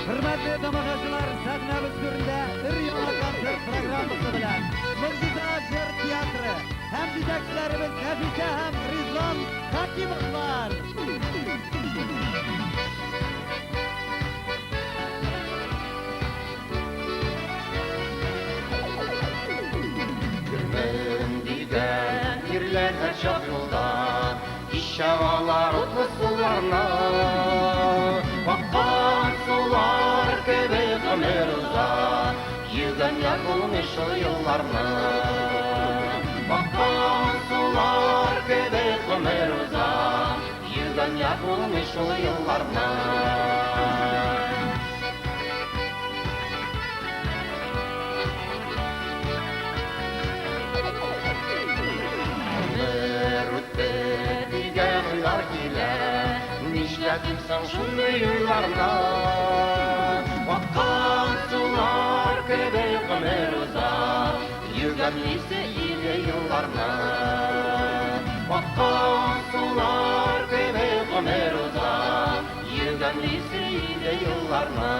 Хөрмәтле тамашачылар, сәхнәбез түрендә өр-яңа концерт программасы белән Могҗиза җыр театры һәм җитәкчеләребез Нәфисә һәм Ризван Хәкимовлар. Йөрмен дигән ирләр һәрчак юлда, Кичә алар утлы суларны. Аккан сулар кебек гомер уза, Йөгәнләп булмый шул елларны. Аккан сулар кебек гомер уза, Йөгәнләп булмый шул елларны. Гомер үтте дигән уйлар килә, Нишләтим соң шундый уйларны? Аккан сулар кебек гомер уза, Йөгәнлисе иде елларны. Аккан сулар кебек гомер уза, Йөгәнлисе иде елларны.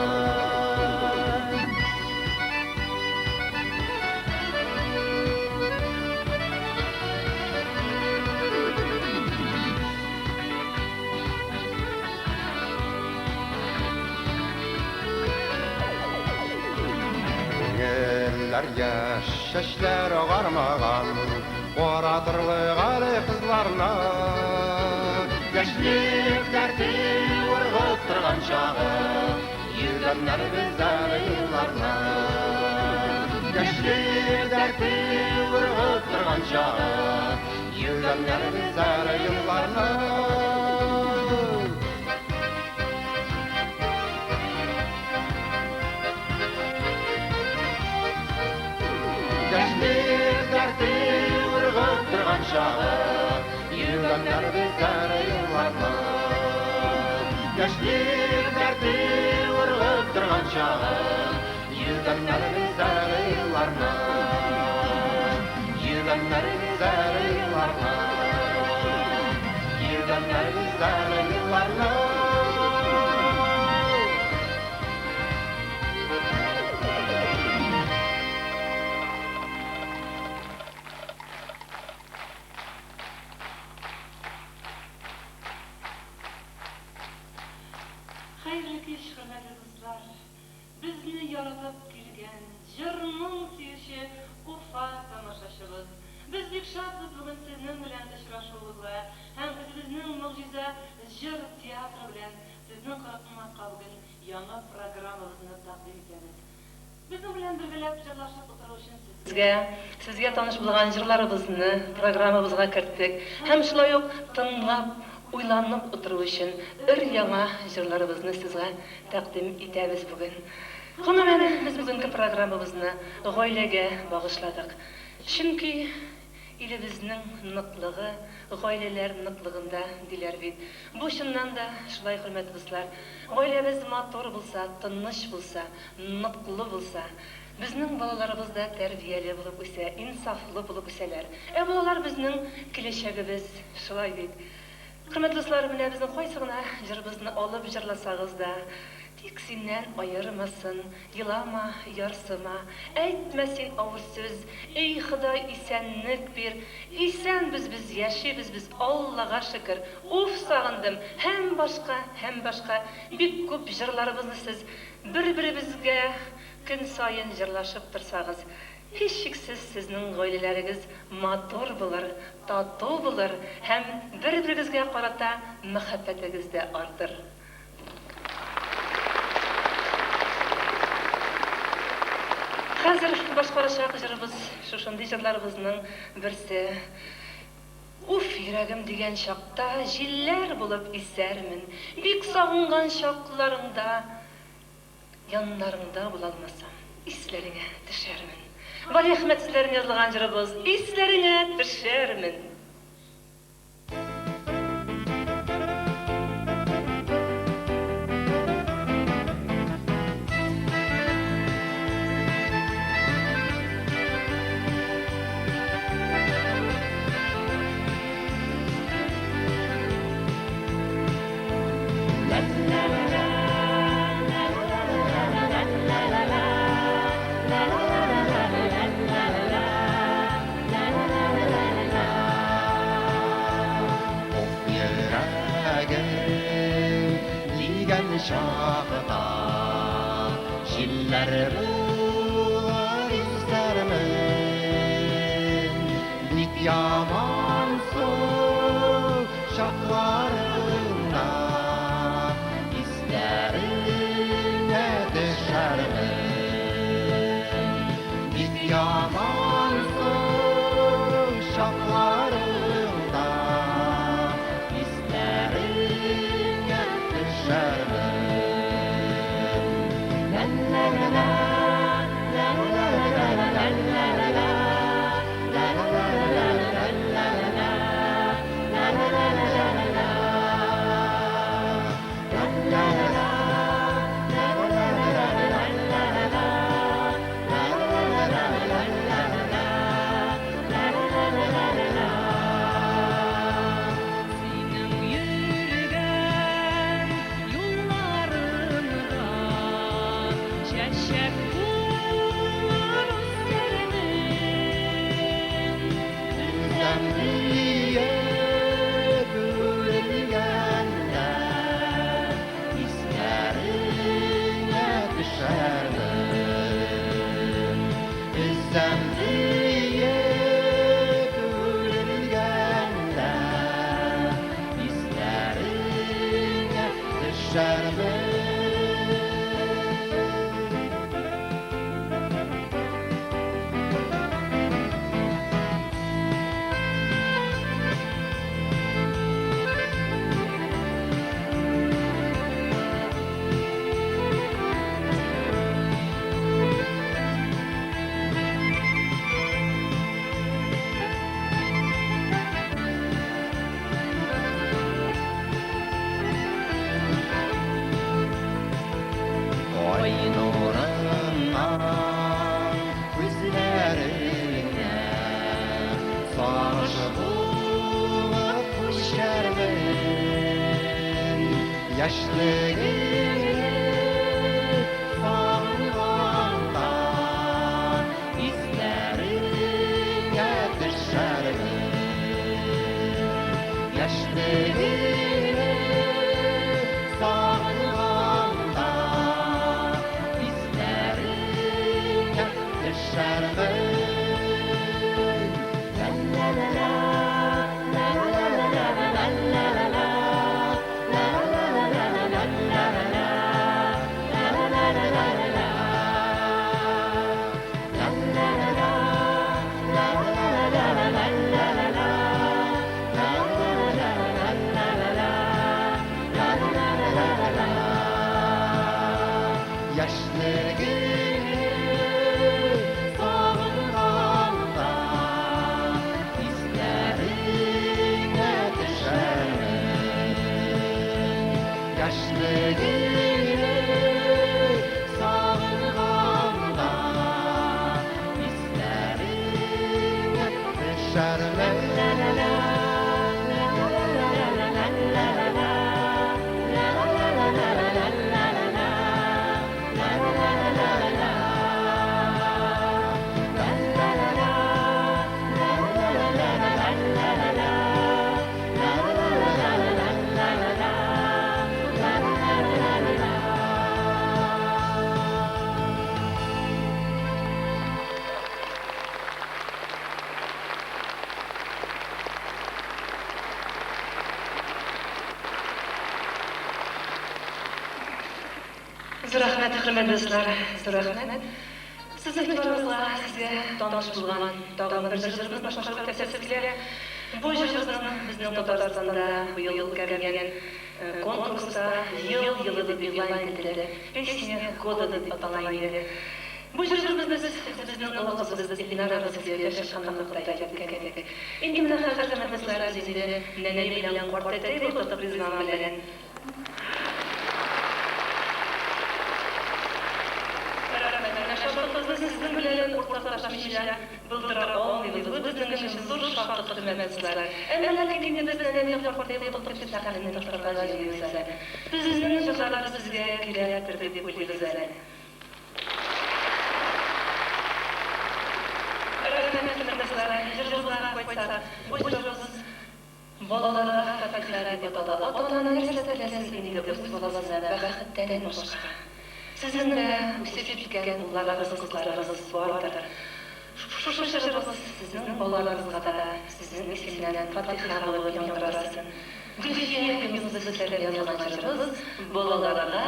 Күңелләр яшь, чәчләр агармаган, Каратырлык әле кызларны. Яшьлек дәрте ургып торган чагы, Йөргәннәр без әле елларны. Яшьлек дәрте ургып торган чагы, Йөргәннәр без әле елларны. Яшьлек дәрте ургып торган чагы, Йөргәннәр без әле елларны. Яшьлек дәрте ургып торган чагы, Йөргәннәр без әле елларны. Йөргәннәр без әле елларны. Йөргәннәр без әле елларны. Хәерле кич, хөрмәтле дуслар! Безне яратып килгән, җыр-моң сөюче Уфа тамашачыбыз. Без бик шатбыз бүген сезнең белән очрашуыбызга һәм үзебезнең Могҗиза җыр театры белән сезнең кунакка бүген яңа программабызны тәкъдим итәбез. Безнең белән бергәләп җырлашып утыру өчен сезгә таныш булган җырларыбызны программабызга керттек һәм шулай ук тыңлап, уйланып утыру өчен өр-яңа җырларыбызны сезгә тәкъдим итәбез бүген. Гомумән, без бүгенге программабызны гаиләгә багышладык. Чөнки илебезнең ныклыгы гаиләләр ныклыгында диләр бит. Бу чыннан да шулай, хөрмәтле дуслар. Гаиләбез матур булса, тыныч булса, ныклы булса, безнең балаларыбыз да тәрбияле булып үсә, инсафлы булып үсәләр. Ә балалар безнең киләчәгебез, шулай бит. Хөрмәтле дуслар, менә безнең кайсы гына җырыбызны алып җырласагыз да, тик синнән аермасын, елама, ярсыма, әйтмә син авыр сүз, эй Ходай, исәнлек бир, исәнбез без, яшибез без, Аллага шөкер, уф сагындым, һәм башка, һәм башка бик күп җырларыбызны сез бер-беребезгә көн саен җырлашып торсагыз, һичшиксез сезнең гаиләләрегез матур булыр, тату булыр һәм бер-берегезгә карата мәхәббәтегез дә артыр. Хәзер башкарачак җырыбыз шушындый җырларыбызның берсе. Уф, йөрәгем дигән чакта җилләр булып исәрмен, бик сагынган чакларыңда яннарыңда була алмасам, исләреңә төшәрмен. Вали Әхмәт сүзләрен язылган җырыбыз Исләреңә төшәрмен. чакта Җилләр булыр истәрмен Бик ямансу чакларында Исләреңә төшәрмен Бик ямансу чакларында Исләреңә төшәрмен Ла-ла-ла-ла, ла-ла-ла-ла-ла-ла-ла, ла-ла-ла-ла-ла-ла-ла, ла-ла-ла-ла-ла-ла. Ла-ла-ла-ла, ла-ла-ла-ла-ла-ла-ла, ла-ла-ла-ла-ла-ла-ла, ла-ла-ла-ла-ла-ла. Синең йөргән юлларыңда чәчәк булыр үсәрмен. Үзем диеп үлгәндә Исләреңә төшәрмен Үзем диеп үлгәндә Исләреңә төшәрмен Ай нурыннан күзләреңә Сагыш булып күчәрмен Яшьлегеңне сагынганда Исләреңә төшәрмен Яшьлегеңне сагынганда Исләреңә төшәрмен Ла-ла-ла-ла, ла-ла-ла-ла-ла-ла-ла, ла-ла-ла-ла-ла-ла-ла, ла-ла-ла-ла-ла-ла. Ла-ла-ла-ла, ла-ла-ла-ла-ла-ла-ла, ла-ла-ла-ла-ла-ла-ла, ла-ла-ла-ла-ла-ла. Яшьлегеңне сагынганда Исләреңә төшәрмен Яшьлегеңне сагынганда Исләреңә төшәрмен Ла-ла-ла, ла-ла-ла-ла-ла-ла-ла, ла-ла-ла-ла-ла-ла-ла, ла-ла-ла-ла-ла-ла. Ла-ла-ла-ла, ла-ла-ла-ла-ла-ла-ла, ла-ла-ла-ла-ла-ла-ла, ла-ла-ла-ла-ла-ла. Зур рәхмәт, хөрмәтле дуслар, зур рәхмәт. Сезнең игътибарыгызга сезгә таныш булган тагын бер җырыбызны башкарып күрсәтәсе килә. Бу җырыбызны безнең Татарстанда быел үткәрелгән конкурста ел елы дип игълан ителде. Песня года дип атала иде. Бу җырыбызны без үзебезнең олы кызыбыз Эльнара сезгә чыккан вакытта иҗат иткән идек. Инде менә хәзер, хөрмәтле дуслар, без инде нәнәй белән картәтәй булып Ризван белән. Шатлыгыбызны сезнең белән уртаклашмыйча булдыра алмыйбыз. Бу безнең өчен зур шатлык, хөрмәтле дуслар. Әмма ләкин инде без нәнәй картәтәй булып сәхнәне ташларга җыенабыз әле. Безнең җырлар сезгә кирәктер дип уйлыйбыз әле. Рәхмәт, хөрмәтле дуслар, җырыбызга кайтсак, бу җырыбыз Балаларга фатиха дип атала. Ата-ана нәрсә теләсен инде үз баласына бәхеттән башка? Сезнең дә үсеп җиткән улларыгыз, кызларыгыз бардыр. Шушы җырыбыз сезнең балаларыгызга да сезнең исемнән фатиха булып яңгырасын. Гөлфия Юныс сүзләренә язылган җырыбыз Балаларга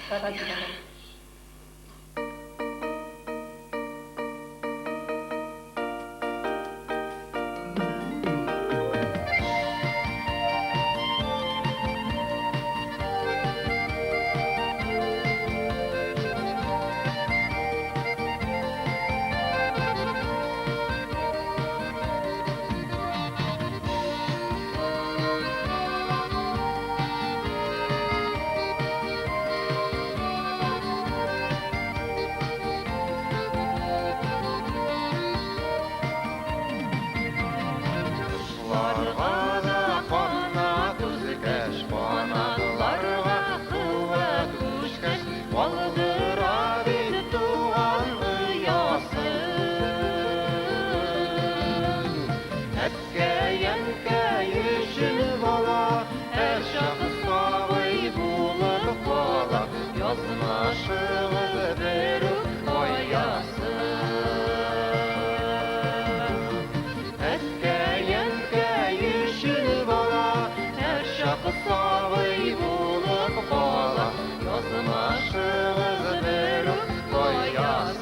фатиха. Кошларга да канат үскәч, канатларга куәт үскәч, калдыра бит туган оясын. Әткәй-әнкәй өчен бала һәрчак сабый булып кала, язмышыгыз бер үк каясын. Әткәй-әнкәй өчен бала һәрчак сабый булып кала, язмышыгыз бер үк каясын.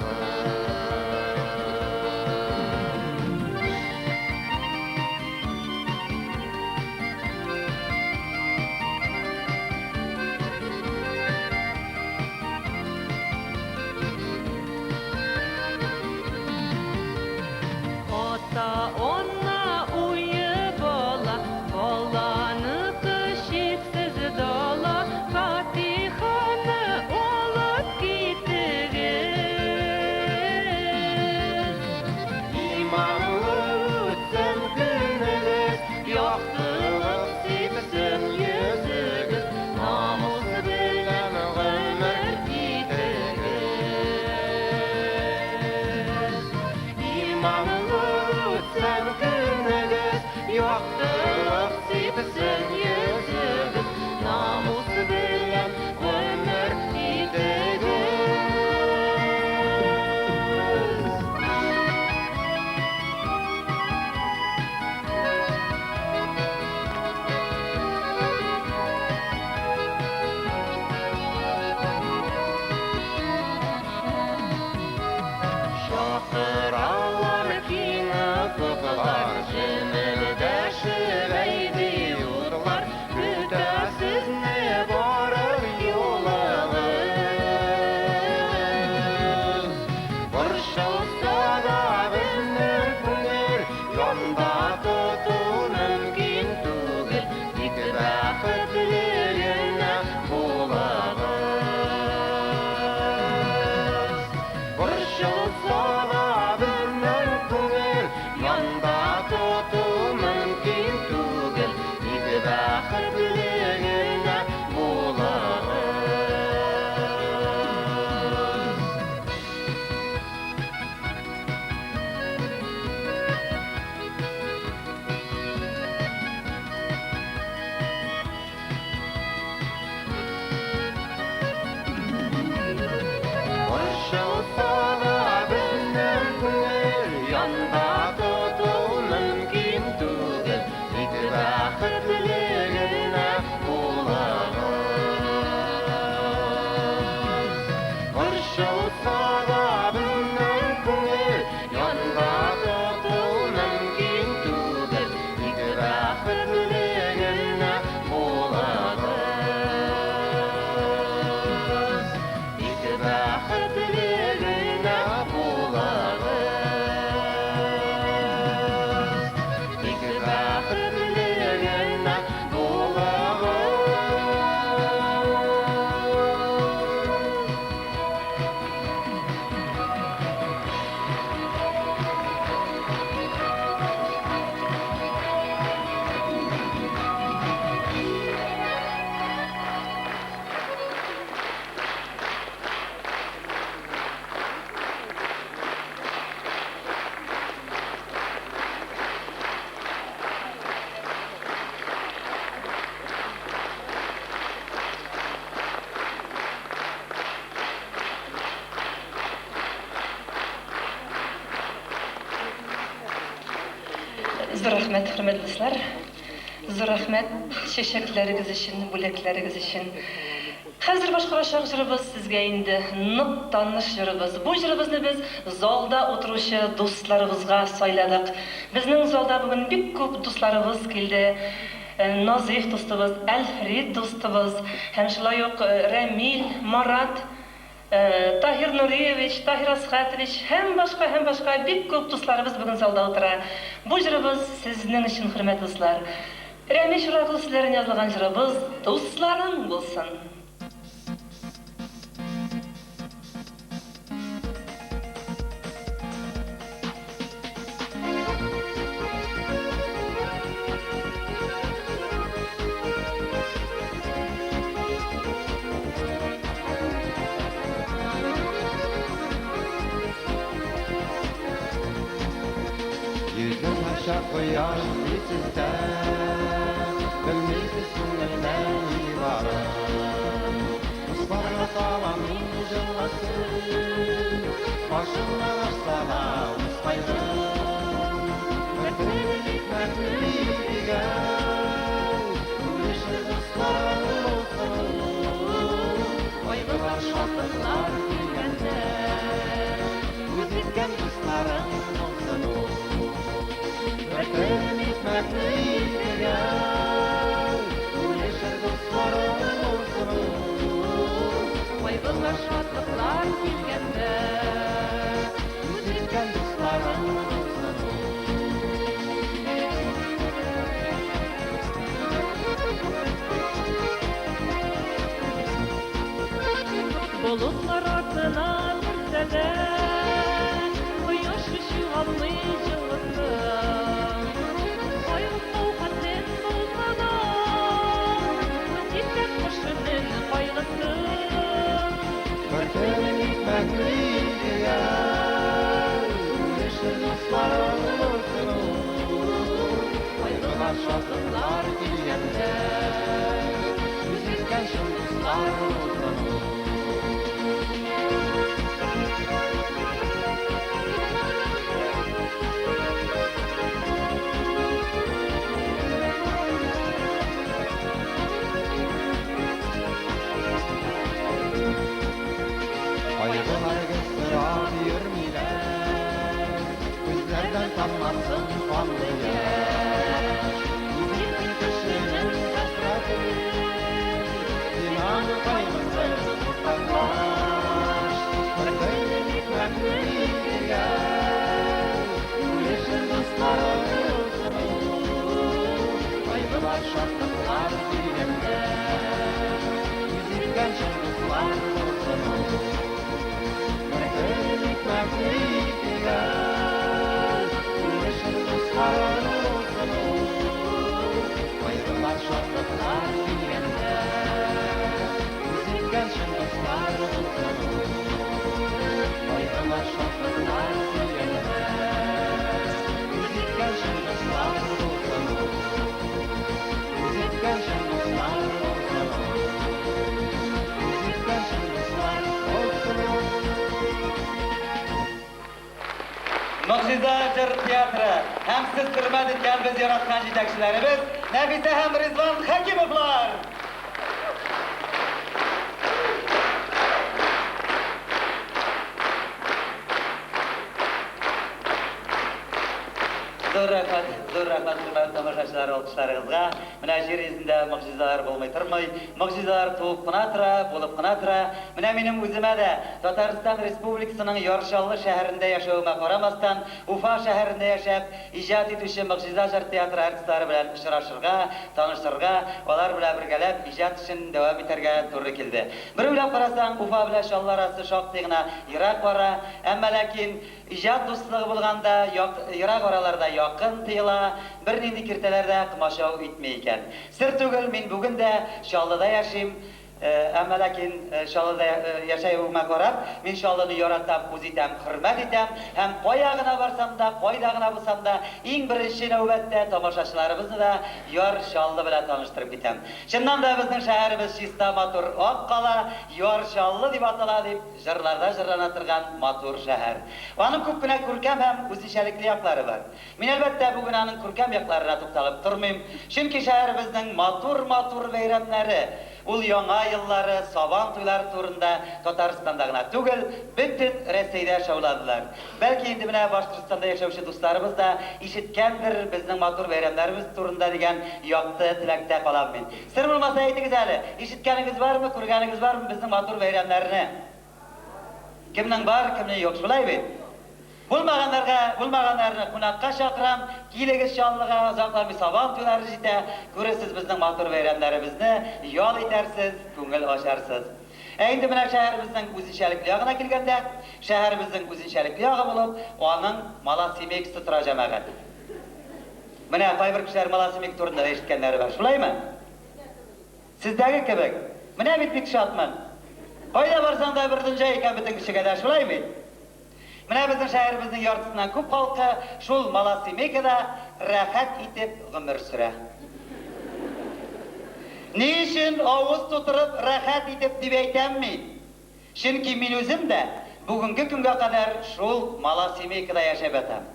Зур рәхмәт, хөрмәтле дуслар. Зур рәхмәт чәчәкләрегез өчен, бүләкләрегез өчен. Хәзер башкарачак җырыбыз сезгә инде нык таныш җырыбыз. Бу җырыбызны без залда утыручы дусларыбызга сайладык. Безнең залда бүген бик күп дусларыбыз килде. Назыйф дустыбыз, Әлфрид дустыбыз һәм шулай ук Рәмил, Марат, Таһир Нуриевич, Таһир Асхатович һәм башка, һәм башка бик күп дусларыбыз бүген залда утыра. Бу җырыбыз сезнең өчен, хөрмәтле дуслар. Рәмил Чураков сүзләренә язылган җырыбыз Дусларың булсын! Йөзен ача кояш дисез дә, Белмисез күңелдә ни барын. Дусларга салам мин җылы сүз, Башымнан ашса да үз кайгым. Бер телем икмәкле дигән, Бүлешер дусларың булсын ул. Кайгылар, шатлыклар килгәндә, Үз иткән дусларың булсын ул. Бер телем икмәкле дигән, Бүлешер дусларың булсын ул. Кайгылар, шатлыклар килгәндә, Үз иткән дусларың булсын ул. Болытлар артына керсә дә, кояш югалмый җылысын. Кайгы-сау-хәтен булса да, үз иткән кешенең кайгысын. Бер телем икмәкле дигән, Бүлешер дусларың булсын ул. Кайгылар, шатлыклар килгәндә, Үз иткән чын дуслар булсын ул. Кайгылар гел сорап йөрмиләр, Күзләрдән таммасын канлы яшь. Үз иткән кешенең хәсрәтен, Син аның кайгысын уртаклаш. Бер телем икмәкле дигән, Бүлешер дусларың булсын ул. Кайгылар, шатлыклар килгәндә, Үз иткән чын дуслар булсын ул. Бер телем икмәкле дигән, Бүлешер дусларың булсын ул. Кайгылар, шатлыклар килгәндә, Үз иткән чын дуслар булсын ул. Кайгылар, шатлыклар килгәндә, Үз иткән чын дуслар булсын ул. Үз иткән чын дуслар булсын ул. Үз иткән чын дуслар булсын ул. Могҗиза җыр театры һәм сез хөрмәт иткән, без яраткан җитәкчеләребез Нәфисә һәм Ризван Хәкимовлар. Зур рәхмәт, зур рәхмәт, хөрмәтле тамашачылар, алкышларыгызга. Менә җир йөзендә могҗизалар булмый тормый. Могҗизалар туып кына тора, булып кына тора. Менә минем үземә дә Татарстан Республикасының Яр Чаллы шәһәрендә яшәвемә карамастан, Уфа шәһәрендә яшәп, иҗат итүче Могҗиза җыр театры артистлары белән очрашырга, танышырга, алар белән бергәләп иҗат эшен дәвам итәргә туры килде. Бер уйлап карасаң, Уфа белән Чаллы арасы шактый гына ерак бара, әмма ләкин иҗат дуслыгы булганда, ерак араларда якын тоела, бернинди киртәләр дә комачау итми икән. Сер түгел, мин бүген дә Чаллыда яшим. Әмма ләкин Чаллыда яшәвемә карап, мин Чаллыны яратам, үз итәм, хөрмәт итәм һәм кая гына барсам да, кайда гына булсам да, иң беренче нәүбәттә тамашачыларыбызны да Яр Чаллы белән таныштырып китәм. Чыннан да безнең шәһәребез чиста, матур, ак кала, Яр Чаллы дип атала, дип җырларда җырлана торган матур шәһәр. Аның күп кенә күркәм һәм үзенчәлекле яклары бар. Мин, әлбәттә, бүген аның күркәм якларына тукталып тормыйм, чөнки шәһәребезнең матур-матур бәйрәмнәре, ул Яңа еллары, Сабан туйлары турында Татарстанда гына түгел, бөтен Рәсәйдә шауладылар. Бәлки инде менә Башкортстанда яшәүче дусларыбыз да ишеткәндер безнең матур бәйрәмнәребез турында дигән якты теләктә калам мин. Сер булмаса әйтегез әле, ишеткәнегез бармы, күргәнегез бармы безнең матур бәйрәмнәрне? Кемнең бар, кемнең юк, шулай бит? Булмаганнарга, булмаганнарны кунакка чакырам, килегез Чаллыга, озакламый Сабан туйлары җитә, күрерсез безнең матур бәйрәмнәребезне, ял итәрсез, күңел ачарсыз. Ә инде менә шәһәребезнең үзенчәлекле ягына килгәндә, шәһәребезнең үзенчәлекле ягы булып, аның малосемейкасы тора, җәмәгать. Менә кайбер кешеләр малосемейка турында да ишеткәннәре бар, шулаймы? Сездәге кебек. Менә бит бик шатмын. Кайда барсаң да бер дөнҗа икән бөтен кешегә дә, шулай бит? Менә безнең шәһәребезнең яртысыннан күп халкы шул малосемейкада рәхәт итеп гомер сөрә. Ни өчен авыз тутырып рәхәт итеп дип әйтәм мин? Чөнки мин үзем дә бүгенге көнгә кадәр шул малосемейкада яшәп ятам.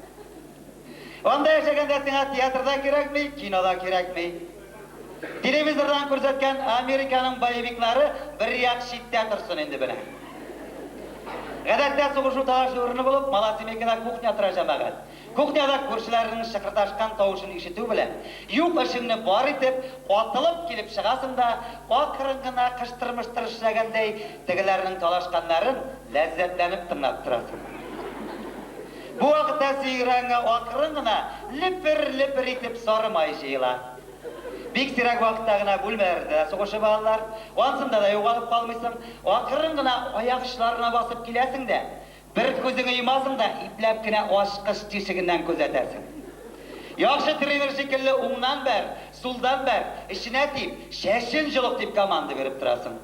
Анда яшәгәндә сиңа театр да кирәкми, кино да кирәкми. Телевизордан күрсәткән Американың боевиклары бер як читтә торсын инде менә. Гадәттә сугышу-талашу урыны булып малосемейкада кухня тора, җәмәгать. Кухняда күршеләренең шыкырдашкан тавышын ишетү белән, юк эшеңне бар итеп, атылып килеп чыгасың да, акрын гына кыштыр-мыштыр эшләгәндәй, тегеләрнең талашканнарын ләззәтләнеп тыңлап торасың. Бу вакытта сөйрәңә акрын гына лепер-лепер итеп сары май җыела. Бик сирәк вакытта гына бүлмәләрдә дә сугышып алалар. Ансында да югалып калмыйсың. Акрын гына аяк очларына басып киләсең дә, бер күзеңне йомасың да, ипләп кенә ачкыч тишегеннән күзәтәсең. Яхшы тренер шикелле уңнан бәр, сулдан бәр, эченә тип, чәчен җолык дип команда биреп торасың.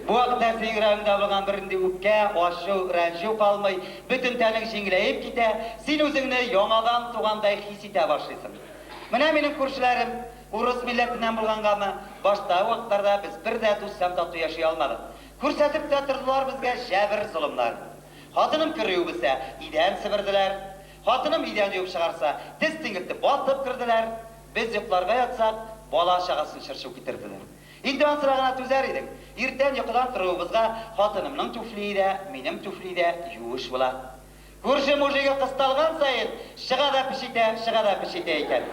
Бу вакытта синең йөрәгеңдә булган бернинди үпкә, ачу, рәнҗү калмый, бөтен тәнең җиңеләеп китә, син үзеңне яңадан тугандай хис итә башлыйсың. Менә минем күршеләрем, урыс милләтеннән булгангамы, баштагы вакытларда без бер дә дус һәм тату яши алмадык. Күрсәтеп тә тордылар безгә җәбер-золымнар. Хатыным кер юып бетсә, идән себерделәр. Хатыным идән юып чыгарса, тез тиңелтеп батып керделәр. Без йокларга ятсак, бала-чагасын чыр-чу китерделәр. Инде ансына гына түзәр идек. Иртән йокыдан торуыбызга хатынымның түфлие дә, минем түфли дә юеш була. Күрше мужигы кысталган саен чыга да печитә, чыга да печитә икән.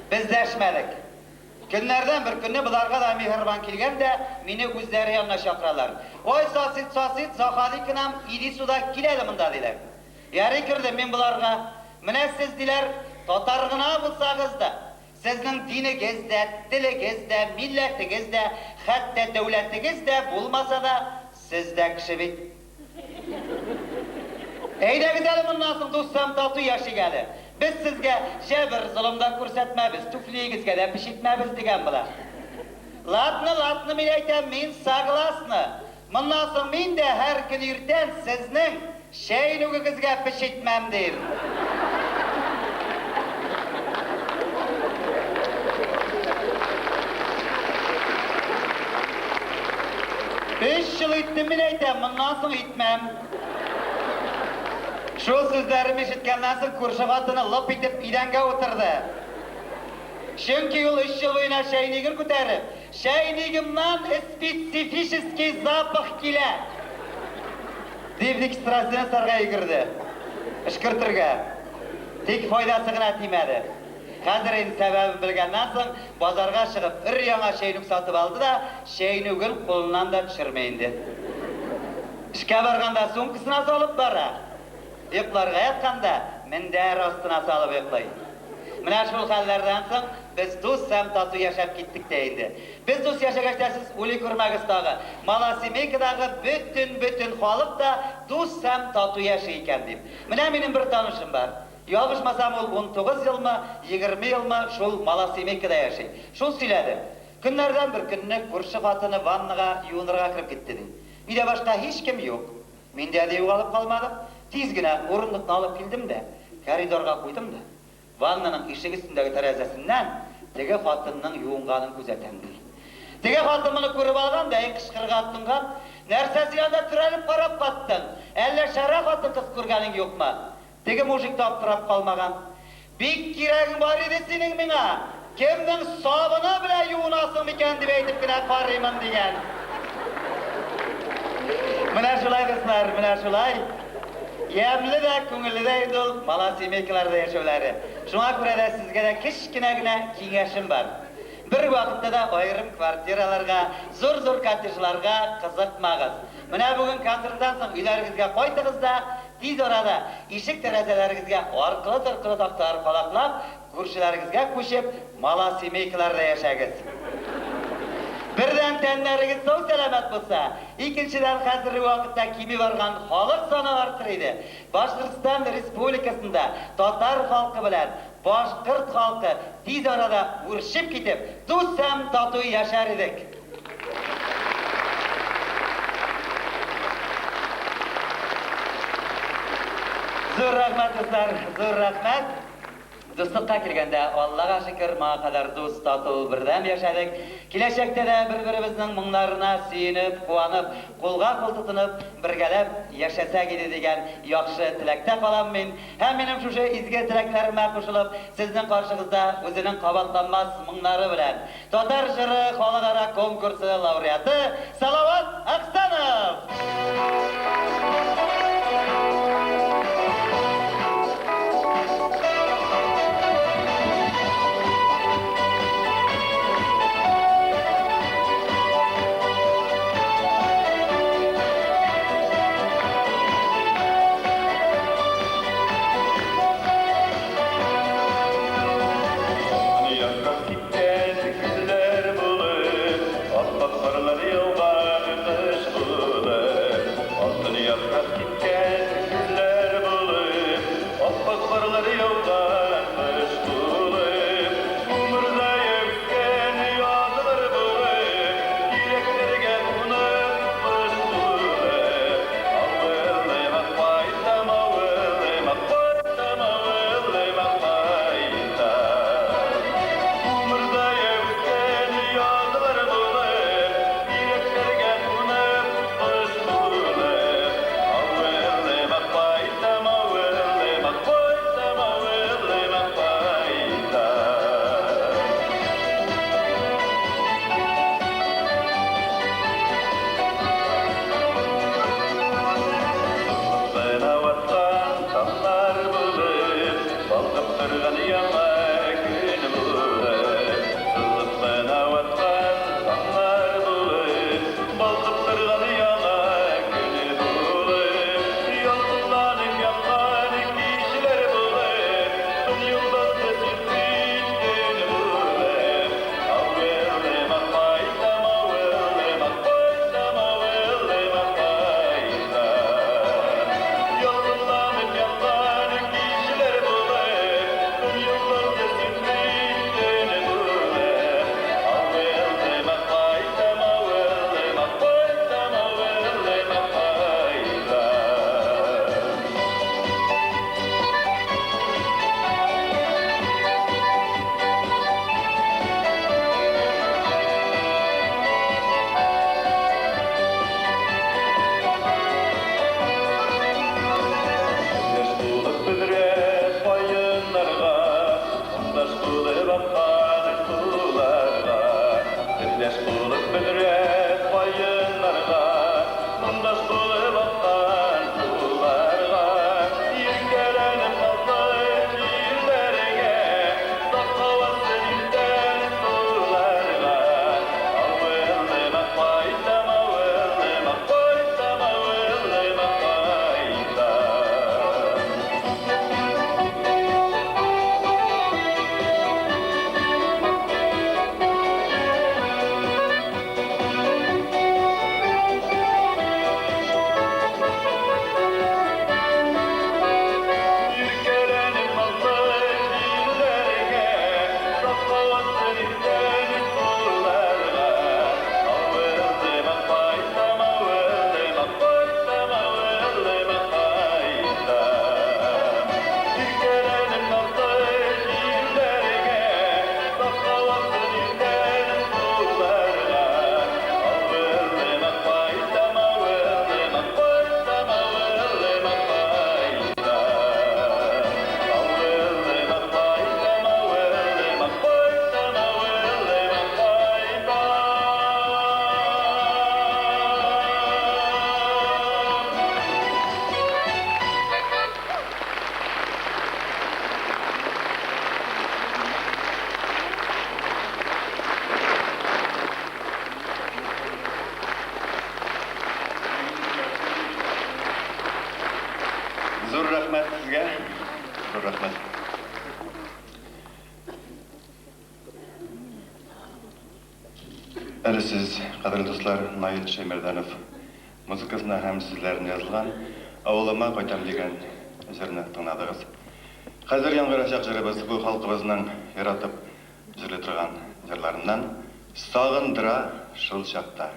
Без дәшмәдек. Көннәрдән бер көнне боларга да миһербан килгән дә, мине үзләре янына чакыралар. Ой, сосед, сосед, заходи к нам, иди сюда, кил әле монда, диләр. Ярый кердем мин боларга. Менә сез, диләр, татар гына булсагыз да, сезнең динегез дә, телегез дә, милләтегез дә, хәтта дәүләтегез дә булмаса да, сез дә кеше бит. Әйдәгез әле моннан соң дус һәм тату яшик әле. Без сезгә җәбер-золым да күрсәтмәбез, түфлиегезгә дә печитмәбез, дигән була. Ладно, ладно, мин әйтәм, мин согласна. Моннан соң мин дә һәр көн иртән сезнең чәйнүгегезгә печитмәм, дим. Өч ел иттем, мин әйтәм, моннан соң итмәм. Шул сүзләрем ишеткәннән соң күрше хатыны лып итеп идәнгә утырды. Чөнки ул өч ел буена чәйнеген күтәреп, чәйнигемнан специфический запах килә, дип экстрасенсорга йөгерде. Өшкертергә. Тик файдасы гына тимәде. Хәзер инде сәбәбен белгәннән соң, базарга чыгып, өр-яңа чәйнүк сатып алды да, чәйнүген кулыннан да төшерми инде. Эшкә барганда сумкасына салып бара, йокларга ятканда мендәр астына салып йоклый. Менә шул хәлләрдән соң без дус һәм тату яшәп киттек тә инде. Без дус яшәгәч тә сез уйлый күрмәгез тагы, малосемейкадагы бөтен-бөтен халык та дус һәм тату яши икән дип. Менә минем бер танышым бар. Ялгышмасам, ул 19 елмы, 20 елмы шул малосемейкада яши. Шул сөйләде. Көннәрдән бер көнне күрше хатыны ваннага юынырга кереп китте, ди. Өйдә башка һичкем юк. Мин дә, ди, югалып калмадым. Тиз генә урындыкны алып килдем дә, коридорга куйдым да, ваннаның ишек өстендәге тәрәзәсеннән теге хатынның юынганын күзәтәм, ди. Теге хатын моны күреп алган да, кычкырырга тотынган: "Нәрсә син анда терәлеп карап каттың? Әллә шәрә хатын-кыз күргәнең юкмы?" Теге мужик та аптырап калмаган: "Бик кирәгең бар иде синең миңа. Кемнең сабыны белән юынасың микән дип әйтеп кенә карыймын", дигән. Менә шулай, дуслар, менә шулай. Ямьле дә, күңелле дә инде ул малосемейкаларда яшәүләре. Шуңа күрә дә сезгә дә кечкенә генә киңәшем бар. Бер вакытта да аерым квартираларга, зур-зур коттеджларга кызыкмагыз. Менә бүген концерттан соң өйләрегезгә кайтыгыз да, тиз арада ишек тәрәзәләрегезгә аркылы-торкылы такталар кадаклап, күршеләрегезгә күчеп, малосемейкаларда яшәгез. Бердән тәннәрегез сау-сәламәт булса, икенчедән хәзерге вакытта кими барган халык саны артыр иде. Башкортстан Республикасында татар халкы белән башкорт халкы тиз арада үрчеп китеп, дус һәм тату яшәр идек. Зур рәхмәт, дуслар, зур рәхмәт. Дуслыкка килгәндә, Аллага шөкер, моңа кадәр дус, тату, бердәм яшәдек. Киләчәктә дә бер-беребезнең моңнарына сөенеп, куанып, кулга кул тотынып, бергәләп яшәсәк иде дигән яхшы теләктә калам мин. Һәм минем шушы изге теләкләремә кушылып, сезнең каршыгызда үзенең кабатланмас моңнары белән Татар җыры халыкара конкурсы лауреаты Салават Аксанов! Яфрак сипкән көзләр булыр, Ап-ак карлар яуган кыш булыр. Зур рәхмәт сезгә. Зур рәхмәт. Әле сез, кадерле дуслар, Наил Шәймәрдәнов музыкасына һәм сүзләренә язылган Авылыма кайтам дигән җырны тыңладыгыз. Хәзер яңгырачак җырыбыз бу халкыбызның яратып җырлый торган җырларыннан Сагындыра шул чакта.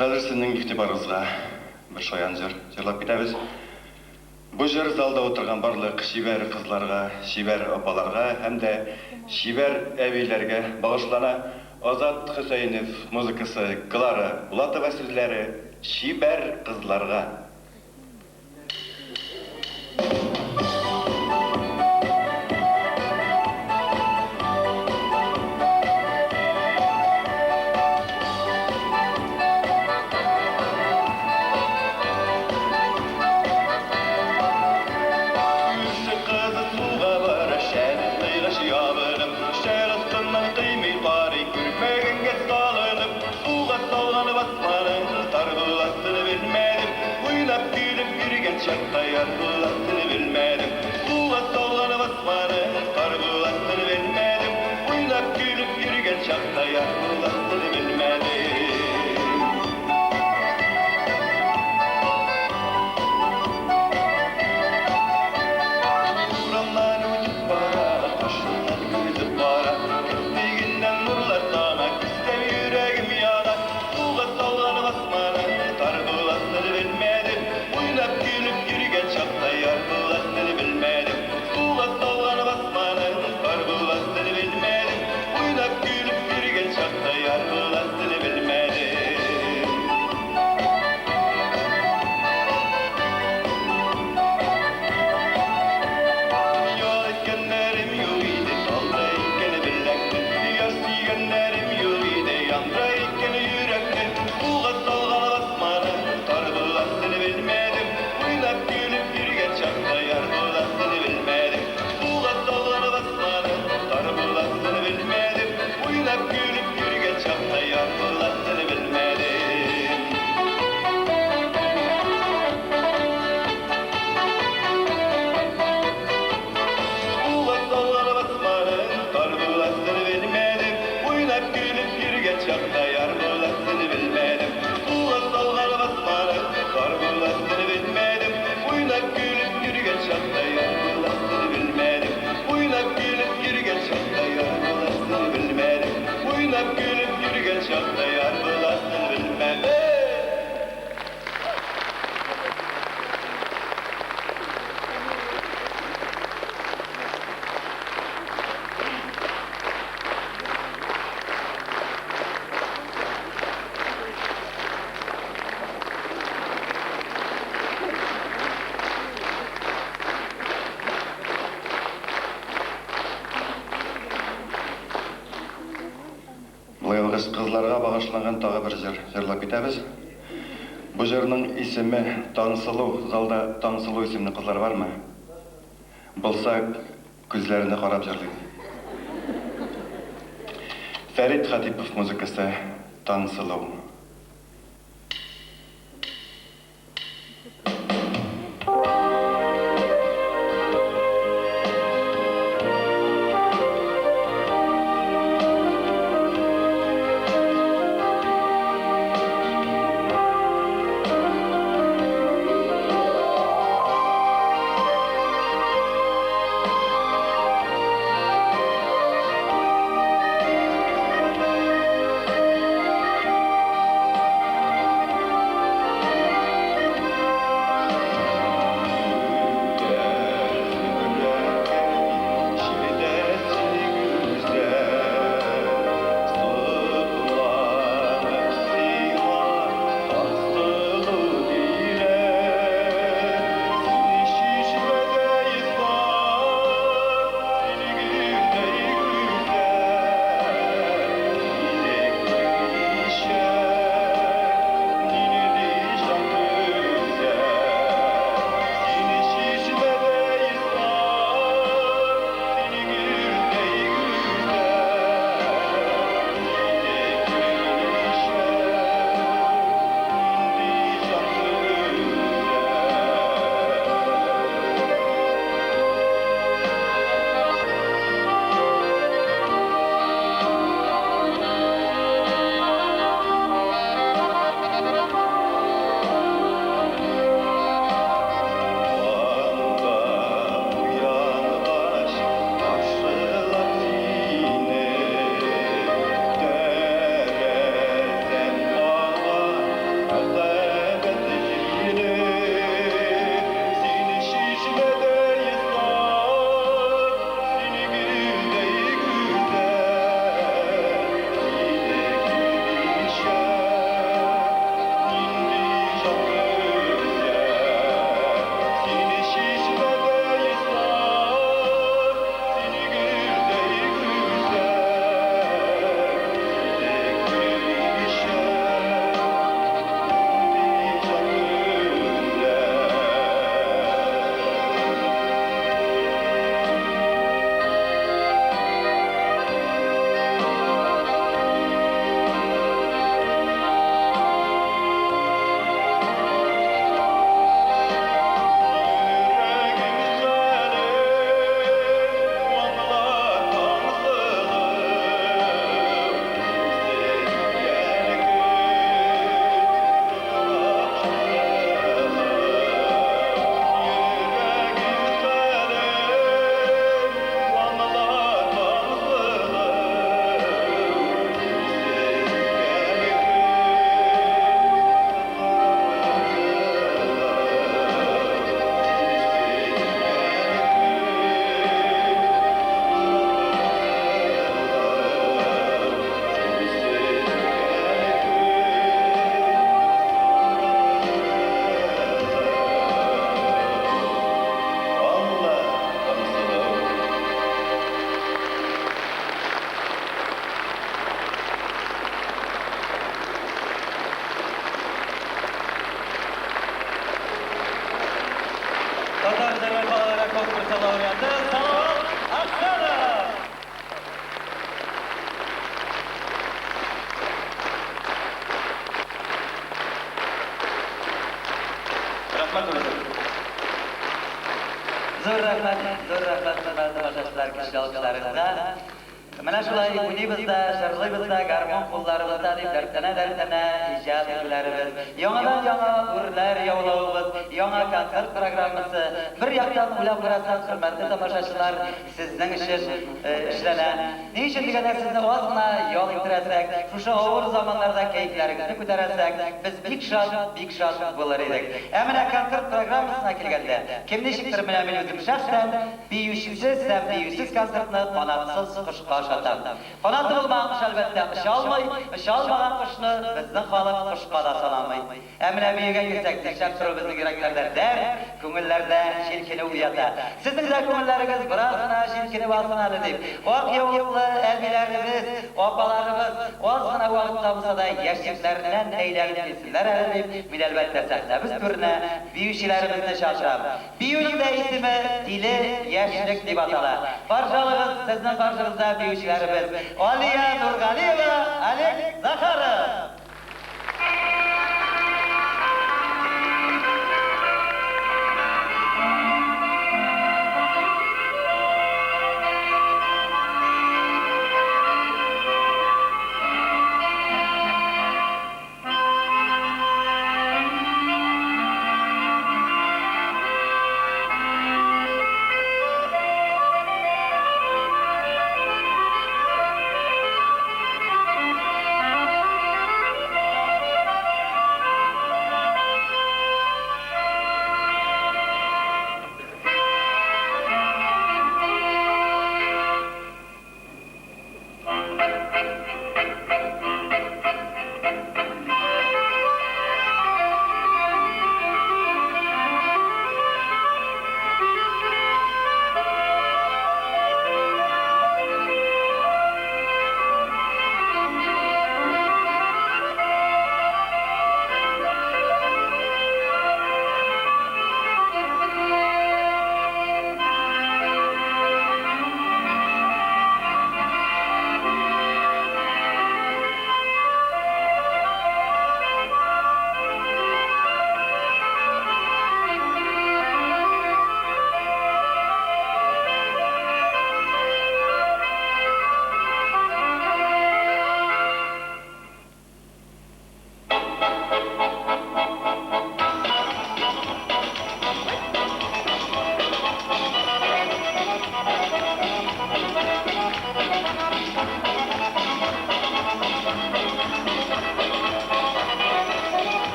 Хәзер сезнең игътибарыгызга бер шаян җыр җырлап китәбез. Бу җыр залда утырган барлык чибәр кызларга, чибәр апаларга һәм дә чибәр әбиләргә багышлана. Азат Хөсәенов музыкасы, Клара Булатова сүзләре Чибәр кызларга. Күрше кызы суга бара, шәлен кыйгач ябынып, шәл астыннан кыймый карый, күрмәгәнгә салынып, суга салган басманың тар буласын белмәдем, уйнап көлеп йөргән чакта яр буласын белмәдем. Суга салган басманың тар буласын белмәдем, уйнап көлеп йөргән чакта яр буласын белмәдем. Урамнан үтеп бара, кашыннан күзеп бара, керфегеннән нурлар тама, күзсәм йөрәгем яна. Суга салган басманың тар буласын белмәдем, уйнап көлеп йөргән чакта яр буласын белмәдем. Суга салган басманың тар буласын белмәдем, уйнап көлеп йөргән чакта яр буласын белмәдем. Ял иткәннәрем юк иде, талда икән беләкне, яр сөйгәннәрем юк иде, яндыра икән йөрәкне. Суга салган басманың тар буласын белмәдем, уйнап көлеп йөргән чакта яр буласын белмәдем. Суга салган басманың тар буласын белмәдем, уйнап көлеп йөргән чакта яр буласын белмәдем. Суга салган басманың тар буласын белмәдем, уйнап көлеп йөргән чакта яр буласын белмәдем. Суга салган басманың тар буласын белмәдем, уйнап көлеп йөргән чакта яр буласын белмәдем. Уйнап көлеп йөргән чакта яр буласын белмәдем, уйнап көлеп йөргән чакта яр буласын белмәдем. Болай булгач, кызларга багышланган тагы бер җыр җырлап китәбез. Бу җырның исеме Таңсылу. Залда Таңсылу исемле кызлар бармы? Булса, күзләренә карап җырлыйм. Фәрит Хатипов музыкасы Таңсылу. лауреаты Салават Ахсанов. Рәхмәт, Рөстәм. Зур рәхмәт, зур рәхмәт, хөрмәтле тамашачылар, көчле алкышларыгызга. Менә шулай уйныйбыз да, җырлыйбыз да, гармун кулларыбызда дип дәртләнә-дәртләнә иҗат итүләребез, яңадан-яңа үрләр яулавыбыз, яңа концерт программасы, бер яктан уйлап карасаң, хөрмәтле тамашачылар, сезнең өчен эшләнә. Ни өчен дигәндә, сезне аз гына ял иттерәсәк, шушы авыр заманнарда кәефләрегезне күтәрәсәк, без бик шат, бик шат булыр идек. Ә менә концерт программасына килгәндә, кем ничектер, менә мин үзем шәхсән биючесез һәм биюсез концертны канатсыз кошка ошатам. Канаты булмаган кош, әлбәттә, оча алмый, оча алмаган кошны безнең халык кошка да санамый. Ә менә биюгә килсәк, нишләп тору безнең йөрәкләрдә дәрт, күңелләрдә җилкенү уята. Сезнең дә күңелләрегез бераз гына җилкенеп алсын әле дип, ак яулыклы әбиләребез, апаларыбыз аз гына вакытка булса да яшьлекләреннән әйләнеп килсеннәр әле дип, мин, әлбәттә, сәхнәбез түренә биючеләребезне чакырам. Биюнең дә исеме Тиле яшьлек дип атала. Каршы алыгыз, сезнең каршыгызда биючеләребез Алия Нургалиева, Олег Захаров.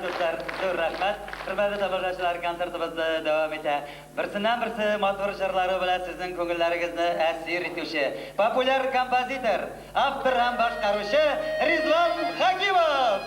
дуслар, зур рәхмәт. Хөрмәтле тамашачылар, концертыбызны дәвам итә. Берсеннән-берсе матур җырлары белән сезнең күңелләрегезне әсир итүче популяр композитор, автор һәм башкаручы Ризван Хакимов!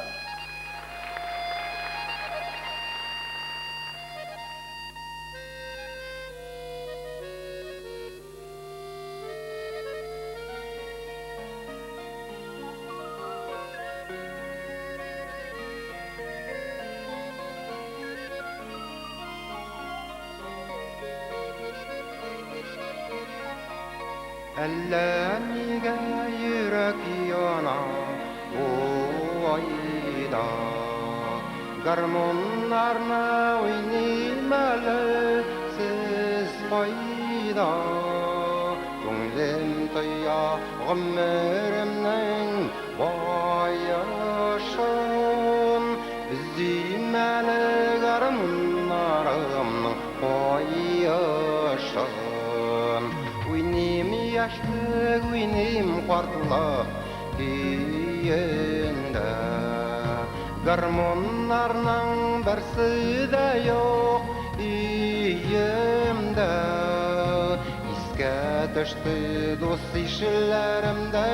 Әллә нигә йөрәк яна бу айда? Гармуннарны уйныйм әле, сез кайда? Күңелем тоя гомеремнең баешын. Эзлим әле гармуннарымның каешын. Уйныйм яшьлек, уйныйм картлык көендә. Гармуннарның берсе дә юк өемдә. Искә төште дус ишләремдә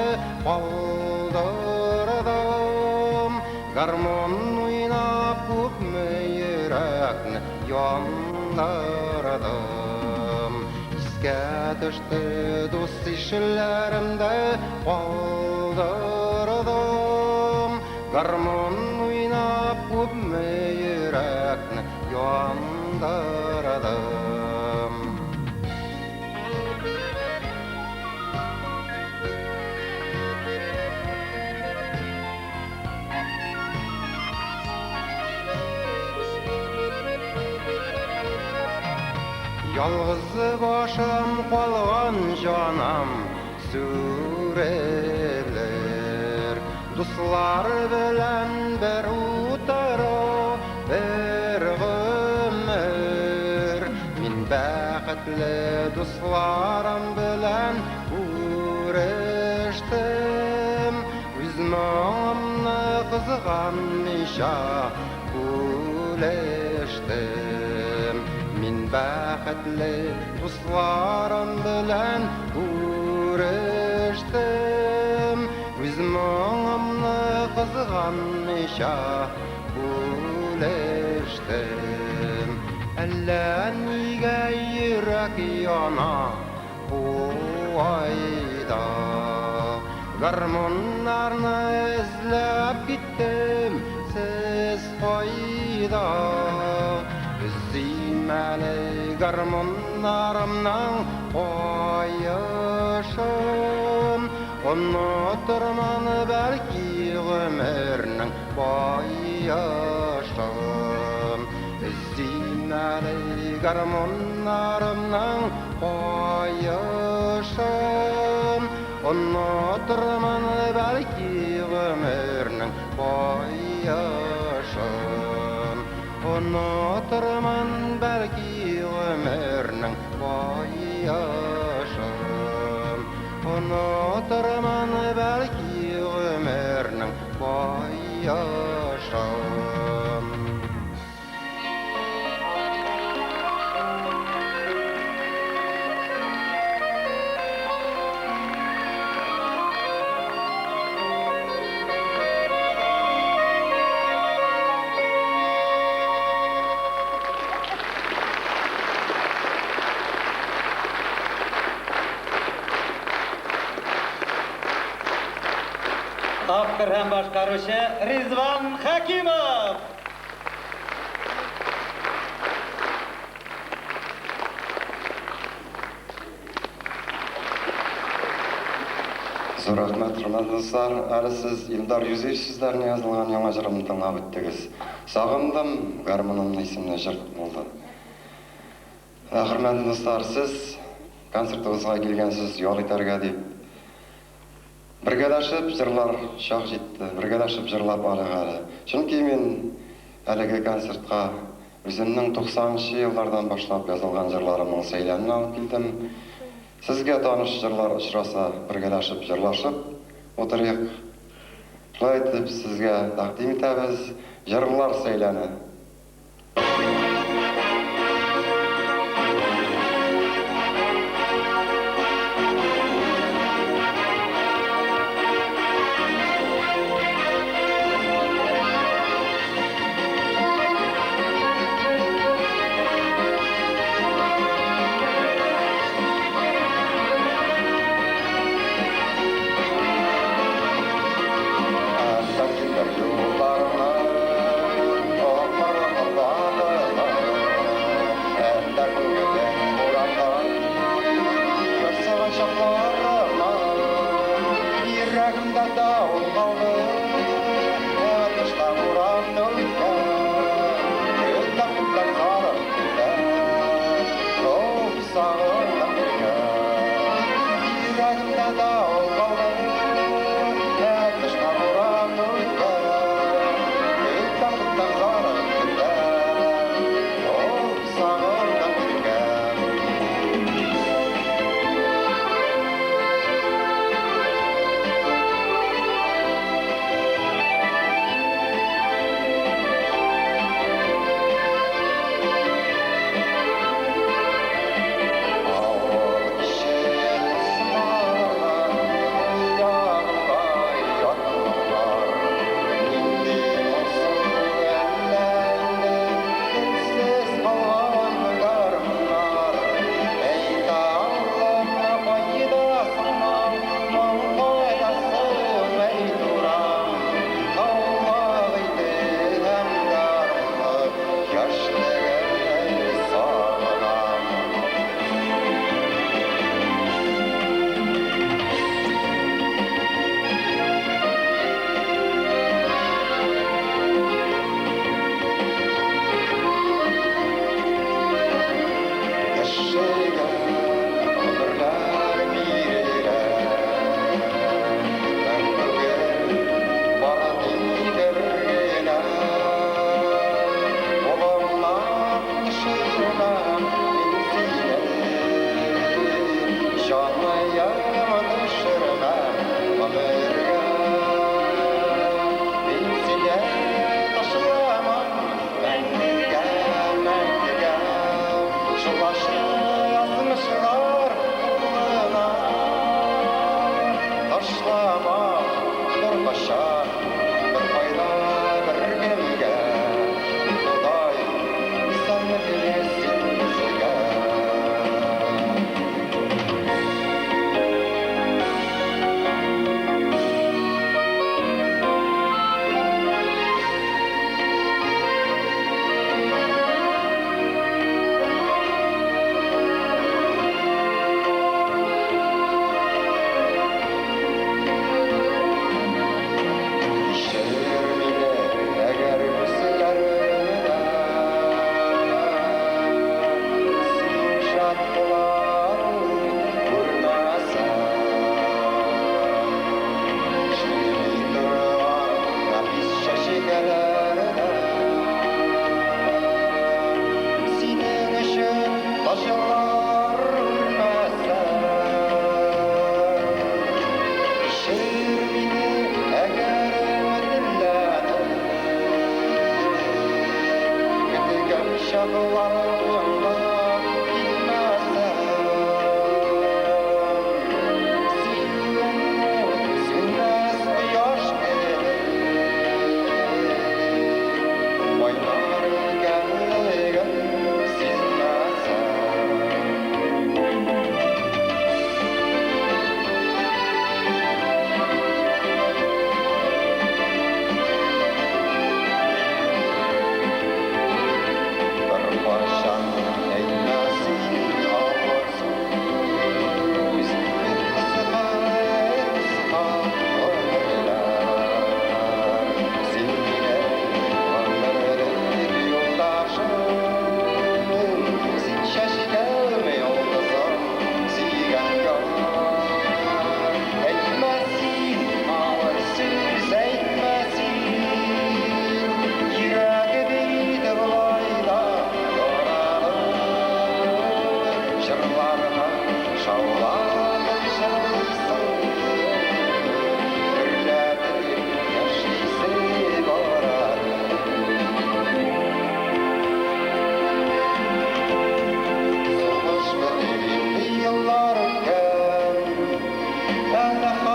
калдырдым. Гармун уйнап күпме йөрәкне яндырдым. Искә төште дус ишләремдә калдырдым. Гармун уйнап күпме йөрәкне яндырдым. Ялгыз башым калган җаным сүрелер. Дуслар белән бер утыру, бер гомер. Мин бәхетле дусларым белән күрештем. Үз моңымны кызганмыйча бүлештем. Мин бәхетле дусларым белән күрештем. Үз моңымны кызганмыйча бүлештем. Әллә нигә йөрәк яна бу айда? Гармуннарны эзләп киттем, сез кайда? Эзлим әле гармуннарымның каешын. Онытырмын бәлки гомернең баешын. Эзлим әле гармуннарымның каешын. Онытырмын бәлки гомернең баешын. Онытырмын бәлки гомернең баешын. Онытырмын бәлки гомернең баешын. Автор һәм башкаручы Ризван Хакимов! Зур рәхмәт, хөрмәтле дуслар. Әле сез Илдар Юзеев сүзләренә язылган яңа җырымны тыңлап үттегез. Сагындым гармунымны исемле җыр булды. Хөрмәтле дуслар, сез концертыбызга килгәнсез ял итәргә дип. Бергәләшеп җырлар чак җитте, бергәләшеп җырлап алыйк әле. Чөнки мин әлеге концертка үземнең 90 нчы еллардан башлап язылган җырларымның сәйләнен алып килдем. Сезгә таныш җырлар очраса, бергәләшеп җырлашып утырыйк. Шулай итеп сезгә тәкъдим итәбез җырлар сәйләне.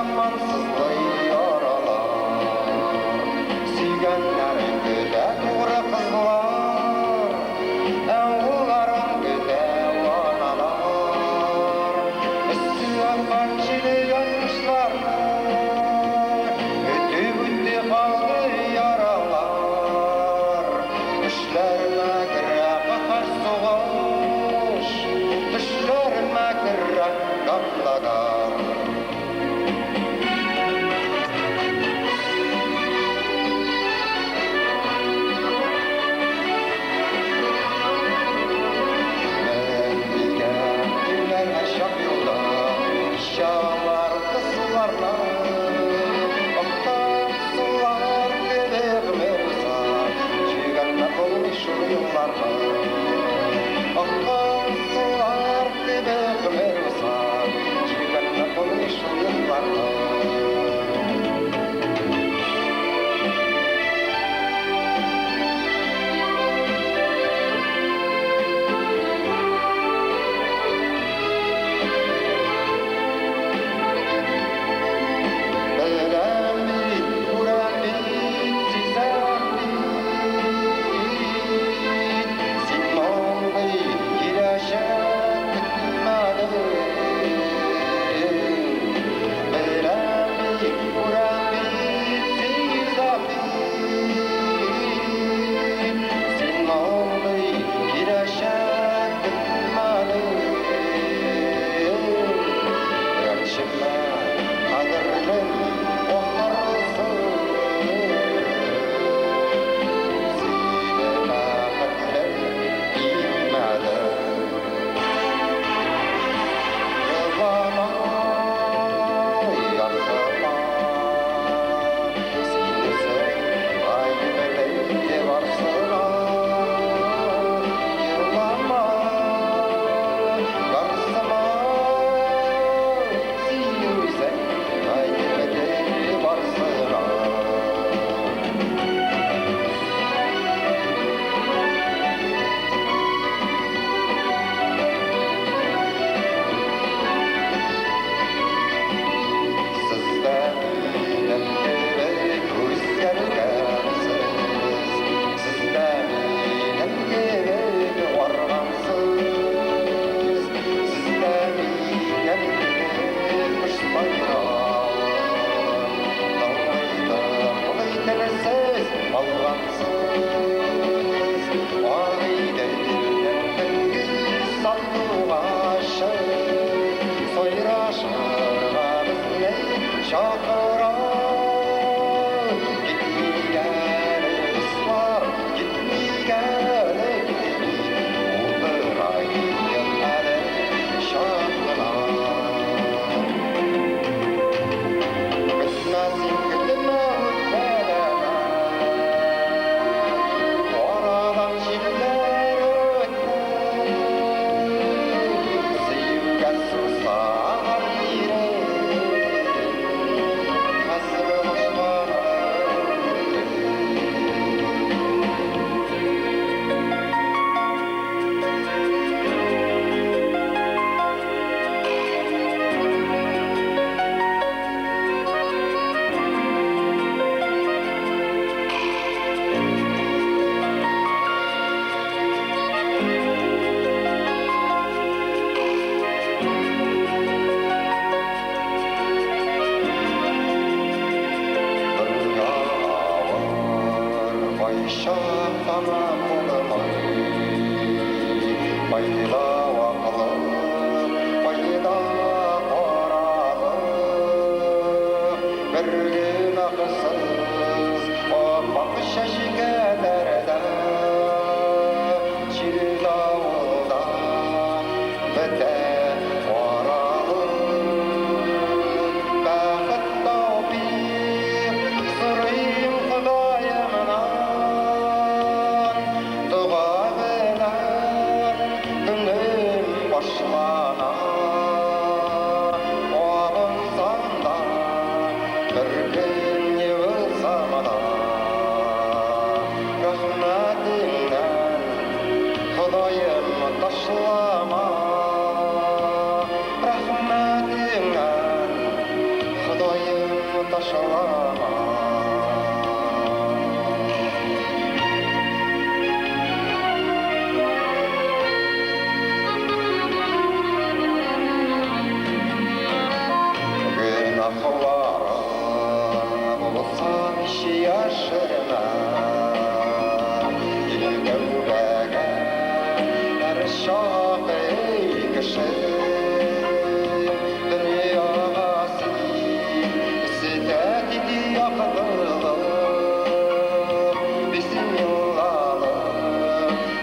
һаман сызлый яралар. Сөйгәннәрен көтә тугры кызлар, ә улларын көтә аналар. Эссе аккан җиле язмышларны өтеп үтте калды яралар. Төшләремә керә каһәр сугыш, төшләремә керә гамлагар. Мен белгән ирләр һәрчак юлда, кичә алар кызларны. Аккан сулар кебек гомер уза, җыйганнар булмый шул елларны. Аккан сулар кебек гомер уза, җыйганнар булмый шул елларны. Беләм бит, күрәм бит, сизәм бит, син мондый киләчәк көтмәдең. Беләм бит, күрәм бит, сизәм бит, син мондый киләчәк көтмәдең. Рәнҗемә, кадерлем, ахырсы. Сине бәхетле итмәдем. Елама, ярсыма, син үзең гаепле барсына. Елама, ярсыма, син үзең гаепле барсына. Сез дә минем кебек үзгәргәнсез, сез дә минем кебек аргансыз, сез дә минем кебек кош сайравын тыңлый, тыңлый телсез калгансыз. Агыйделнең төнге сандугачы сайрашырга безне чакыра. Китмик әле, дуслар, китмик әле, китмик, утырайык әле чак кына. Көтмә син, көтмә, үпкәләмә, арадан җилләр үтте. Сөюгә сусаган ирен хәзер башкара үтте. Дөнья авыр, кайчак тамам булмый. Кайда ваклык, кайда каралык. Бер гөнаһсыз ап-ак чәчкәләрдә җил-давылда бетә каралык. Бәхет тәүфыйк сорыйм Ходаемнан. ташлама. Гөнаһларым булса яшермә, Тәүбәгә һәр чак, эй кеше. Дөньяга син өстәт ит яктылык, Бисмиллалы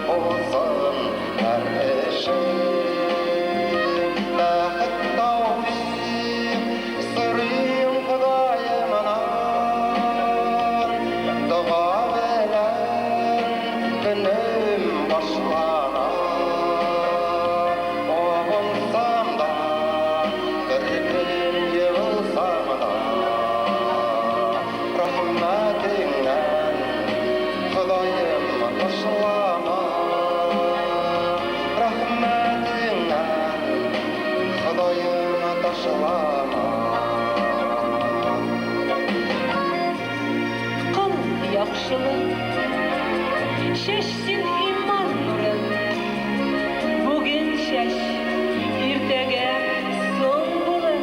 булсын һәр эшең. Бәхет, тәүфыйк сорыйм Ходаемнан, Дога белән көнем башлана. Абынсам да, бер көн егылсам да, Рәхмәтеңнән, Ходаем, ташлама. Рәхмәтеңнән, Ходаем, ташлама. Кыл яхшылык, чәч син иман нурын. Бүген чәч, иртәгә соң булыр.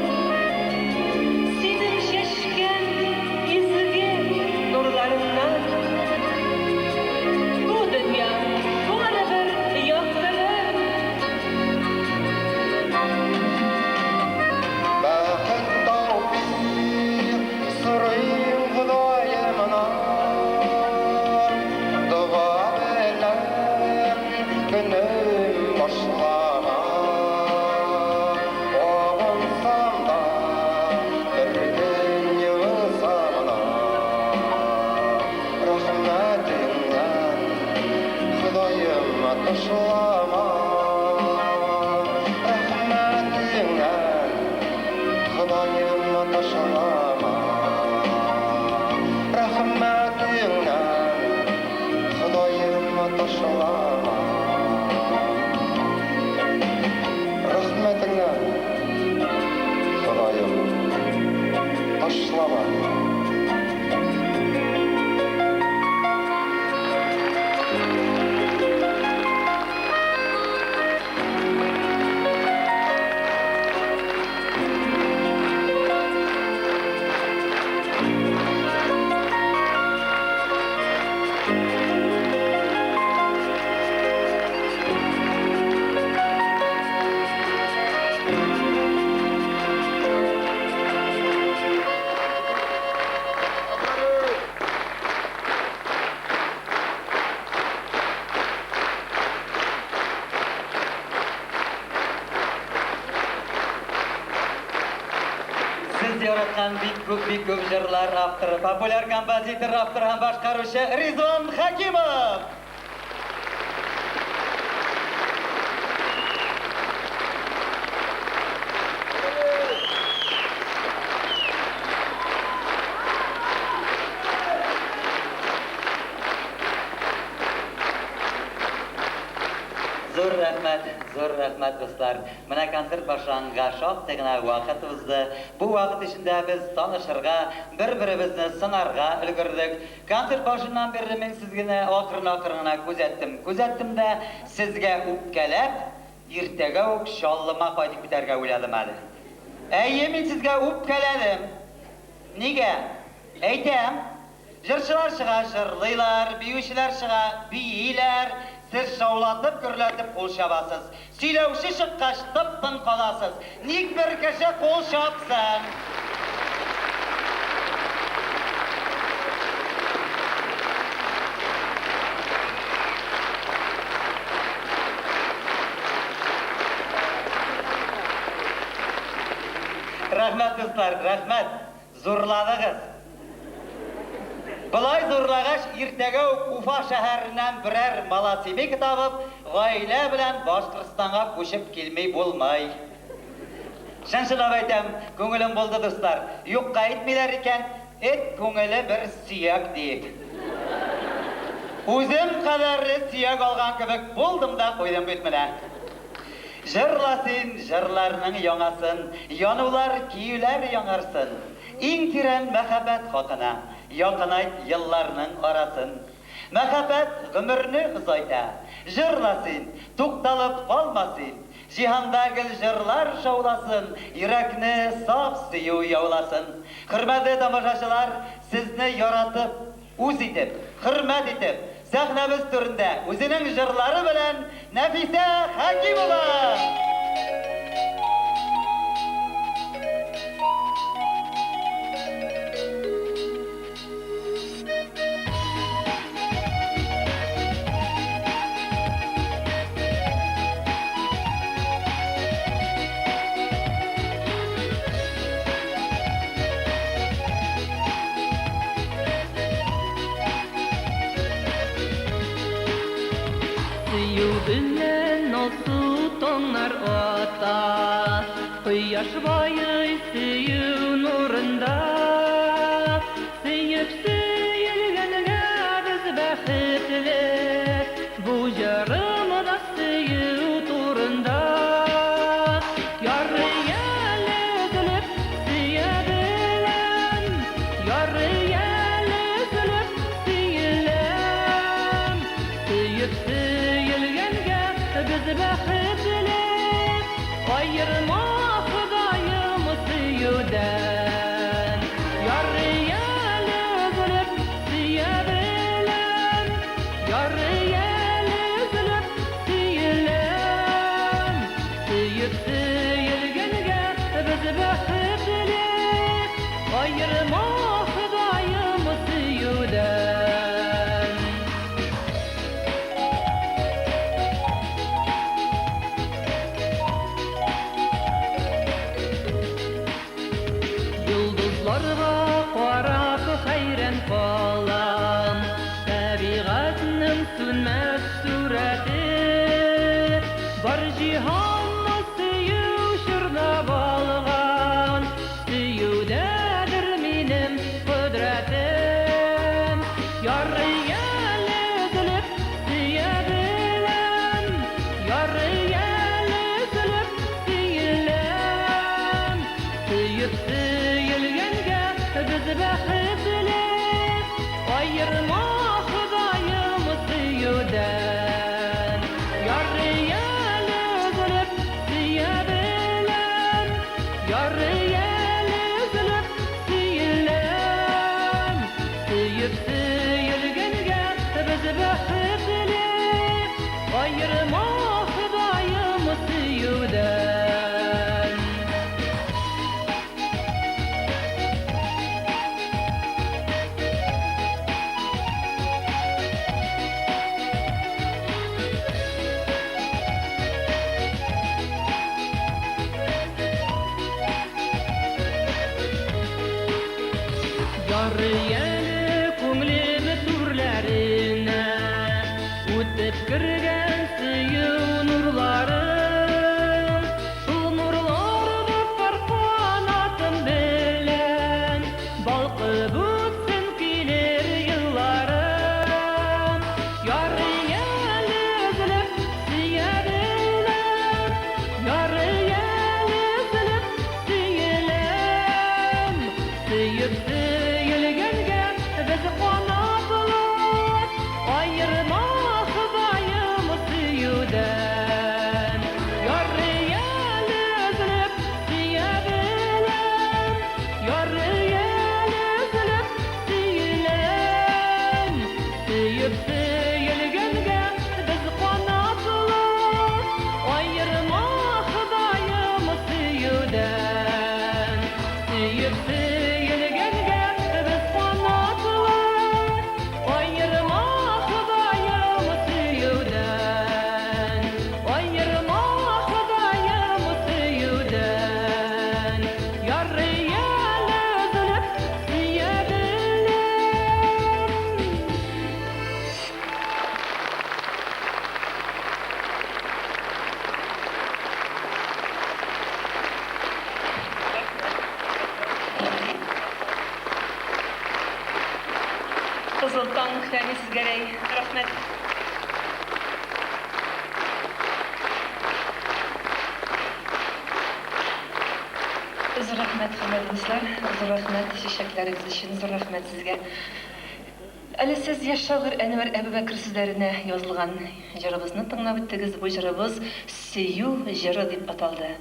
Синең чәчкән изге нурларыңнан бу дөнья барыбер яктырыр. Бәхет, тәүфыйк сорыйм Ходаемнан, Дога белән көнем башлана. Абынсам да, бер көн егылсам да, Рәхмәтеңнән, Ходаем, ташлама. Рәхмәтеңнән, Ходаем, ташлама. Рәхмәтеңнән, Ходаем, ташлама. Рәхмәтеңнән, Ходаем, ташлама. Сез яраткан бик күп җырлар авторы, популяр композитор, автор һәм башкаручы Ризван Хакимов. Зур рәхмәт, зур рәхмәт, дуслар. Менә концерт башланганга шактый гына вакыт узды. Бу вакыт эчендә без танышырга, бер-беребезне сынарга өлгердек. Концерт башыннан бирле мин сезгә акрын-акрын гына күзәттем. Күзәттем дә сезгә үпкәләп, иртәгә үк Чаллыма кайтып китәргә уйладым әле. Әйе, мин сезгә үпкәләдем. Нигә? Әйтәм. Җырчылар чыга, җырлыйлар, биючеләр чыга, бииләр. Сез шаулатып, гөрләтеп кул чабасыз. Сөйләүче чыккач, тып-тын каласыз. Ник бер кеше кул чапсын? Рәхмәт, дуслар, рәхмәт. Зурладыгыз. Болай зурлагач, иртәгә үк Уфа шәһәреннән берәр малосемейка табып, гаилә белән Башкортстанга күчеп килми булмый. Чын-чынлап әйтәм, күңелем булды, дуслар. Юкка әйтмиләр икән, эт күңеле бер сөяк диеп. Үзем кадәрле сөяк алган кебек булдым да куйдым бит менә. Җырла син җырларның яңасын, янулар, көюләр яңарсын. Иң тирән мәхәббәт хакына Якынайт елларның арасын. Мәхәббәт гомерне озайта. Җырла син, тукталып калма син. Җиһанда гел җырлар шауласын, Йөрәкне саф сөю яуласын. Хөрмәтле тамашачылар, сезне яратып, үз итеп, хөрмәт итеп, сәхнәбез түрендә үзенең җырлары белән Нәфисә Хәкимова! Сөю белән алсу таңнар ата, Кояш байый сөю нурында. Сөеп сөелгәнгә без бәхетле, Бу җырым да сөю турында. Ярый әле өзелеп сөя беләм, Ярый әле өзелеп сөеләм. Сөеп сөелгәнгә без бәхетле, Аерма Ходаем сөюдән. Ярый әле өзелеп сөя беләм, Ярый әле өзелеп сөеләм. Сөеп сөелгәнгә без бәхетле, Аерма Ходаем сөюдән. Йолдызларга карап хәйран калам, Табигатьнең сүнмәс сурәте. Бар җиһанны сөю чорнап алган, Сөюдәдер минем кодрәтем. Ярый әле өзелеп сөя беләм, Ярый әле өзелеп сөеләм. Сөеп сөелгәнгә без бәхетле, Аерма Ходаем сөюдән. Ярый әле өзелеп сөя беләм, Ярый әле өзелеп сөеләм. Сөеп сөелгәнгә без бәхетле, Аерма Ходаем сөюдән. Ярый әле күңелем түрләренә Үтеп кергән сөю нурлары. Шул нурларда пар канатым белән Балкып үтсен килер елларым. Ярый әле өзелеп сөя беләм, Ярый әле өзелеп сөеләм. Сөеп сөелгәнгә без канатлы, Аерма Ходаем сөюдән. Ярый әле өзелеп сөя беләм, Ярый әле өзелеп сөеләм. Сөеп сөелгәнгә без канатлы, Аерма Ходаем сөюдән. Сөеп сөелгәнгә без канатлы, Аерма Ходаем сөюдән. Аерма Ходаем сөюдән. Ярый әле өзелеп сөя беләм. Кызыл таң, Фәнис Гәрәй, рәхмәт. Зур рәхмәт, хөрмәтле дуслар, зур рәхмәт чәчәкләрегез өчен, зур рәхмәт сезгә. Әле сез яшь шагыйрь Әнвәр Әбүбәкер сүзләренә язылган җырыбызны тыңлап үттегез. Бу җырыбыз Сөю җыры дип аталды.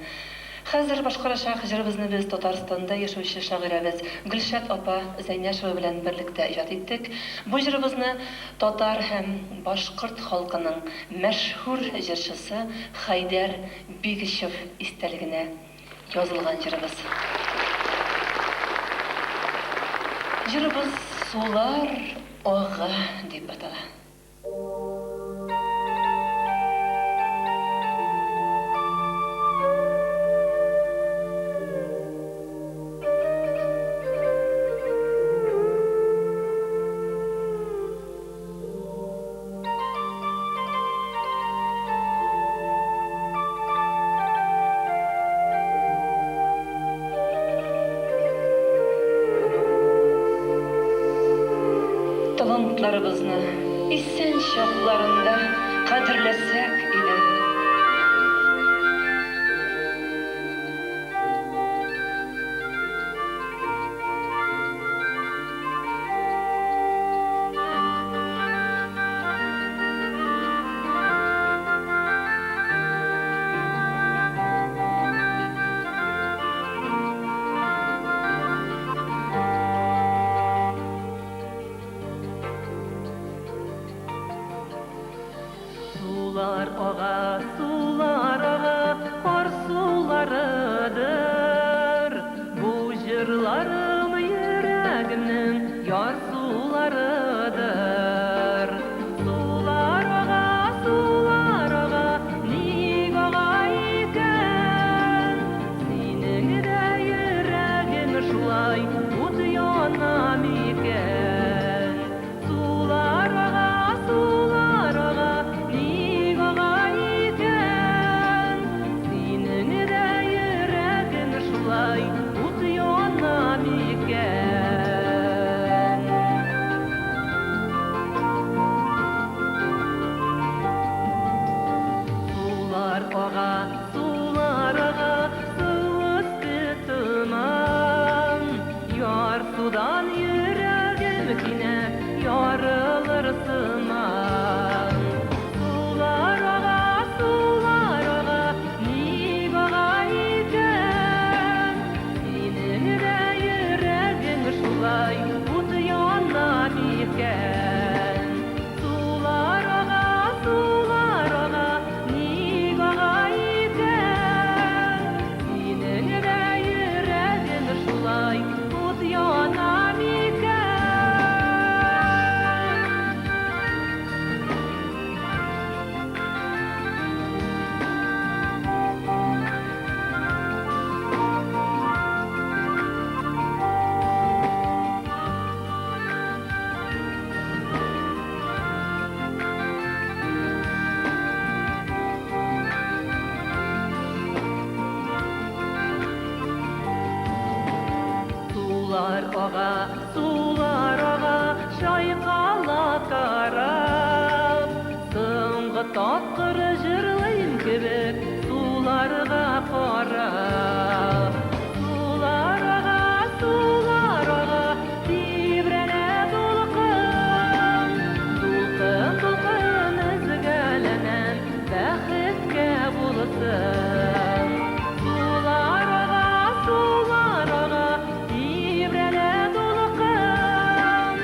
Хәзер башкарачак җырыбызны без Татарстанда яшәүче шагыйрәбез Гөлшат апа Зәйнәшева белән берлектә иҗат иттек. Бу җырыбызны татар һәм башкорт халкының мәшһүр җырчысы Хәйдәр Бигичев истәлегенә язылган җырыбыз. Җырыбыз Сулар ага дип атала. Талантларыбызны исән чакларында кадерләсәк иде. Сулар ага, сулар ага, кар суларыдыр. Бу җырларым йөрәгемнең ярсуларыдыр. Сулар ага, сулар ага, ник ага икән? Синең дә йөрәгең шулай ут яна микән? Сулар ага, сулар ага, ник ага икән? Синең дә йөрәгең шулай ут яна микән? Сулар ага, сулар ага, су өсте томан. Ярсудан йөрәгем кинәт ярылыр сыман. Сулар ага, сулар ага, ник ага икән? Синең дә йөрәгең шулай ут яна микән? Сулар ага, сулар ага, ник ага икән? Синең дә йөрәгең шулай ут яна микән? Сулар ага, сулар ага, чайкала карап. Соңгы тапкыр җырлыйм кебек суларга карап. Сулар ага, сулар ага, тибрәнә дулкын. Дулкын, дулкын өзгәләнәм, бәхеткә булсын. Сулар ага, сулар ага, тибрәнә дулкын.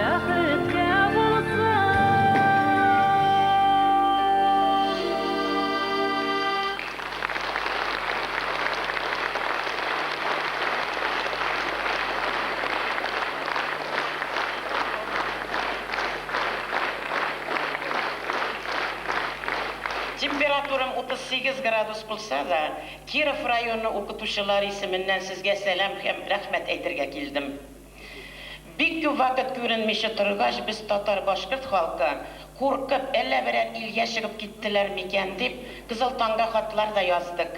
бәхеткә булсын. Температурам 38 градус булса да, Киров районы укытучылар исеменнән сезгә сәлам һәм рәхмәт әйтергә килдем. Бик күп вакыт күренмичә торгач, без татар-башкорт халкы куркып, әллә берәр илгә чыгып киттеләр микән дип, Кызыл таңга хатлар да яздык.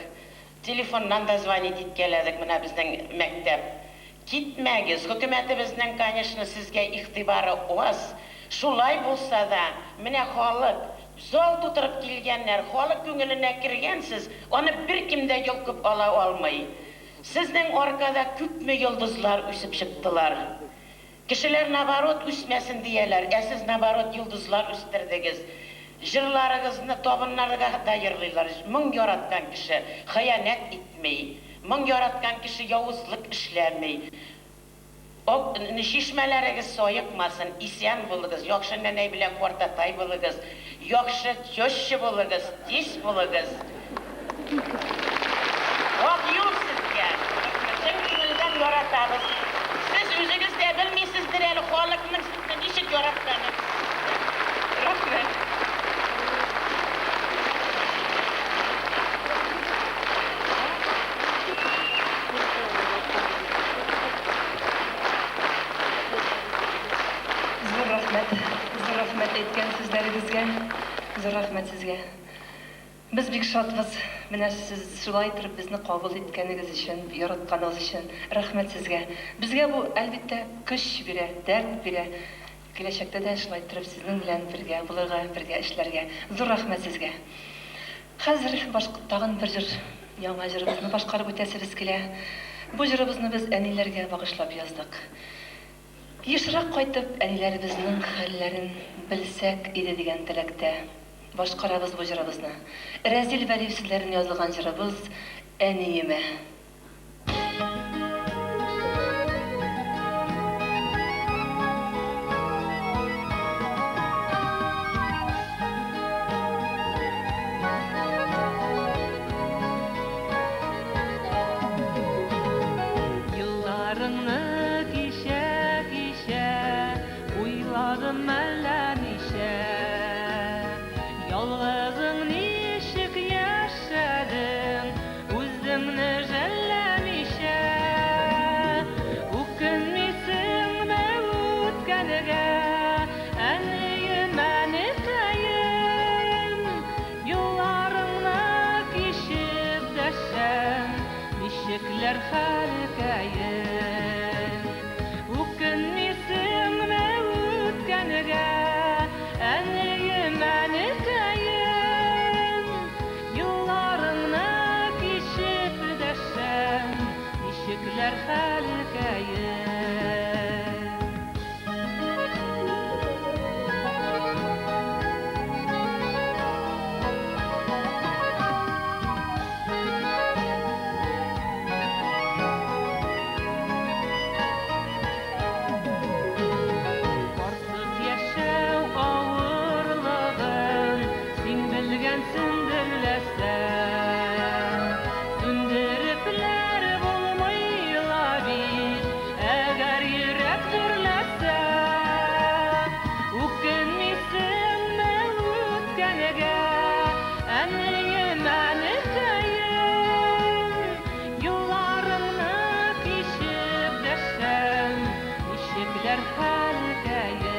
Телефоннан да звонить иткәләдек менә безнең мәктәп. Китмәгез, хөкүмәтебезнең, конечно, сезгә игътибары аз. Шулай булса да, менә халык зал тутырып килгәннәр, халык күңеленә кергәнсез, аны беркем дә йолкып ала алмый. Сезнең аркада күпме йолдызлар үсеп чыктылар. Кешеләр наоборот үсмәсен дияләр, ә сез наоборот йолдызлар үстердегез. Җырларыгызны табыннарга да йырлыйлар. Моң яраткан кеше хыянәт итми. Моң яраткан кеше явызлык эшләми. Чишмәләрегез саекмасын, исән булыгыз, яхшы нәнәй белән картатай булыгыз, яхшы теща булыгыз, тесть булыгыз. Ак юл сезгә. Чын күңелдән яратабыз. Сез үзегез дә белмисездер әле халыкның сезне ничек яратканын. Рәхмәт. Зур рәхмәт, зур рәхмәт әйткән сүзләрегезгә. Зур рәхмәт сезгә. Без бик шатбыз. Менә сез шулай итеп безне кабул иткәнегез өчен, яратканыгыз өчен рәхмәт сезгә. Безгә бу, әлбәттә, көч бирә, дәрт бирә. Киләчәктә дә шулай итеп сезнең белән бергә булырга, бергә эшләргә. Зур рәхмәт сезгә. Хәзер башка тагын бер җыр, яңа җырыбызны башкарып үтәсебез килә. Бу җырыбызны без әниләргә багышлап яздык. Ешрак кайтып әниләребезнең хәлләрен белсәк иде дигән теләктә башкарабыз бу җырыбызны. Рәзил Вәлиев сүзләрен язылган җырыбыз Әниемә. Елларыңны кичә-кичә уйладым әллә ничә. Ялгызың ничек яшәдең, үзеңне жәлләмичә. Үкенмисеңме үткәнгә, әнием, әнекәем? Юлларыңны кичеп дәшәм, ничекләр хәлкәем. Үкенмисеңме үткәнгә, әнием, әнекәем? Юлларыңны кичеп дәшәм, ничекләр хәлкәем. Барсыз яшәү авырлыгын син белгәнсеңдер ләсә. Сүндерепләр булмый ла бит, әгәр йөрәк дөрләсә. Үкенмисеңме үткәнгә, әнием, әнекәем? Юлларыңны кичеп дәшәм, ничекләр хәлкәем.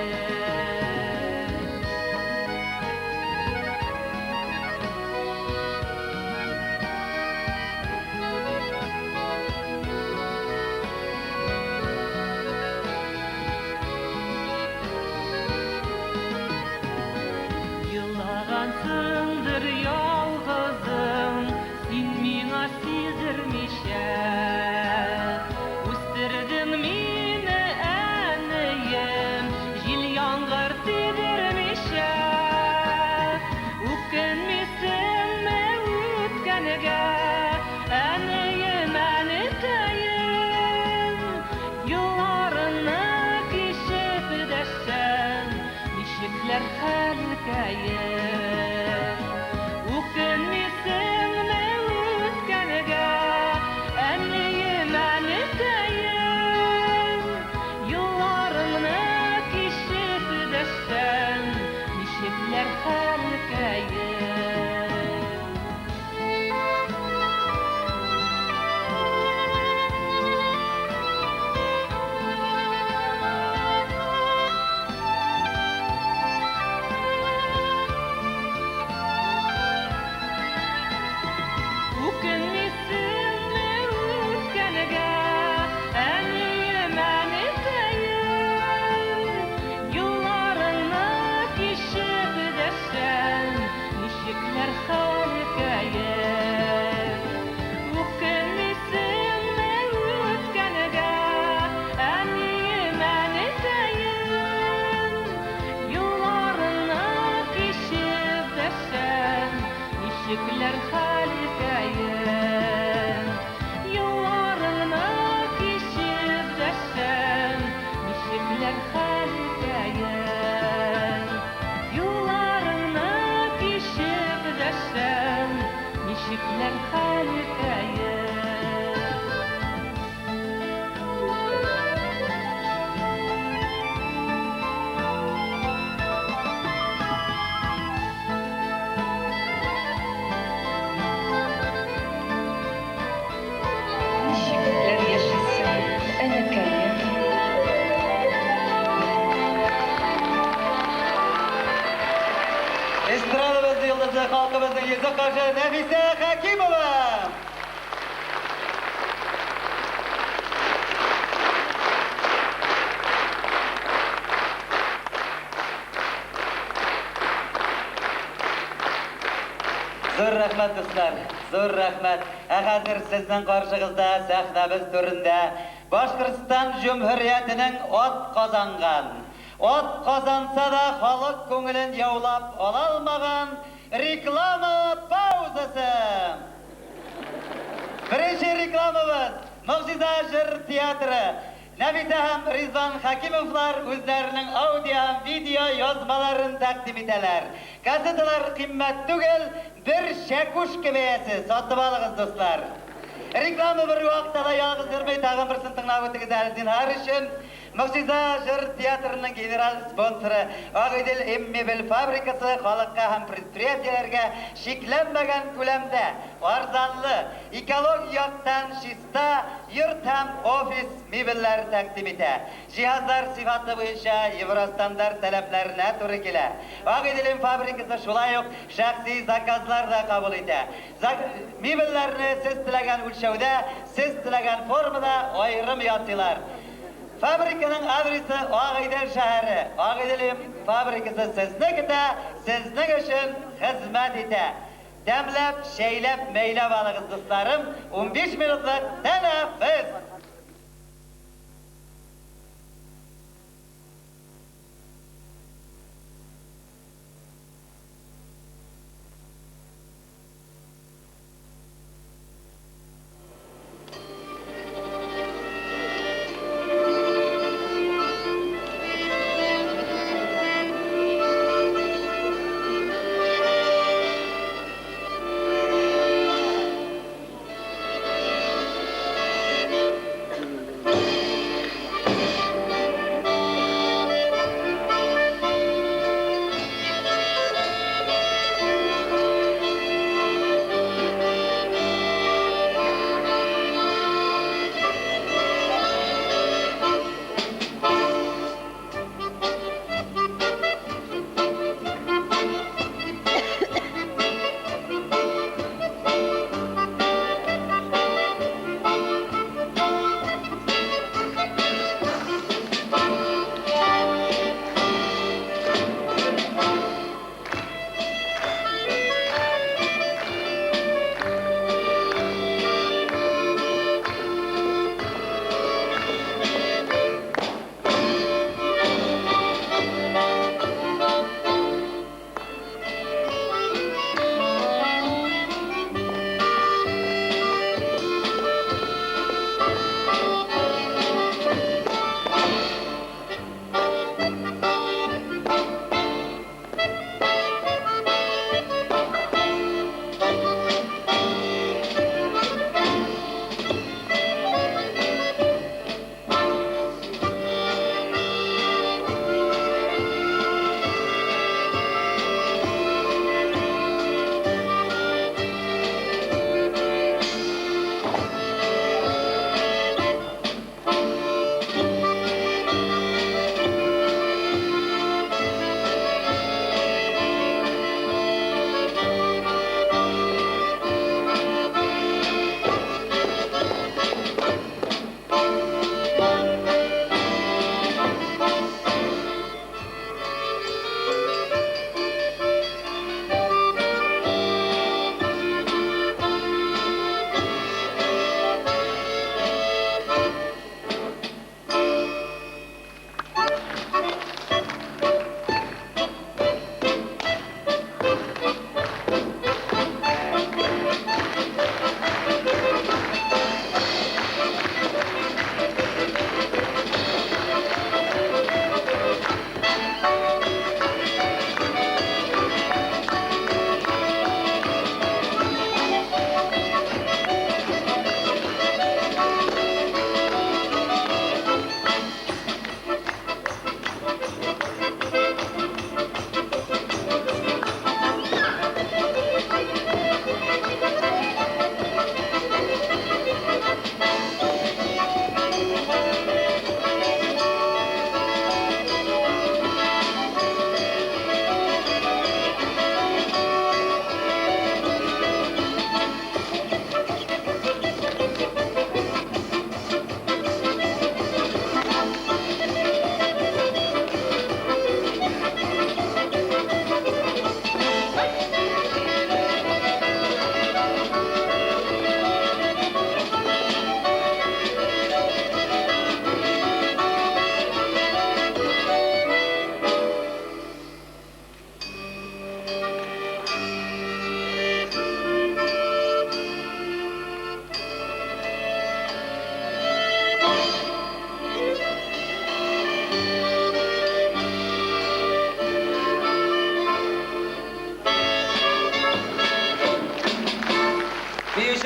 Елагансыңдыр ялгызың, син миңа сиздермичә. Үстердең мине, әнием, җил Ничекләр хәлкәем? Үкенмисеңме үткәнгә, әнием, әнекәем? Юлларыңны кичеп дәшсәм, ничекләр хәлкәем? Үкенмисеңме үткәнгә, әнием, әнекәем? Юлларыңны кичеп дәшсәм, ничекләр хәлкәем? Үкенмисеңме үткәнгә, әнием, әнекәем? Юлларыңны кичеп дәшсәм, ничекләр хәлкәем? Юлларыңны кичеп дәшсәм, ничекләр хәлкәем? Юлларыңны кичеп дәшсәм, ничекләр хәлкәем? Ничекләр яшисең, әнекәем? Эстрадабыз йолдызы, халкыбызның йөзе каршы Нәфисә Хәкимова! Зур рәхмәт, дуслар, зур рәхмәт. Ә хәзер сезнең каршыгызда сәхнәбез түрендә Башкортстан Җөмһүриятенең ат казанган, ат казанса да халык күңелен яулап ала алмаган реклама паузасы. Беренче рекламабыз Могҗиза җыр театры. Нәфисә һәм Ризван Хәкимовлар үзләренең аудио һәм видео язмаларын тәкъдим итәләр. Кассеталар кыйммәт түгел, бер чәкүшкә бәясе, сатып алыгыз, дуслар. Реклама бер вакытта да ялгыз йөрми, тагын берсен тыңлап үтегез әле зинһар өчен. Могҗиза җыр театрының генераль спонсоры Агыйдел М мебель фабрикасы халыкка һәм предприятиеләргә чикләнмәгән күләмдә арзанлы, экологик яктан чиста йорт һәм офис мебельләре тәкъдим итә. Җиһазлар сыйфаты буенча евростандарт таләпләренә туры килә. Агыйдел М фабрикасы шулай ук шәхси заказлар да кабул итә. Мебельләрне сез теләгән үлчәүдә, сез теләгән формада аерым ясыйлар. Фабриканың адресы Агыйдел шәһәре. Агыйдел М фабрикасы сезне көтә, сезнең өчен хезмәт итә. Тәмләп, чәйләп, мәйләп алыгыз, дусларым. 15 минутлык тәнәфес.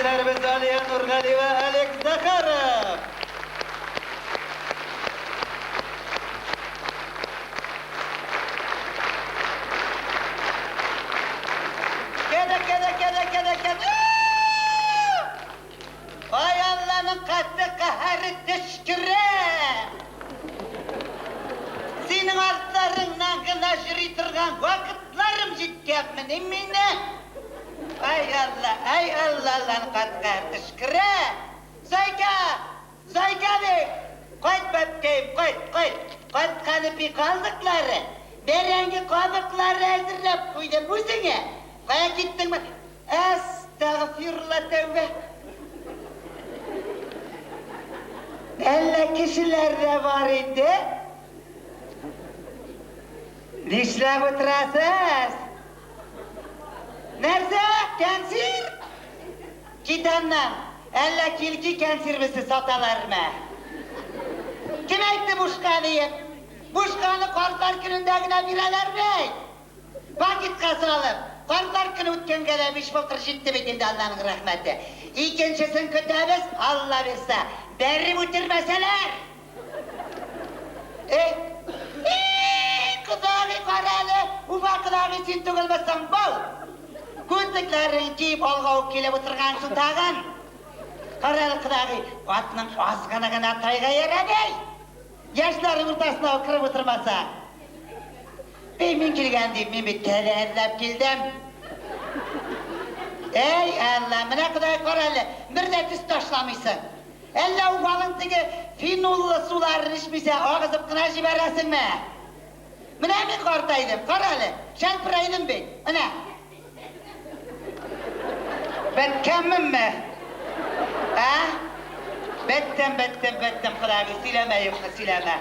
Биючеләребез Алия Нургалиева, Олег Захаров. Кәдә, кәдә, кәдә, кәдә, кәдә. Ай, Алланың каты каһәре төшкере! Синең артларыңнан гына йөри торган вакытларым җиткәнмени мине? Ай, Алла, ай, Алла, Алланың каты каһәре төшкере! Зайка! Зайка ди! Кайт, бәбкәем, кайт, кайт! Кайткан ипи калдыклары, бәрәңге кабыклары әзерләп куйдым үзеңә. Кая киттеңме? Әстәгъфирулла, тәүбә! Әллә кешеләр дә бар инде? Нишләп утырасыз? Нәрсә? Кәнсир? Кит аннан. Әллә килки кәнсирбесе саталармы? Кем әйтте бушка диеп? Бушканы картлар көнендә генә бирәләр бит. Пакетка салып, картлар көне үткәнгә дә биш былтыр җитте бит инде Алланың рәхмәте. Икенчесен көтәбез, Алла бирсә. Бәреп үтермәсәләр. Эй, эй, кодагый, кара әле, Уфа кодагый син түгелме соң был? Күзлекләрең киеп алга ук килеп утыргансың тагын. Кара әле, кодагый, атның азгыны гына тайга ярамый. Яшьләр уртасына ук кереп утырмаса. Бей, мин килгән дип, мин бит кәлә эзләп килдем. Эй, Алла, менә Ходай кара әле, бер дә төс ташламыйсың. Әллә Уфаның теге феноллы суларын эчмисә агызып кына җибәрәсеңме? Менә мин картайдым, кара әле, шәлперәйдем бит, менә. Беткәнменме? Ә? Беттем, беттем, беттем, Кодагый, сөйләмә юкны, сөйләмә.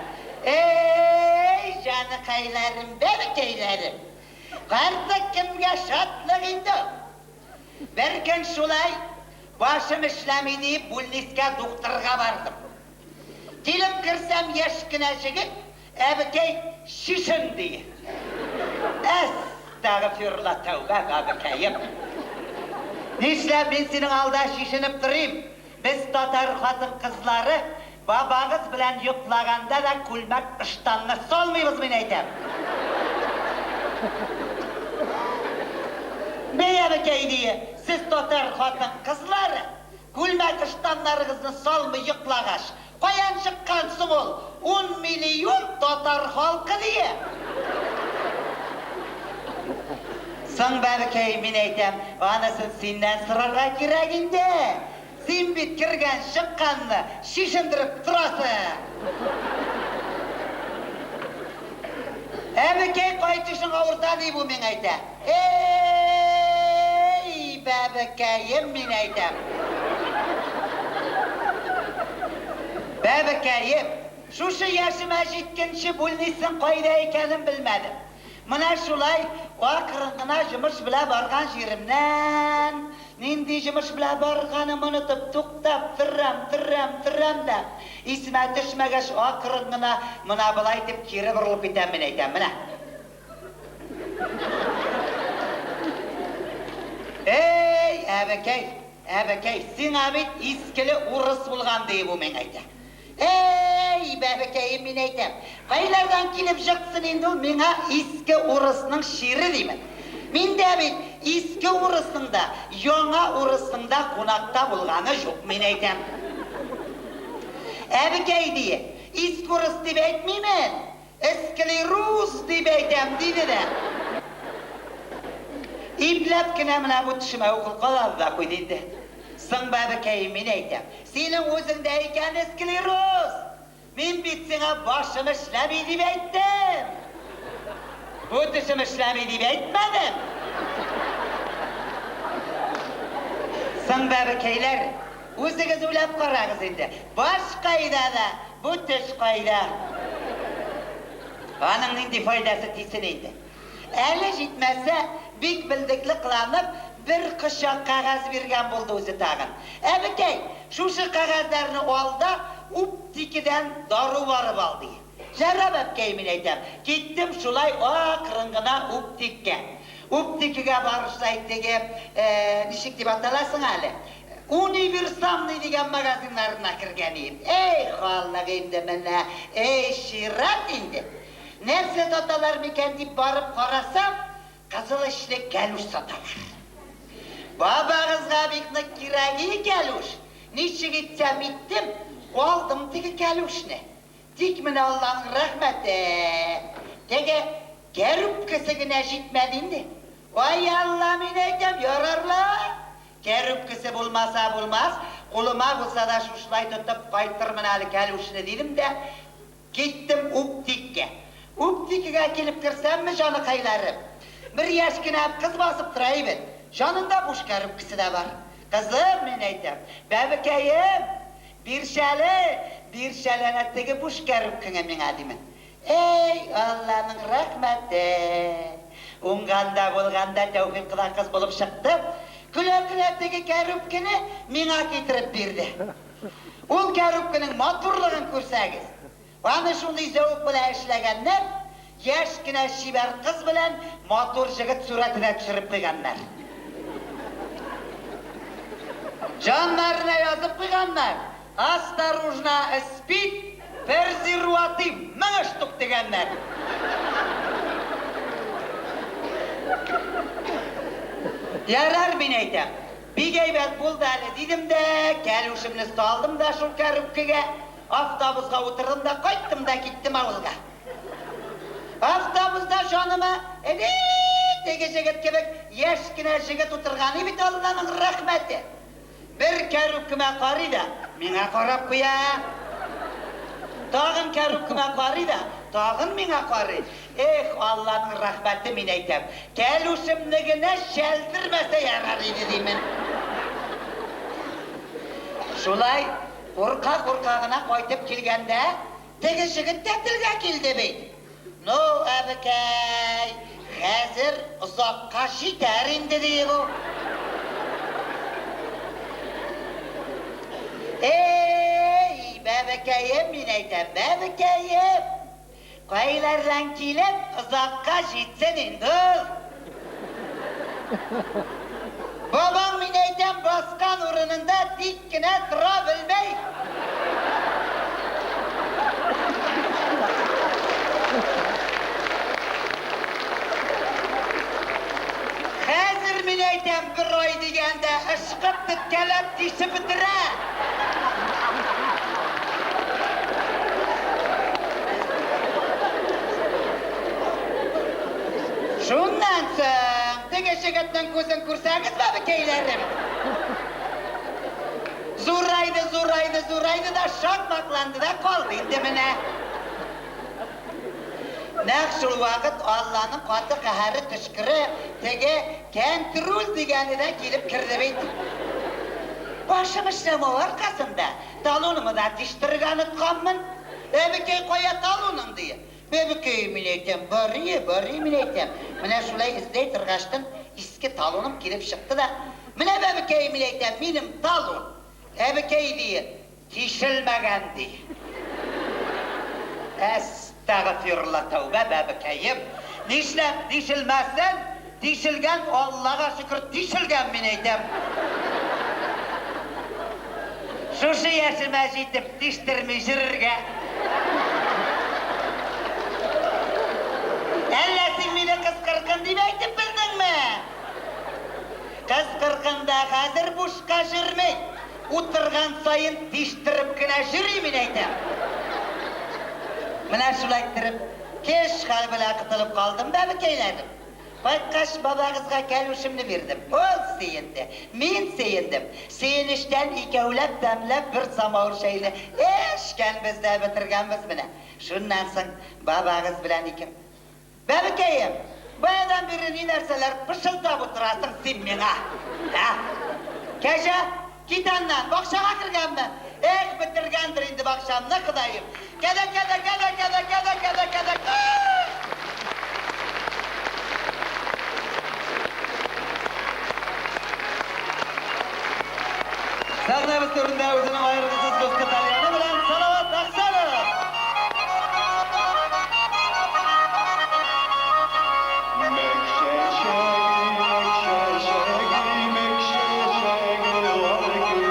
Эй, җаныкайларым, бәбекәйләрем! Картлык кемгә шатлык инде ул? Бер көн шулай, башым эшләми диеп, бүлнискә духтырга бардым. Килеп керсәм, яшь кенә җегет, әбекәй, чишен, ди. Әстәгъфирулла, тәүбә, бәбекәем. Нишләп мин синең алда чишенеп торыйм? Без татар хатын-кызлары бабагыз белән йоклаганда да күлмәк-ыштанны салмыйбыз, мин әйтәм. Бәй, әбекәй, ди, сез татар хатын-кызлары күлмәк-ыштаннарыгызны салмый йоклагач, каян чыккан соң ул 10 миллион татар халкы, ди. Соң, бәбекәй, мин әйтәм, анысын синнән сорарга кирәк инде. Син бит кергән чыкканны чишендереп торасың. Әбекәй, кайтышың авырта, ди бу миңа әйтә. Эй, бәбекәем, мин әйтәм. Бәбекәем, шушы яшемә җиткәнче бүлнисең кайда икәнен белмәдем. Менә шулай акрын гына җомыш белән барган җиремнән, нинди җомыш белән барганым онытып, туктап торам, торам, торам да, исемә төшмәгәч, акрын гына менә болай итеп кире борылып китәм, мин әйтәм, менә. Эй, әбекәй, әбекәй, сиңа бит искеле урыс булган, ди бу миңа әйтә. Эй, бәбекәем, мин әйтәм, кайлардан килеп чыксын инде ул миңа иске урысның чире димен. Миндә бит иске урысның да, яңа урысның да кунакта булганы юк, мин әйтәм. Әбекәй ди, иске урыс дип әйтмимен, эскелерус дип әйтәм, диде дә. Ипләп кенә менә бу төшемә укыл калады да куйды инде. Соң, бәбекәем, мин әйтәм, синең үзеңдә икән склероз. Мин бит сиңа башым эшләми дип әйттем. Бу төшем эшләми дип әйтмәдем. Соң, бәбекәйләр, үзегез уйлап карагыз инде. Баш кайда да, бу төш кайда? Аның нинди файдасы тисен инде? Әле җитмәсә, бик белдекле кыланып, бер кочак кәгазь биргән булды үзе тагын. Әбекәй, шушы кәгазьләрне ал да, уптикедән дару барып ал, ди. Җәрәп әбкәй, мин әйтәм, киттем шулай акрын гына уптиккә. Уптикегә барышлай теге, ничек дип аталасың әле? Универсамный дигән магазиннарына кергән идем. Эй, халык инде менә, эй, чират инде. Нәрсә саталар микән дип барып карасам, кызыл эчле кәлүш саталар. Бабагызга бик нык кирәк и кәлүш. Ничек итсәм иттем, алдым теге кәлүшне. Тик менә Алланың рәхмәте, теге кәрүпкесе генә җитмәде инде. Ай Алла, мин әйтәм, ярар ла. Кәрүпкесе булмаса булмас, кулыма булса да шушылай тотып кайтырмын әле кәлүшне дидем дә, киттем Уптиккә. Уптиккә килеп керсәмме, җаныкайларым? Бер яшь кенә кыз басып тора бит. Җанында буш кәрүпкесе дә бар. Кызым, мин әйтәм, бәбекәем, биршәле, биршәле әнә теге буш кәрүпкеңе миңа димен. Эй, Алланың рәхмәте! Уңганда булганда тәүфик кына кыз булып чыкты. Көлә-көлә теге кәрүпкене миңа китереп бирде. Ул кәрүпкенең матурлыгын күрсәгез. Аны шундый зәвык белән эшләгәннәр, яшь кенә чибәр кыз белән матур җегет сурәтенә төшереп куйганнар. Җаннарына язып куйганнар. Осторожно, спид, презерватив, 1000 штук дигәннәр. Ярар, мин әйтәм. Бик әйбәт булды әле дидем дә, кәлүшемне салдым да шул кәрүпкегә, автобусга утырдым да кайттым да киттем авылга. Автобуста җаныма әнә теге җегет кебек яшь кенә җегет утырган бит Алланың рәхмәте. Бер кәрүпкемә карый да, миңа карап куя. Тагын кәрүпкемә карый да, тагын миңа карый. Эх, Алланың рәхмәте, мин әйтәм. Кәлүшемне генә шәлдермәсә ярар иде димен. Шулай курка-курка гына кайтып килгәндә, теге җегет тә телгә килде бит. Ну, әбекәй, хәзер озакка җитәр инде, ди бу. Эй, бәбекәем, мин әйтәм, бәбекәем! Кайлардан килеп, озакка җитсен инде ул. Бабаң, мин әйтәм, баскан урынында тик кенә тора белмәй. Хәзер мин әйтәм, бер ай дигәндә ышкып теткәләп тишеп бетерә. Шуннан соң теге җегетнең күзен күрсәгез, бәбекәйләрем. Зурайды, зурайды, зурайды да шакмакланды да калды инде менә. Нәкъ шул вакыт Алланың каты каһәре төшкере теге кәнтрүл дигәне дә килеп керде бит. Башым эшләмәү аркасында талонымы да тиштерергә онытканмын. Әбекәй, кая талоның ди. Бәбекәй, мин әйтәм, барые, барые, мин әйтәм. Менә шулай эзләй торгачтын иске талоным килеп чыкты да, менә бәбекәй, мин әйтәм, минем талон. Әбекәй ди, тишелмәгән ди. Әстәгъфирулла, тәүбә, бәбекәем. Нишләп тишелмәсен? Тишелгән, Аллага шөкер, тишелгән, мин әйтәм. Шушы яшемә җитеп тиштерми йөрергә. Әллә син мине кыз-кыркын дип әйтеп белдеңме? Кыз-кыркын да хәзер бушка йөрми. Утырган саен тиштереп кенә йөри, мин әйтәм. Менә шулай иттереп, кеш хәл белән котылып калдым, бәбекәйләрем. Кайткач бабагызга кәлүшемне бирдем. Ул сөенде, мин сөендем. Сөенештән икәүләп тәмләп бер самавыр чәйне эчкәнбез дә бетергәнбез менә. Шуннан соң бабагыз белән икәү. Бәбекәем, баядан бирле ни нәрсәләр пышылдап утырасың син миңа? Ә? Кәҗә, кит аннан, бакчага кергәнме? Эх, бетергәндер инде бакчамны, Ходаем. Кәдә, кәдә, кәдә, кәдә, кәдә, кәдә, кәдә. Сәхнәбез түрендә үзенең аерылгысыз дусты тальяны белән Салават Әхсәнов. Мәк чәчәге, мәк чәчәге, мәк чәчәге, ал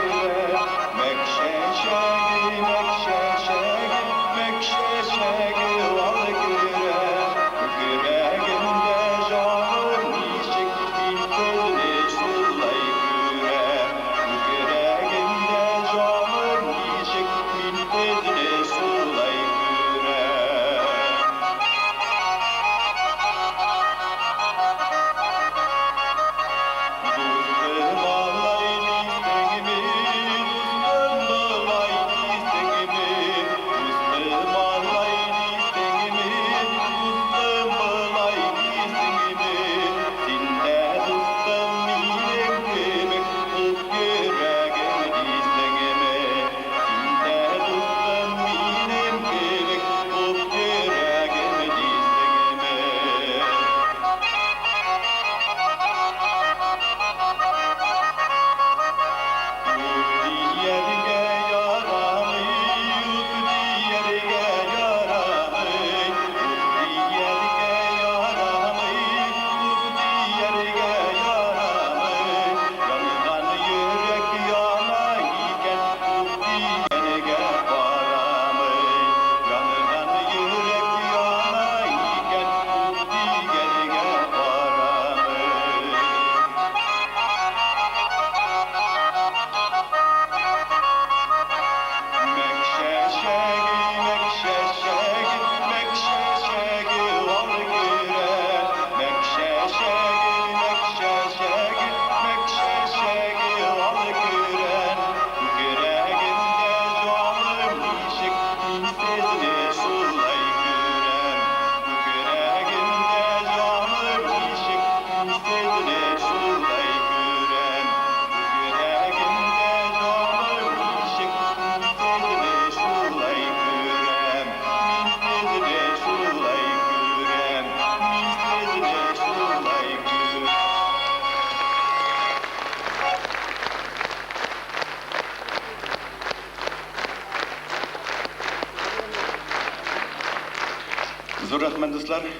дуслар,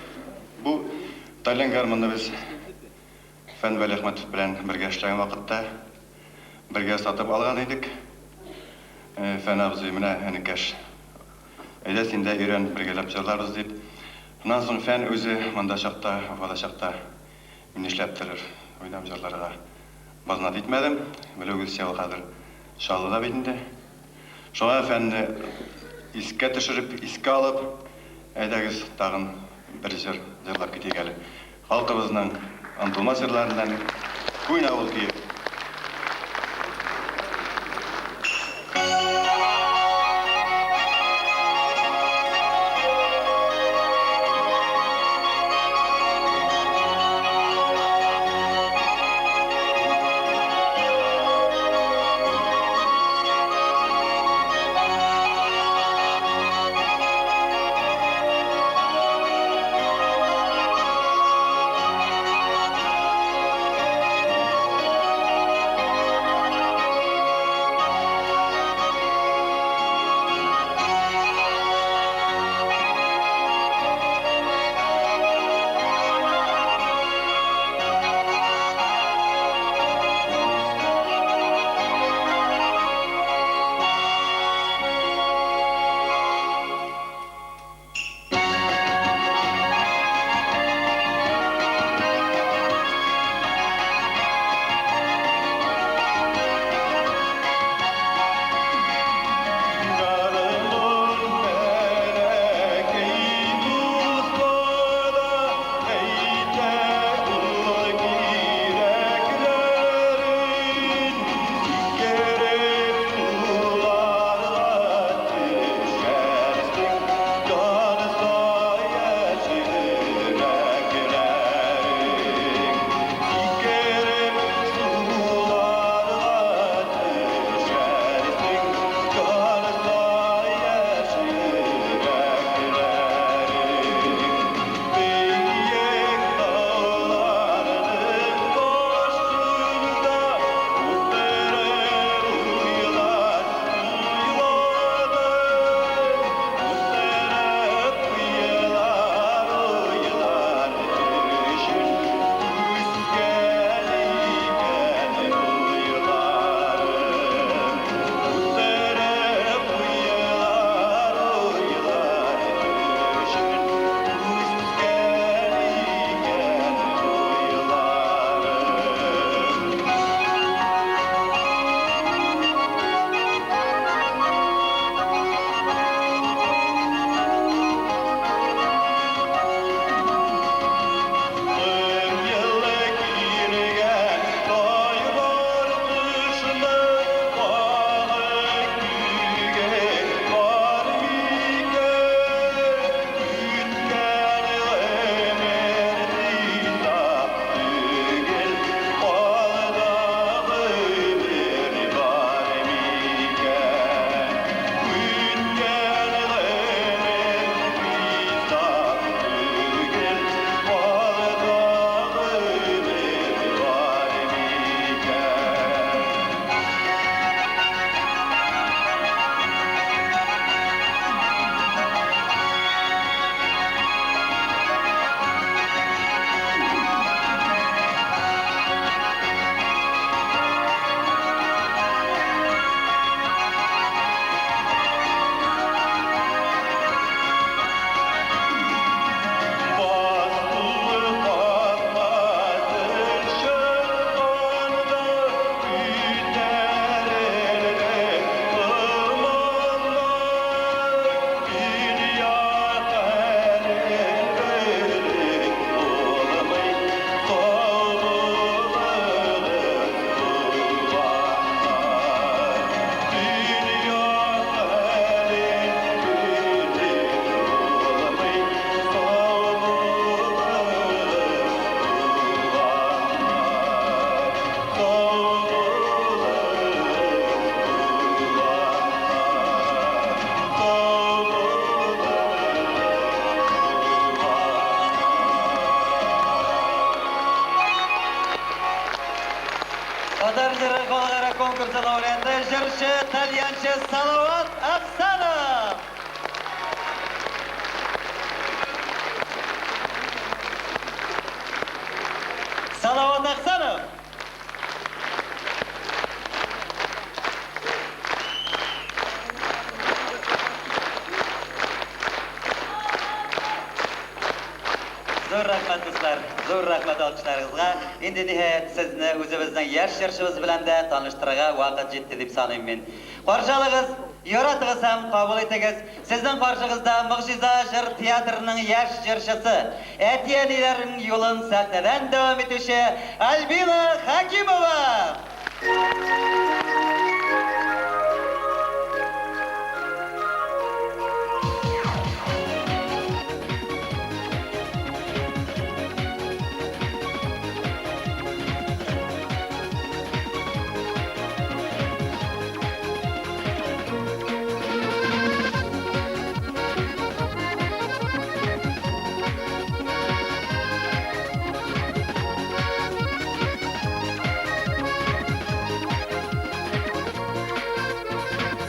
бу тальян гармунны без Фән Вәлиәхмәтов белән бергә эшләгән вакытта бергә сатып алган идек. Фән абзый, менә энекәш, әйдә син дә өйрән, бергәләп җырларбыз дип. Шуннан соң Фән үзе монда чакта, Уфада чакта мин нишләптерер уйнап җырларга базнат итмәдем. Белүегезчә, ул хәзер Чаллыда бит инде. Шуңа Фәнне искә төшереп, искә алып, әйдәгез тагын бер җыр җырлап китик әле. Халкыбызның онытылмас җырларыннан Күн авыл көе. Татар җыры халыкара конкурсы лауреаты, җырчы, тальянчы Салават Ахсанов! Марат Әхсәнов! Зур рәхмәт, дуслар, зур рәхмәт алкышларыгызга. Инде ниһаять сезне үзебезнең яшь җырчыбыз белән дә таныштырырга вакыт җитте дип саныйм мин. Каршы алыгыз, яратыгыз һәм кабул итегез. Сезнең каршыгызда Могҗиза җыр театрының яшь җырчысы, әти-әниләренең юлын сәхнәдән дәвам итүче Альбина Хәкимова!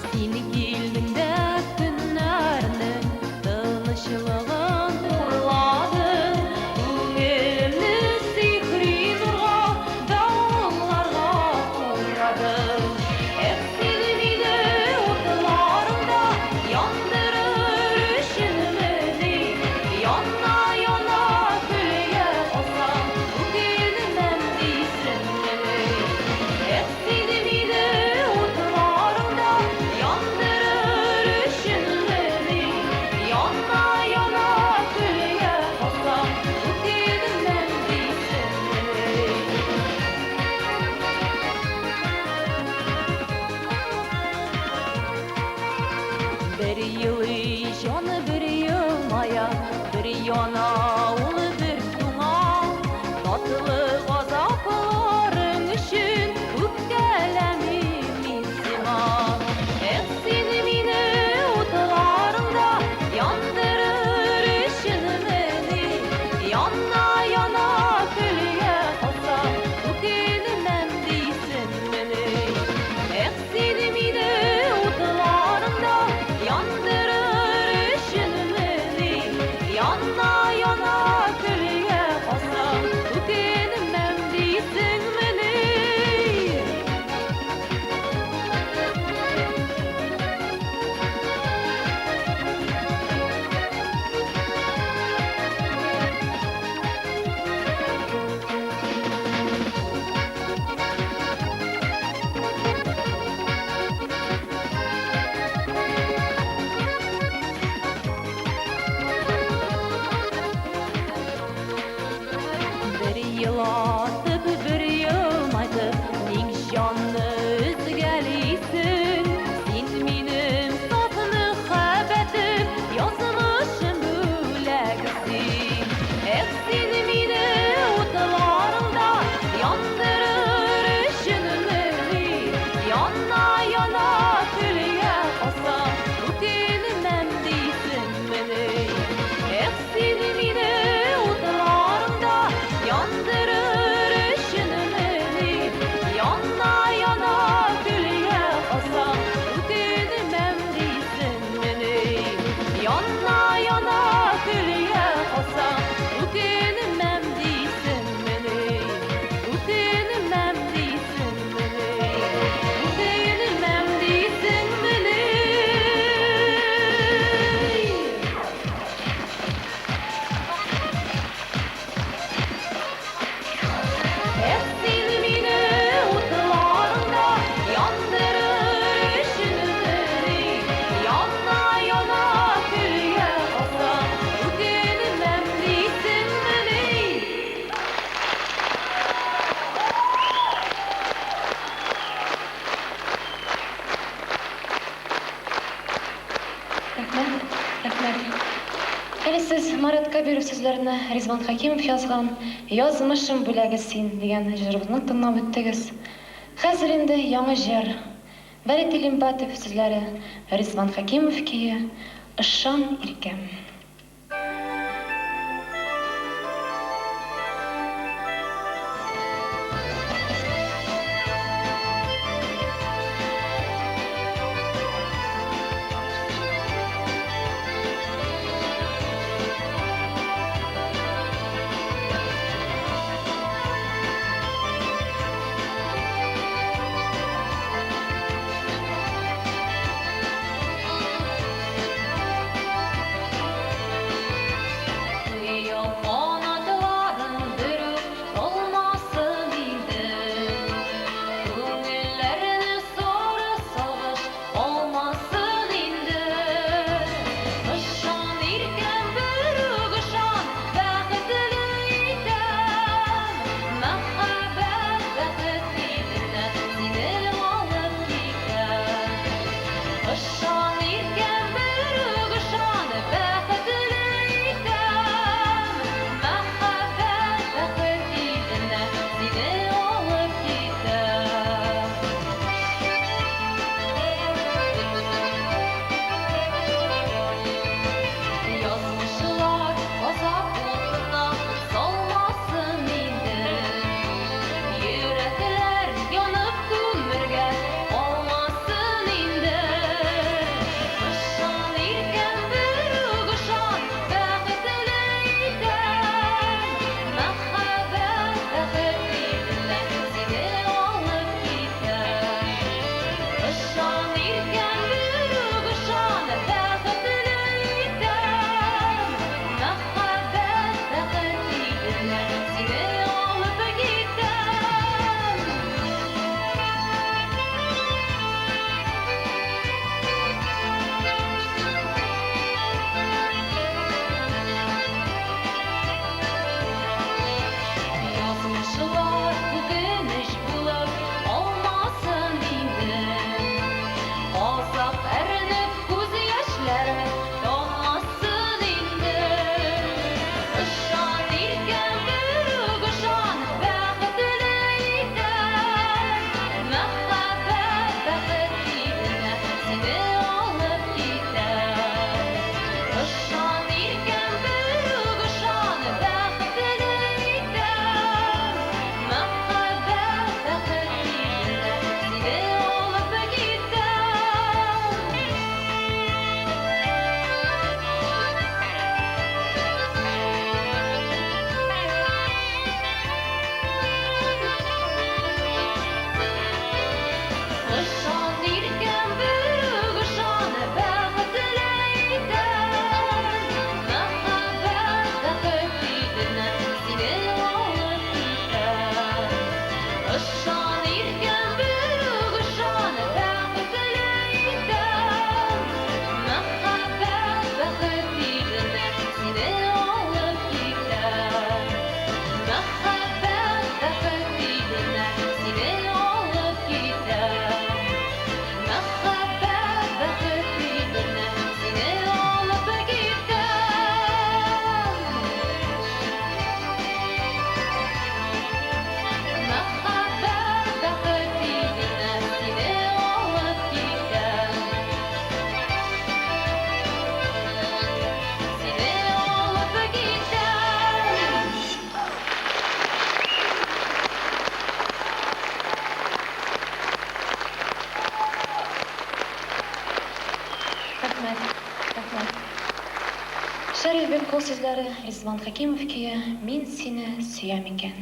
Син килдең дә көннәрнең тынычлыгын урладың, күңелемне сихри нурга, давылларга урадың. Эх, син мине утларыңда яндырыр өченмени? Яна-яна көлгә калсам, үкенмәм дисеңмени? Эх, син мине утларыңда яндырыр өченмени? Яна-яна көлгә калсам, үкенмәм дисеңмени? Бер елый җаны, бер елмая, бер яна ул, бер туңа. Татлы газапларың өчен үпкәләмим мин сиңа. Эх, син мине утларыңда яндырыр өченмени? Яна-яна көлгә калсам, үкенмәм дисеңмени? Эх, син мине утларыңда яндырыр өченмени? Яна-яна көлгә калсам, үкенмәм дисеңмени? Бер елатып, бер елмайтып, ник җанны өзгәлисең? Син минем саф мәхәббәтем, язмышым бүләге син. Эх, син мине утларыңда яндырыр өченмени? Яна-яна көлгә калсам, үкенмәм дисеңмени? Эх, син мине утларыңда яндырыр өченмени? Яна-яна көлгә калсам, үкенмәм дисеңмени? Яна-яна көлгә калсам, үкенмәм дисеңмени? Үкенмәм дисеңмени? Үкенмәм дисеңмени? Эх, син мине утларыңда яндырыр өченмени? Яна-яна көлгә калсам, үкенмәм дисеңмени? Рәхмәт, рәхмәт. Әле сез Марат Кәбиров сүзләренә Ризван Хәкимов язган Язмышым бүләге син дигән җырыбызны тыңлап үттегез. Хәзер инде яңа җыр. Вәлит Илимбатов сүзләре, Ризван Хәкимов көе Ышан иркәм. сүзләре, Ризван Хәкимов көе Мин сине сөям икән.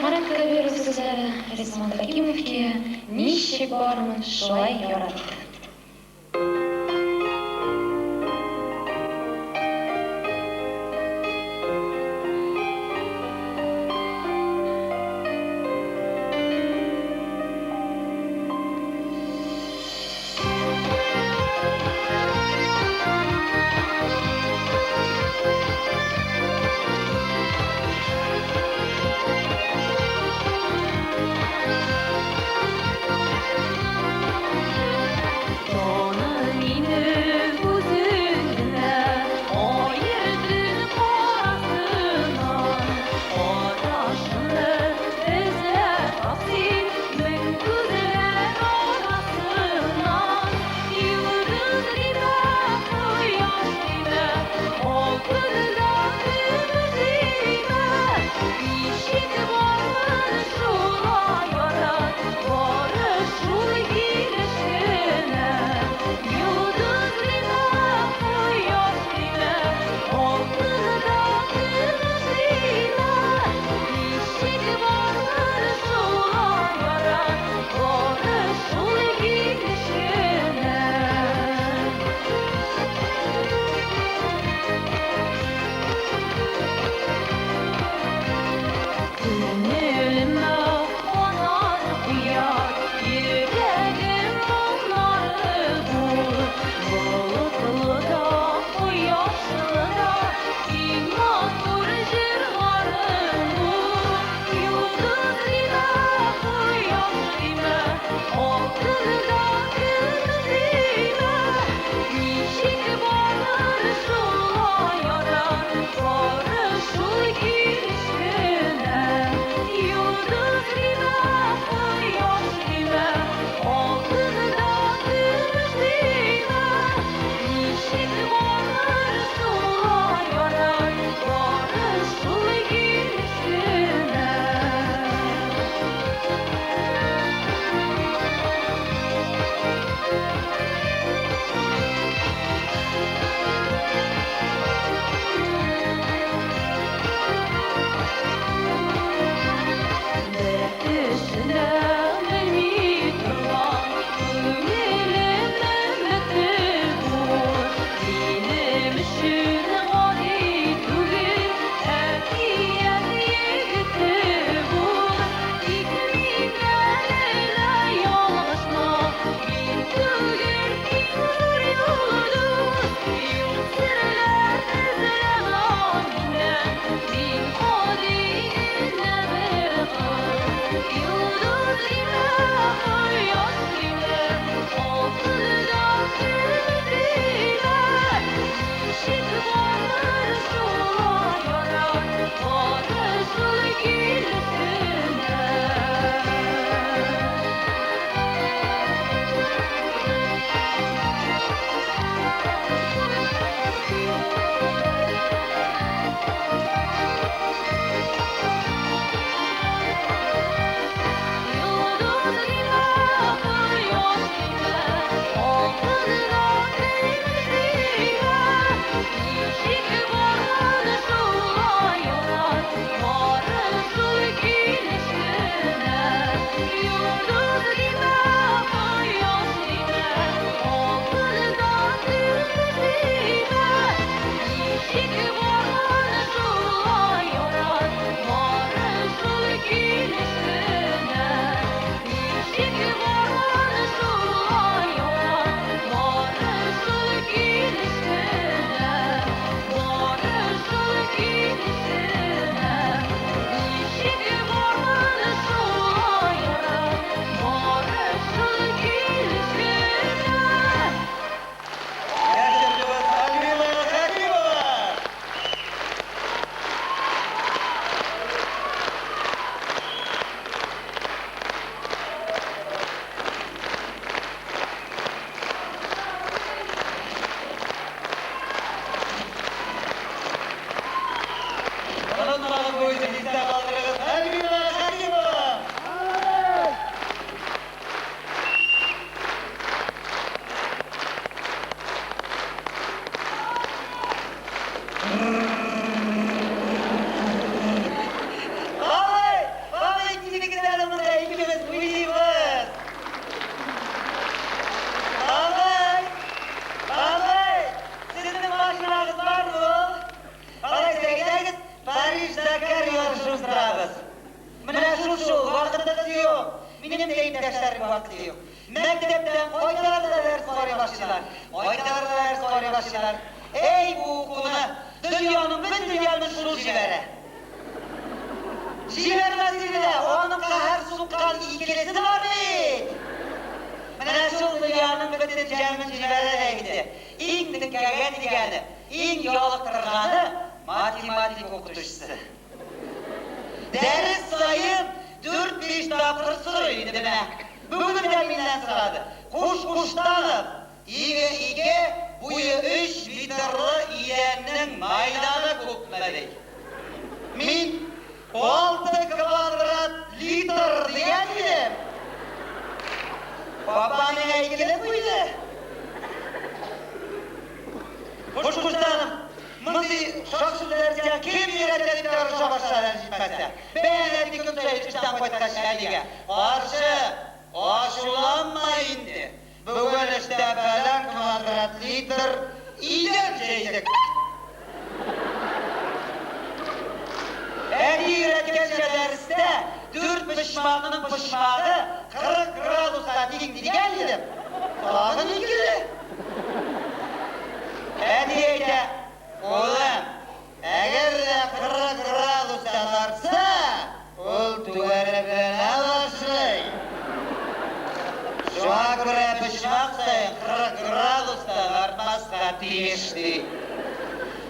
Марат Кәбиров сүзләре, Ризван Хәкимов көе Ничек бармын, шулай ярат. Thank you. Кайталар да дәрес карый башлыйлар. Кайталар да дәрес карый башлыйлар. Әй, бу укуны! Дөньяның бөтен ямен шул җибәрә. Җибәрмәс иде дә, аның каһәр суккан икелесе бар бит. Менә шул дөньяның бөтен ямен җибәрә дә инде. Иң теңкәгә тигәне, иң ялыктырганы математика укытучысы. Дәрес саен 4-5 тапкыр сорый инде менә. Бүген дә миннән сорады. Куш-куштанов, иге ике, буе 3 метрлы идәннең мәйданы күпме ди. Мин 6 квадрат литр дигән идем. Папа миңа икеле куйды. Куш-куштанов, мондый шак сүзләр сиңа кем өйрәтә дип орыша башлады җитмәсә. Бәләди көн саен эштән кайткач әнигә. Каршы, ачуланма инде. Бүген эштә фәлән квадрат литр идән җәйдек. Әни өйрәткәнчә дәрестә 4 почмакның почмагы 40 градуска тиң дигән идем. Тагын икеле. Әни әйтә, улым, әгәр дә 40 градустан артса, ул түгәрәкләнә башлый. Шуңа күрә почмак саен 40 градустан артмаска тиеш, ди.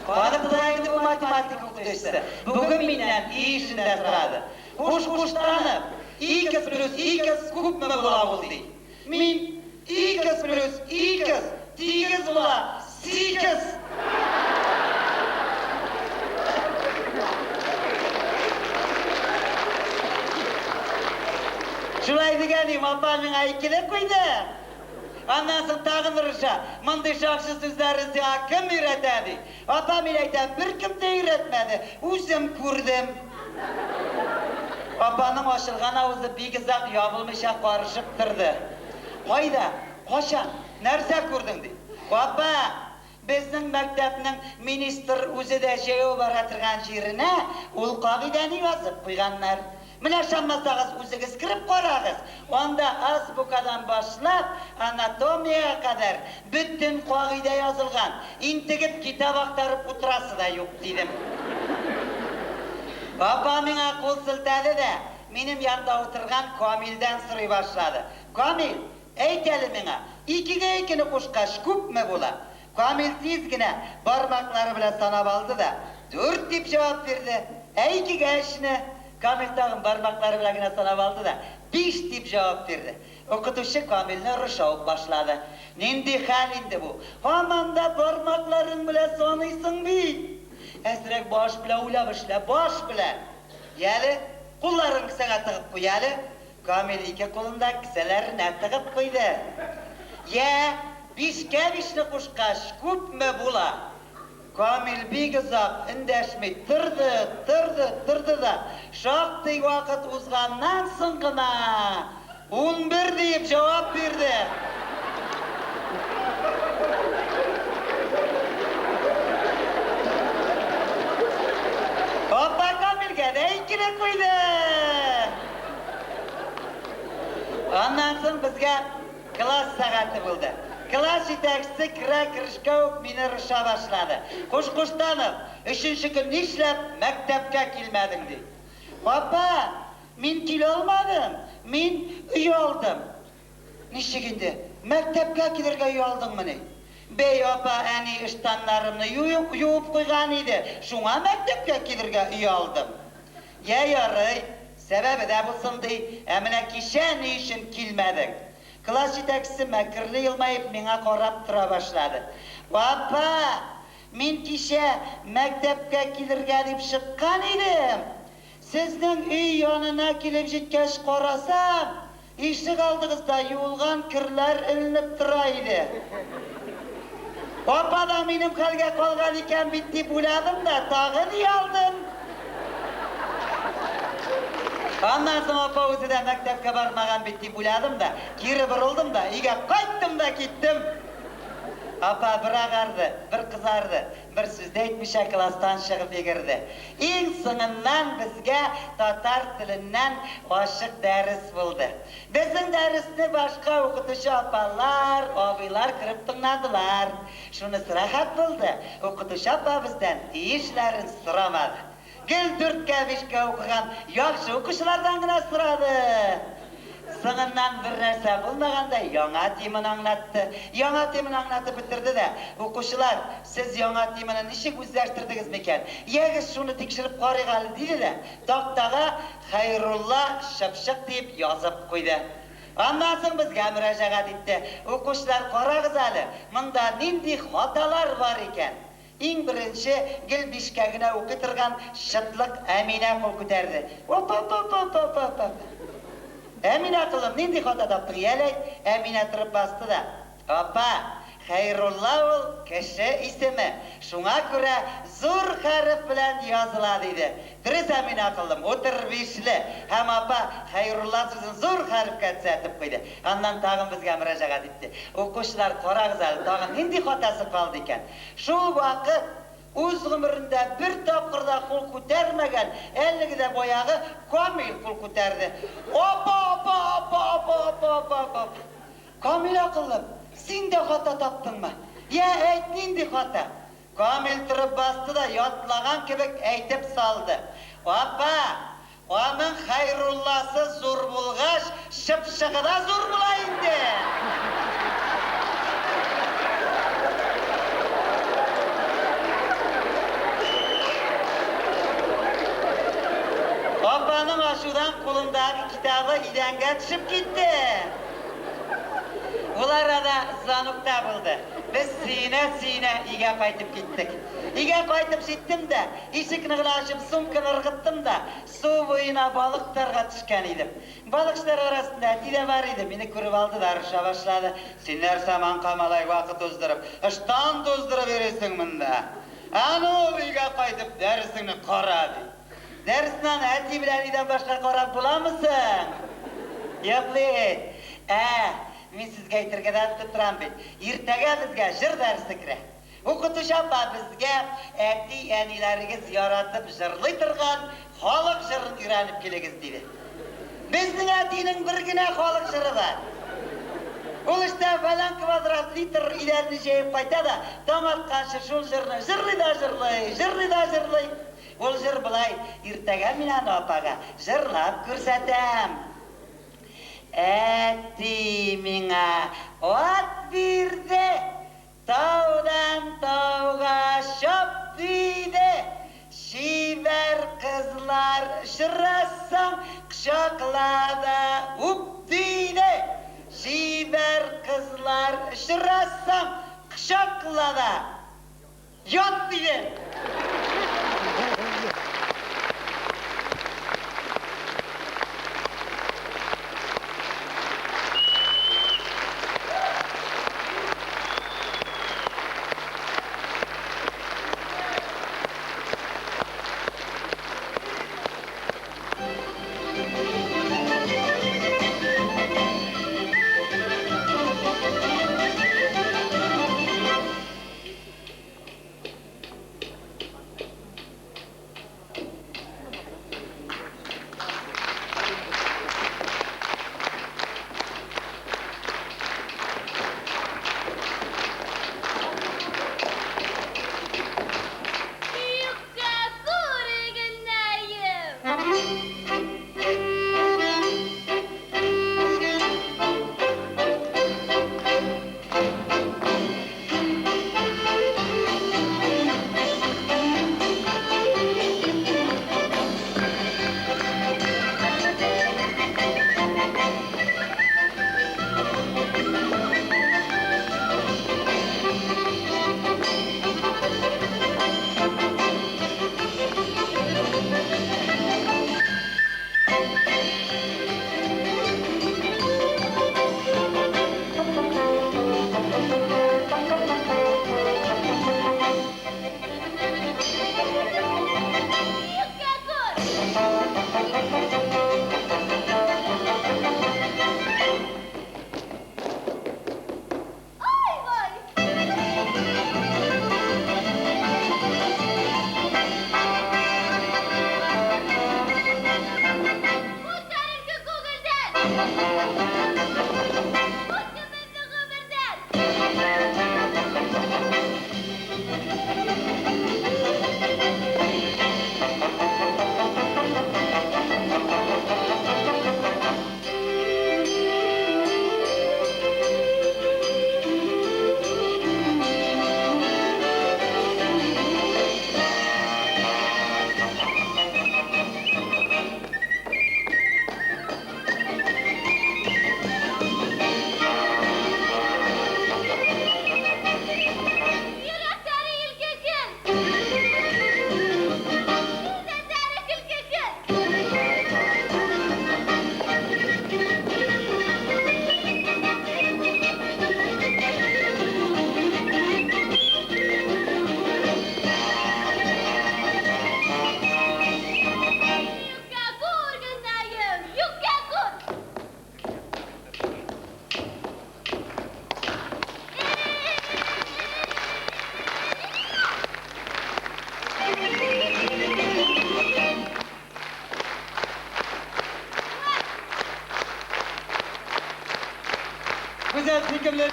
Каныклы инде бу математика укытучысы. Бүген миннән өй эшен дә сорады. Куш-куштанып, икс плюс икс күпме була ул, ди. Мин икс плюс икс тигез була 8. Шулай дигән идем, апа миңа икеле куйды. Аннан соң тагын орыша. Мондый шакшы сүзләрне сиңа кем өйрәтә, ди. Апа мин әйтәм, беркем дә өйрәтмәде, үзем күрдем. Апаның ачылган авызы бик озак ябылмыйча карышып торды. Кайда? Качан? Нәрсә күрдең, ди. Апа, безнең мәктәпнең министр үзе дә җәяү бара торган җиренә ул кагыйдәне язып куйганнар. Менә ышанмасагыз, үзегез кереп карагыз. Анда азбукадан башлап анатомияга кадәр бөтен кагыйдә язылган. Интегеп китап актарып утырасы да юк, дидем. Апа миңа кул селтәде дә, минем янда утырган Камилдән сорый башлады. Камил, әйт әле миңа, 2-гә 2-не кушкач күпме була? Камил тиз генә бармаклары белән санап алды да, 4 дип җавап бирде. Ә 2-гә 3-не? Камил тагын бармаклары белән генә санап алды да, 5 дип җавап бирде. Укытучы Камилне орыша ук башлады. Нинди хәл инде бу? Һаман да бармакларың белән саныйсың бит. Әзрәк баш белән уйлап эшлә, баш белән. Яле, кулларын кесәгә тыгып куй әле. Камил ике кулын да кесәләренә тыгып куйды. Я, 5-кә 5-не кушкач күпме була? Камил бик озак эндәшми торды, торды, торды да, шактый вакыт узганнан соң гына 11 дип җавап бирде. Апа Камилгә дә икеле куйды. Аннан соң безгә класс сәгате булды. Класс җитәкчесе керә-керешкә үк мине орыша башлады. Куш-куштанов, 3-нче көн нишләп мәктәпкә килмәдең, ди. Апа, мин килә алмадым, мин оялдым. Ничек инде? Мәктәпкә килергә оялдыңмыни? Бәй, апа, әни ыштаннарымны юып куйган иде. Шуңа мәктәпкә килергә оялдым. Я ярый, сәбәбе дә булсын, ди. Ә менә кичә ни өчен килмәдең? Класс җитәкчесе мәкерле елмаеп миңа карап тора башлады. Апа, мин кичә мәктәпкә килергә дип чыккан идем. Сезнең өй янына килеп җиткәч карасам, ишек алдыгызда юылган керләр эленеп тора иде. Апа да минем хәлгә калган икән бит дип уйладым да, тагын оялдым. Аннан соң апа үзе дә мәктәпкә бармаган бит дип уйладым да, кире борылдым да, өйгә кайттым да киттем. Апа бер агарды, бер кызарды, бер сүз дә әйтмичә класстан чыгып йөгерде. Иң соңыннан безгә татар теленнән ачык дәрес булды. Безнең дәресне башка укытучы апалар, абыйлар кереп тыңладылар. Шунысы рәхәт булды, укытучы апа бездән өй эшләрен сорамады. Гел дүрткә, бишкә укыган яхшы укучылардан гына сорады. Соңыннан бер нәрсә булмагандай яңа теманы аңлатты. Яңа теманы аңлатып бетерде дә, укучылар, сез яңа теманы ничек үзләштердегез микән? Ягез, шуны тикшереп карыйк әле, диде дә, тактага Хәйрулла чыпчык дип язып куйды. Аннан соң безгә мөрәҗәгать итте. Укучылар, карагыз әле, монда нинди хаталар бар икән? Иң беренче гел бишкә генә укый торган чытлык Әминә кул күтәрде. Опа-па-па-па-па-па. Әминә кызым, нинди хата таптың? Яле, Әминә торып басты да. Апа, Хәйрулла ул кеше исеме. Шуңа күрә зур хәреф белән языла, диде. Дөрес, Әминә акыллым, утыр бишле. Һәм апа Хәйрулла сүзен зур хәрефкә төзәтеп куйды. Аннан тагын безгә мөрәҗәгать итте. Укучылар, карагыз әле, тагын нинди хатасы калды икән? Шул вакыт үз гомерендә бер тапкыр да кул күтәрмәгән, әлеге дә баягы Камил кул күтәрде. Апа, апа, апа, апа, апа, апа, апа. Камил акыллым, син дә хата таптыңмы? Я, әйт, нинди хата? Камил торып басты да ятлаган кебек әйтеп салды. Апа, аның Хәйрулласы зур булгач, чыпчыгы да зур була инде. Апаның ачудан кулындагы китабы идәнгә төшеп китте. Ул арада звонок та булды. Без сөенә-сөенә өйгә кайтып киттек. Өйгә кайтып җиттем дә, ишекне генә ачып сумканы ыргыттым да, су буена балык тотарга төшкән идем. Балыкчылар арасында әти дә бар иде, мине күреп алды да орыша башлады. Син нәрсә, маңка малай, вакыт уздырып, ыштан туздырып йөрисең монда? Аны ул өйгә кайтып дәресеңне кара, ди. Дәресне аны әти белән әнидән башка карап буламы соң? Юк бит. Ә, мин сезгә әйтергә дә онытып торам бит. Иртәгә безгә җыр дәресе керә. Укытучы апа безгә әти-әниләрегез яратып җырлый торган халык җырын өйрәнеп килегез, диде. Безнең әтинең бер генә халык җыры бар. Ул эштә фәлән квадрат литр идәнне җәеп кайта да, таң атканчы шул җырны җырлый да җырлый, җырлый да җырлый. Ул җыр болай, иртәгә мин аны апага җырлап күрсәтәм. Әти миңа ат бирде, таудан тауга чап диде. Чибәр кызлар очрасаң, кочакла да үп диде. Чибәр кызлар очрасаң, кочакла да ят диде.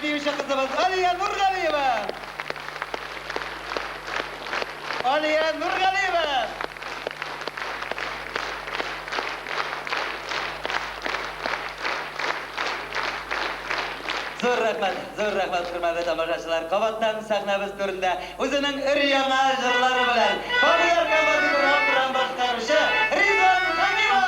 биюче кызыбыз Алия Нургалиева. Алия Нургалиева. Зур рәхмәт, зур рәхмәт, хөрмәтле тамашачылар. Кабаттан сәхнәбез түрендә үзенең өр-яңа җырлары белән популяр композитор һәм башкаручы Ризван Хәмимов.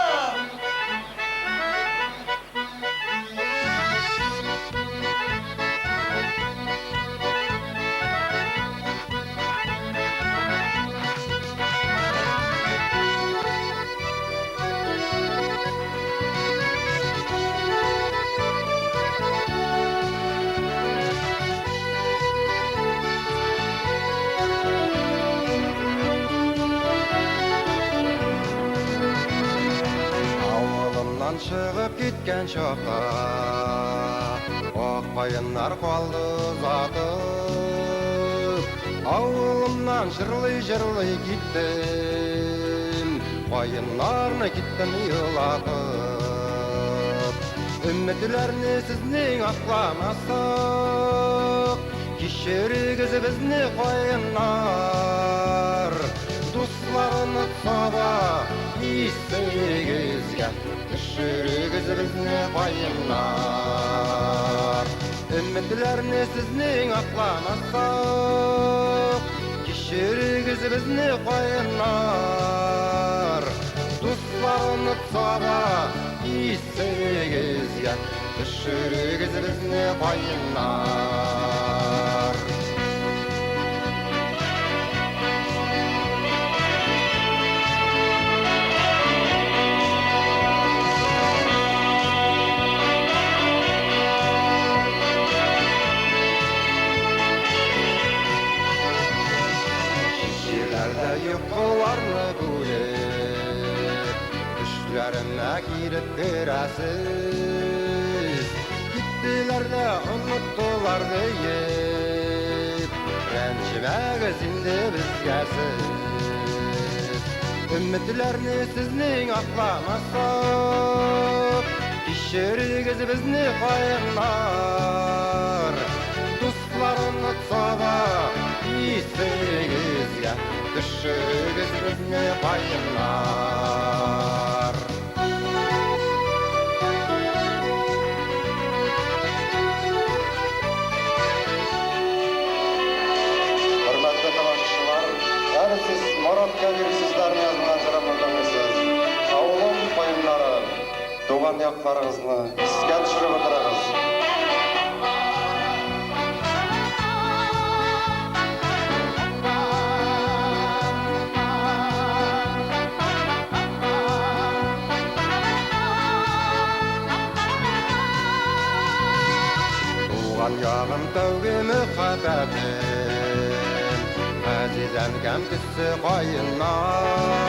Авылымнан чыгып киткән чакта Ак каеннар калды озатып. Авылымнан җырлый-җырлый киттем, Каеннарны киттем елатып. Өметләрне сезнең акламасак, Кичерегез безне, каеннар. Дуслар онытса да, исегезгә төшерегез безне, каеннар. Өметләрне сезнең акламасак, Кичерегез безне, каеннар. Дуслар онытса да, исегезгә төшерегез безне, каеннар. Җирләрдә йокыларны бүлеп, Төшләремә килеп керәсез. Киттеләр дә оныттылар диеп, Рәнҗемәгез инде безгә сез. Өметләрне сезнең акламасак, Кичерегез безне, каеннар. Дуслар онытса да, исегезгә төшерегез безне, каеннар. Хөрмәтле тамашачылар, әле сез Марат Кәбир сүзләренә язылган җырымны тыңлыйсыз. Авылым каеннары, туган якларыгызны искә төшереп утырыгыз. Туган ягым, тәүге мәхәббәтем, Газиз әнкәм төсе каеннар.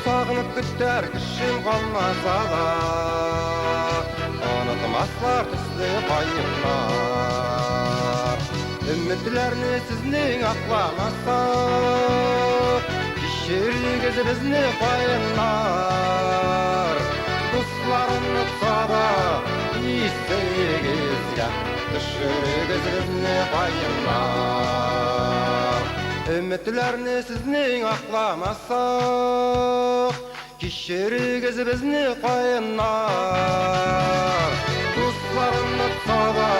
Сагынып көтәр кешем калмаса да, Онытмаслар төсле каеннар. Өметләрне сезнең акламасак, Кичерегез безне, каеннар. Дуслар онытса да, исегезгә төшерегез безне, каеннар. Өметләрне сезнең акламасак, Кичерегез безне, каеннар. Дуслар онытса да,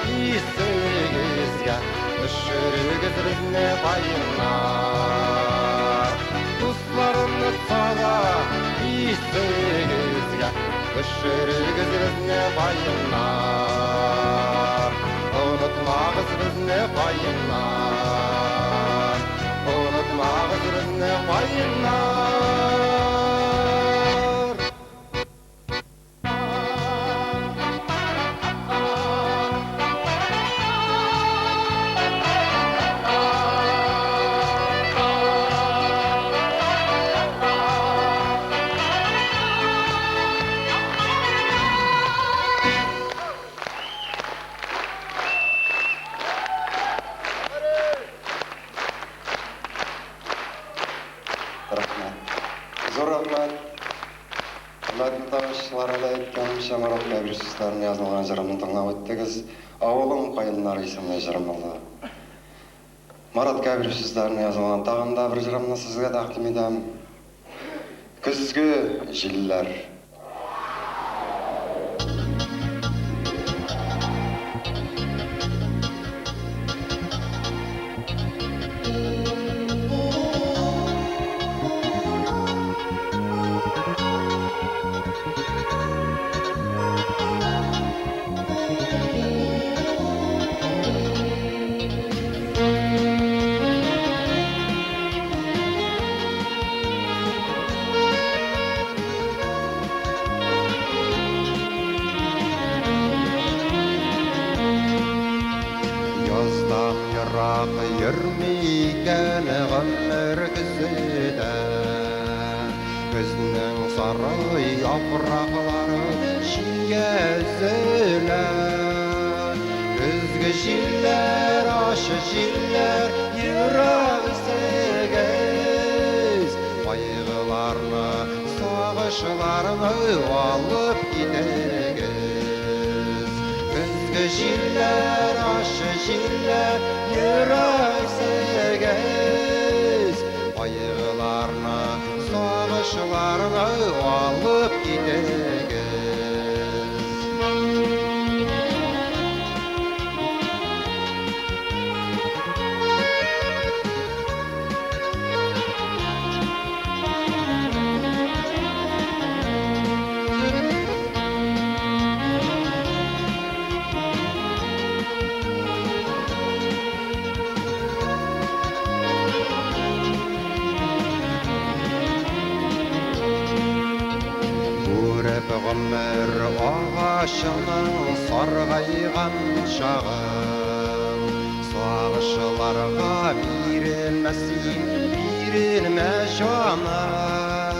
исегезгә төшерегез безне, каеннар. Дуслар онытса да, исегезгә төшерегез безне, каеннар. Онытмагыз безне, каеннар. Онытмагыз безне, каеннар. Рәхмәт. Зур рәхмәт. Хөрмәтле тамашачылар, әле әйткәнемчә, Марат Кәбир сүзләренә язылган җырымны тыңлап үттегез. Авылым каеннары исемле җырым булды. Марат Кәбиров сүзләренә язылган тагын да бер җырымны сезгә тәкъдим итәм. Көзге җилләр. Яздан ерак йөрми икән гомер көзе дә. Көзнең сары яфраклары җилгә өзелә. Көзге җилләр, ачы җилләр, ерак исегез. Кайгыларны, сагышларны алып китегез. Көзге җилләр, ачы җилләр, ерак исегез. Кайгыларны, сагышларны алып китегез. Күреп гомер агачының саргайган чагын, Сагышларга бирелмә син, бирелмә җаным.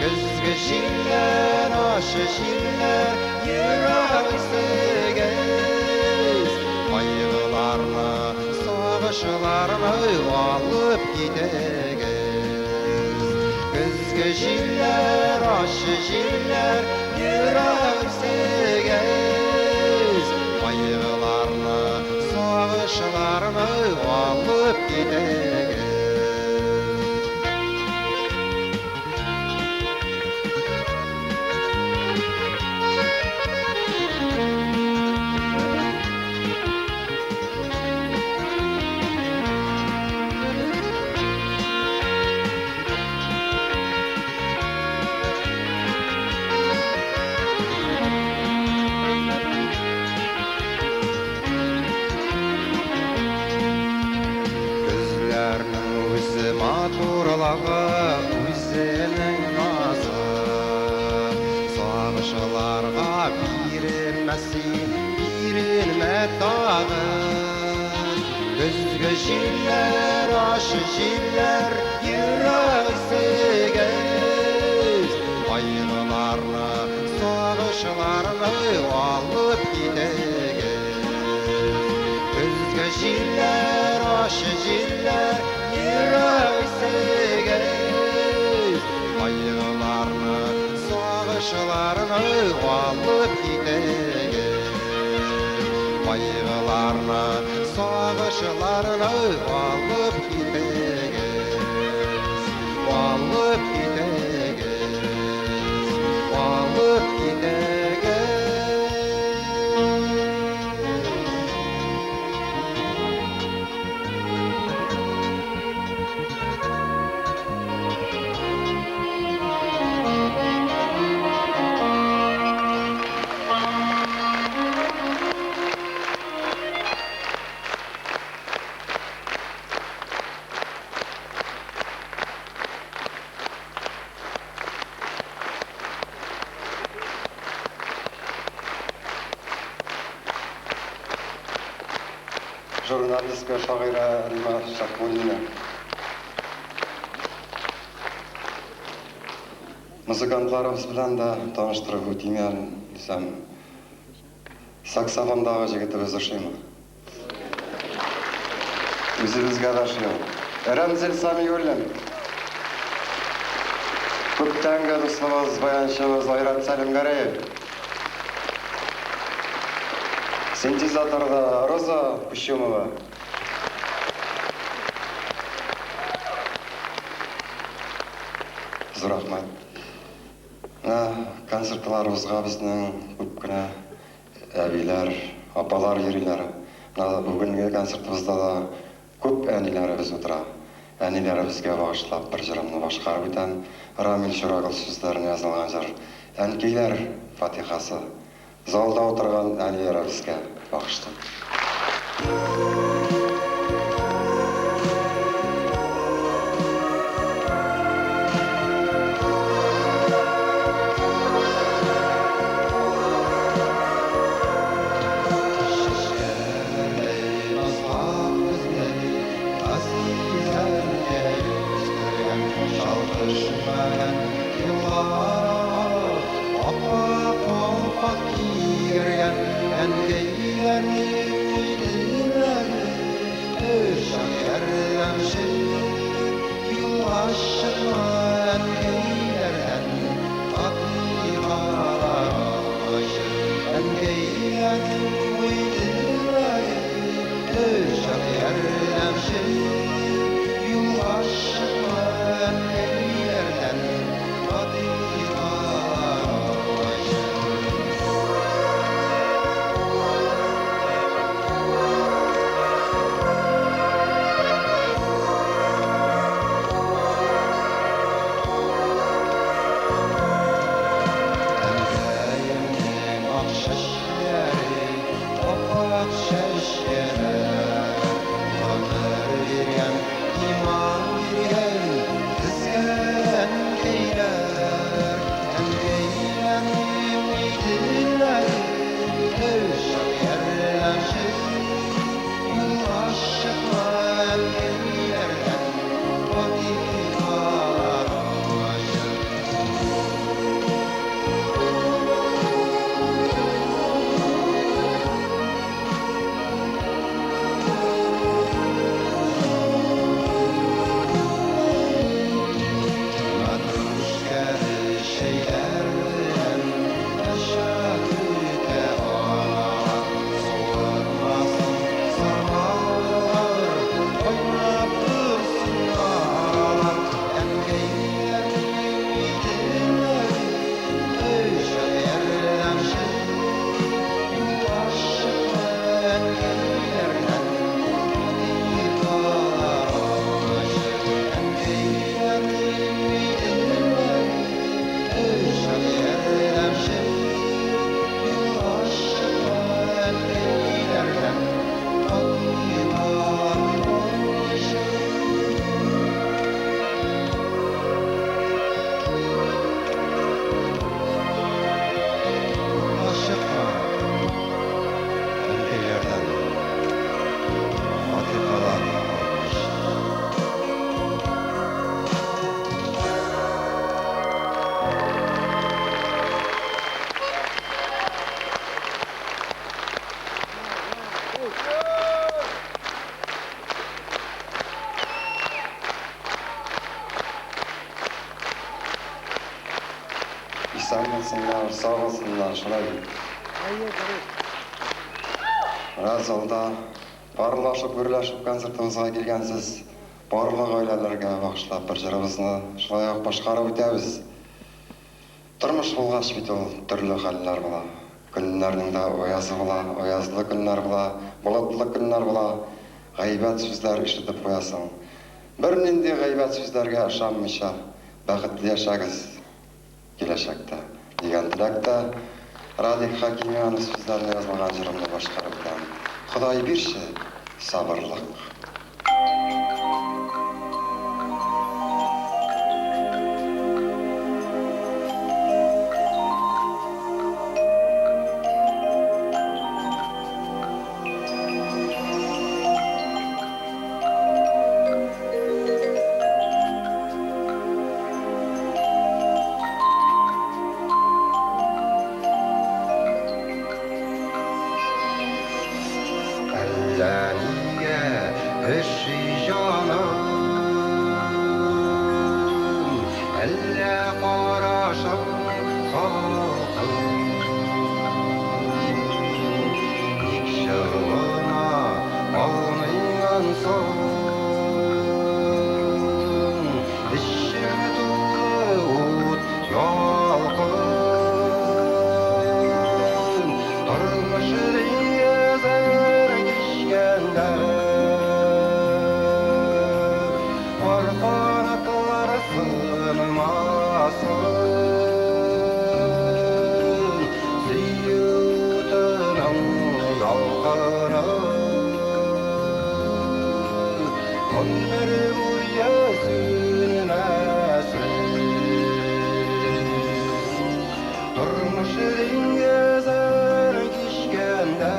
Көзге җилләр, ачы җилләр, ерак исегез. Кайгыларны, сагышларны алып китегез. Көзге җилләр, ачы җилләр, ерак исегез. Кайгыларны, сагышларны алып китегез. Көзләрнең үзе матурлыгы, үзенең назы. Сагышларга бирелмә син, бирелмә тагын. Көзге җилләр, ачы җилләр, ерак исегез. Кайгыларны, сагышларны алып китегез. Көзге җилләр, ачы җилләр, ерак исегез. Кайгыларны, сагышларны алып китегез. Кайгыларны, сагышларны алып китегез. Алып китегез. Алып китегез. Журналистка, шагыйрә Рима Шакуллина. Музыкантларыбыз белән дә таныштырып үтим әле дисәм. Саксофондагы җегетебез ошыймы? Үзебезгә дә ошый ул. Рәмзил Самиуллин. Күптәнге дуслыгыбыз, баянчыбыз Айрат Сәлимгәрәев. Синтезаторда Роза Кучумова. Зур рәхмәт. Менә концертларыбызга безнең күп кенә әбиләр, апалар йөриләр. Менә бүгенге концертыбызда да күп әниләребез утыра. Әниләребезгә багышлап бер җырымны башкарып үтәм. Рамил Чурагыл сүзләренә язылган җыр. Әнкәйләр фатихасы. Залда утырган әниләребезгә багышлыйм. Чәчкәләрдәй назлап безне газиз әнкәй үстергән, чал төшмәгән еллар агып, ап-ак калфак кигергән әнкәйләрнең иделләре, чак ярдәмче, юлга чыкма әнкәйләрдән, фатихалар алмыйча. Әнкәйләрнең иделләре, чак ярдәмче, юлга чыкма әнкәйләрдән, фатихалар алмыйча. Әнкәемнең ак чәчләре, ап-ак чәчкәләр, гомер биргән, иман биргән безгә әнкәйләр. Әнкәйләрнең иделләре, чак ярдәмче, юлга чыкма әнкәйләрдән, фатихалар алмыйча. Мәтрүшкәле чәйләр белән әшәк көтә аналар. Суытмасын самавырлар, кайнап торсын аралар. Әнкәйләрнең иделләре, чак ярдәмче, юлга чыкма әнкәйләрдән, фатихалар алмыйча. Әнкәйләрнең иделләре, чак ярдәмче, юлга чыкма әнкәйләрдән, фатихалар алмыйча. Юлга чыкма әнкәйләрдән, фатихалар алмыйча. Исән булсыннар, сау булсыннар, шулай бит. Менә залда парлашып, гөрләшеп концертыбызга килгәнсез. Барлык гаиләләргә багышлап бер җырыбызны шулай ук башкарып үтәбез. Тормыш булгач бит ул төрле хәлләр була. Көннәрнең дә аязы була, аязлы көннәр була, болытлы көннәр була. Гайбәт сүзләр ишетеп куясың. Бернинди гайбәт сүзләргә ышанмыйча бәхетле яшәгез киләчәктә дигән теләктә Радик Хәкимянов сүзләренә язылган җырымны башкарып үтәм. Ходай бирче сабырлык. Әллә нигә өши җаным, әллә карашың салкын. Ник Гомер буе сүнмәсен. Тормыш диңгезен кичкәндә,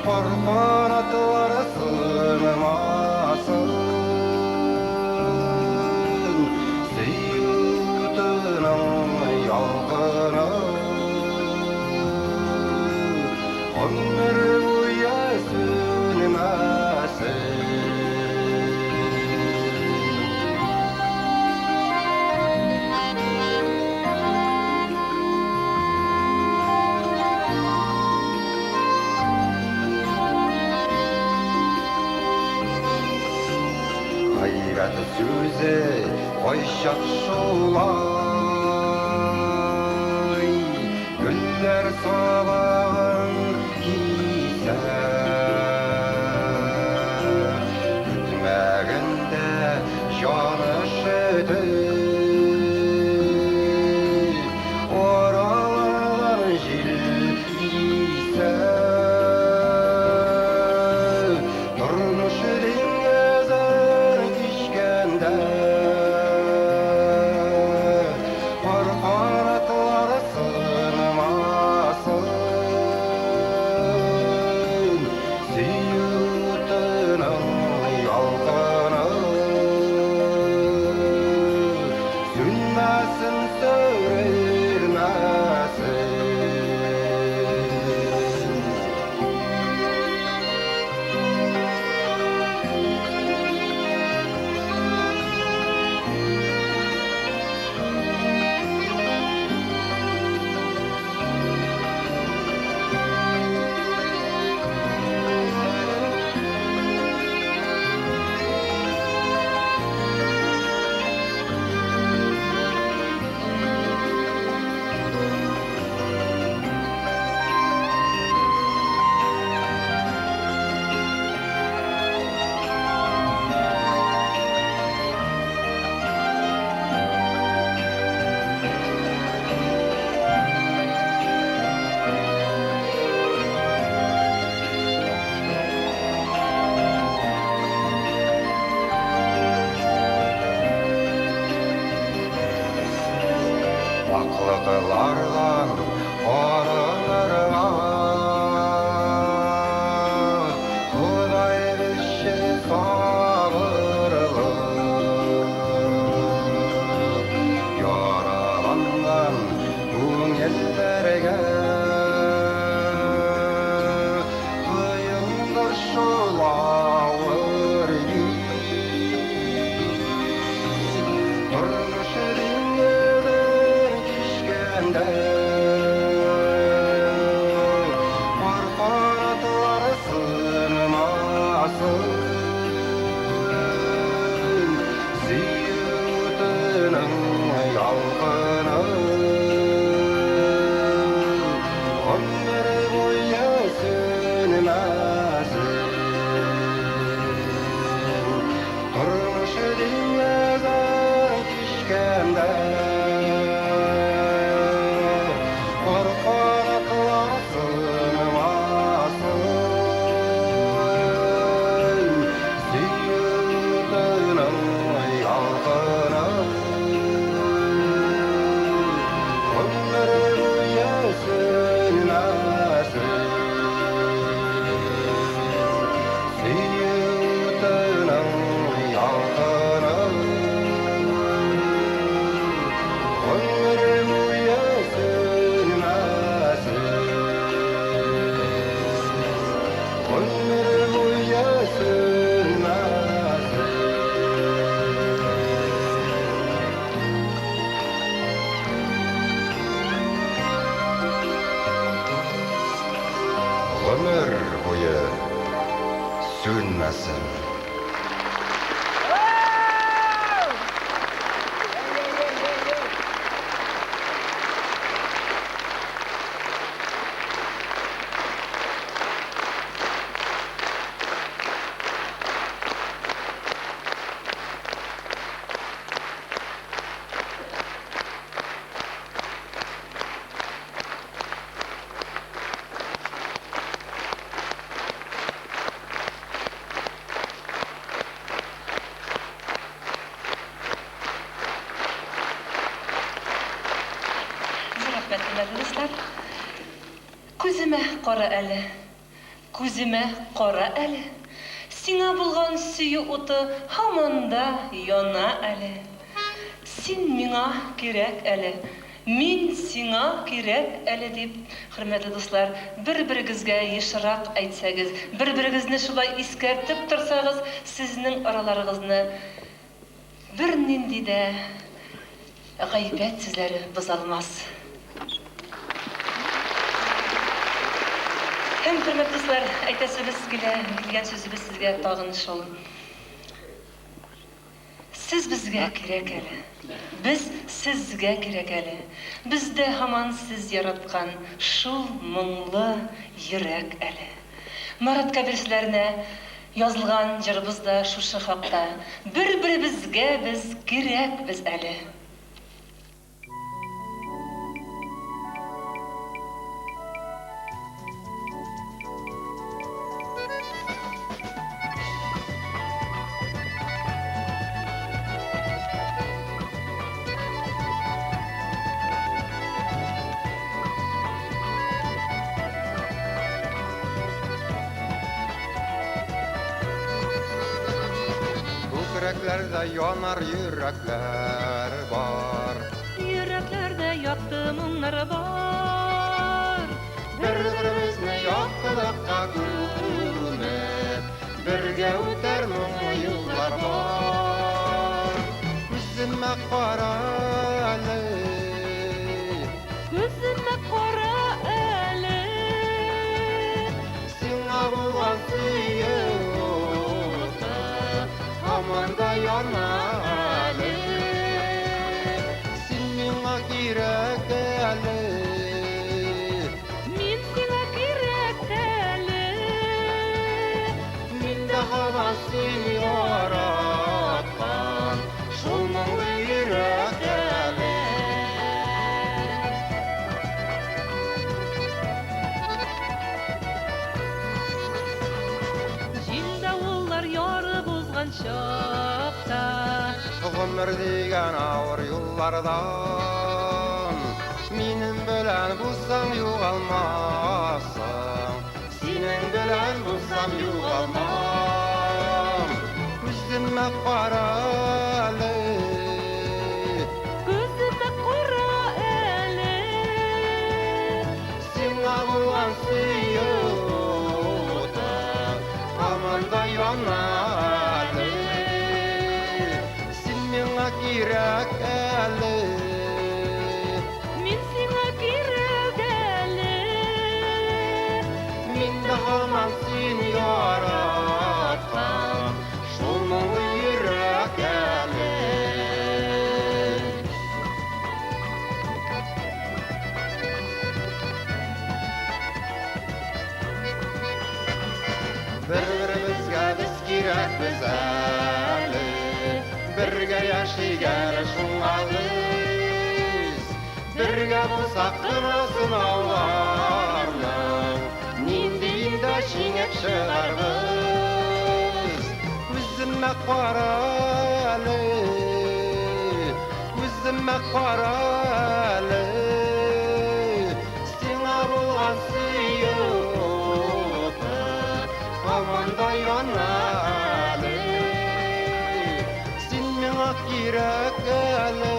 пар канатлар сынмасын. Сөю утының ялкыны гомер буе сүнмәсен. Гайбәт сүзе кайчак шулай гөлләр сабагын кисә. Көтмәгәндә җан өшетеп, аралардан җил исә. Тормыш диңгезен кичкәндә, пар канатлар сынмасын. Сөю утының ялкыны сүнмәсен, сүрелмәсен. Ваклыклардан арынырга Ходай бирче сабырлык. Яраланган күңелләргә кыендыр шул авыр бит. Тормыш диңгезен кичкәндә, пар канатлар сынмасын. Сөю утының ялкыны гомер буе сүнмәсен. Тормыш диңгезен кичкәндә, пар канатлар сынмасын. Сөю утының ялкыны гомер буе сүнмәсен. Сөю утының ялкыны гомер буе сүнмәсен. Гомер буе сүнмәсен. Гомер буе сүнмәсен. кара әле, күземә кара әле, Сиңа булган сөю уты һаман да яна әле. Син миңа кирәк әле, мин сиңа кирәк әле, дип, хөрмәтле дуслар, бер-берегезгә ешрак әйтсәгез, бер-берегезне шулай искәртеп торсагыз, сезнең араларыгызны бернинди дә гайбәт сүзләре бозалмас. Һәм, хөрмәтле дуслар, әйтәсебез килә, килгән сүзебез сезгә тагын шул. Сез безгә кирәк әле. Без сезгә кирәк әле. Бездә һаман сез яраткан шул моңлы йөрәк әле. Марат Кәбир сүзләренә язылган җырыбыз да шушы хакта. Бер-беребезгә без кирәкбез әле. Күкрәкләрдә янар йөрәкләр бар. Йөрәкләрдә якты моңнар бар. Бер-беребезне яктылыкка күмеп, бергә үтәр моңлы юллар бар. Күземә кара әле. Күземә кара әле. Сиңа булган сөю уты һаман да яна әле. Син миңа кирәк әле. Мин сиңа кирәк әле. Мин дә һаман сине яраткан шул моңлы йөрәк әле. Җил-давыллар ярып узган чакта, Гомер дигән авыр юллардан минем белән булсаң югалмассың. Синең белән булсам югалмам. Күземә кара әле. Күземә кара әле. Сиңа булган сөю уты һаман да яна әле. Син миңа кирәк әле. Мин сиңа кирәк әле. Мин дә һаман сине яраткан шул моңлы йөрәк әле. Бер-беребезгә без кирәкбез әле. Бергә яшик әле шуңа без. Бергә булсак кына сынауларның ниндиен дә җиңеп чыгарбыз. Күземә кара әле. Күземә кара әле. Сиңа булган сөю уты һаман да яна әле. Син миңа кирәк әле.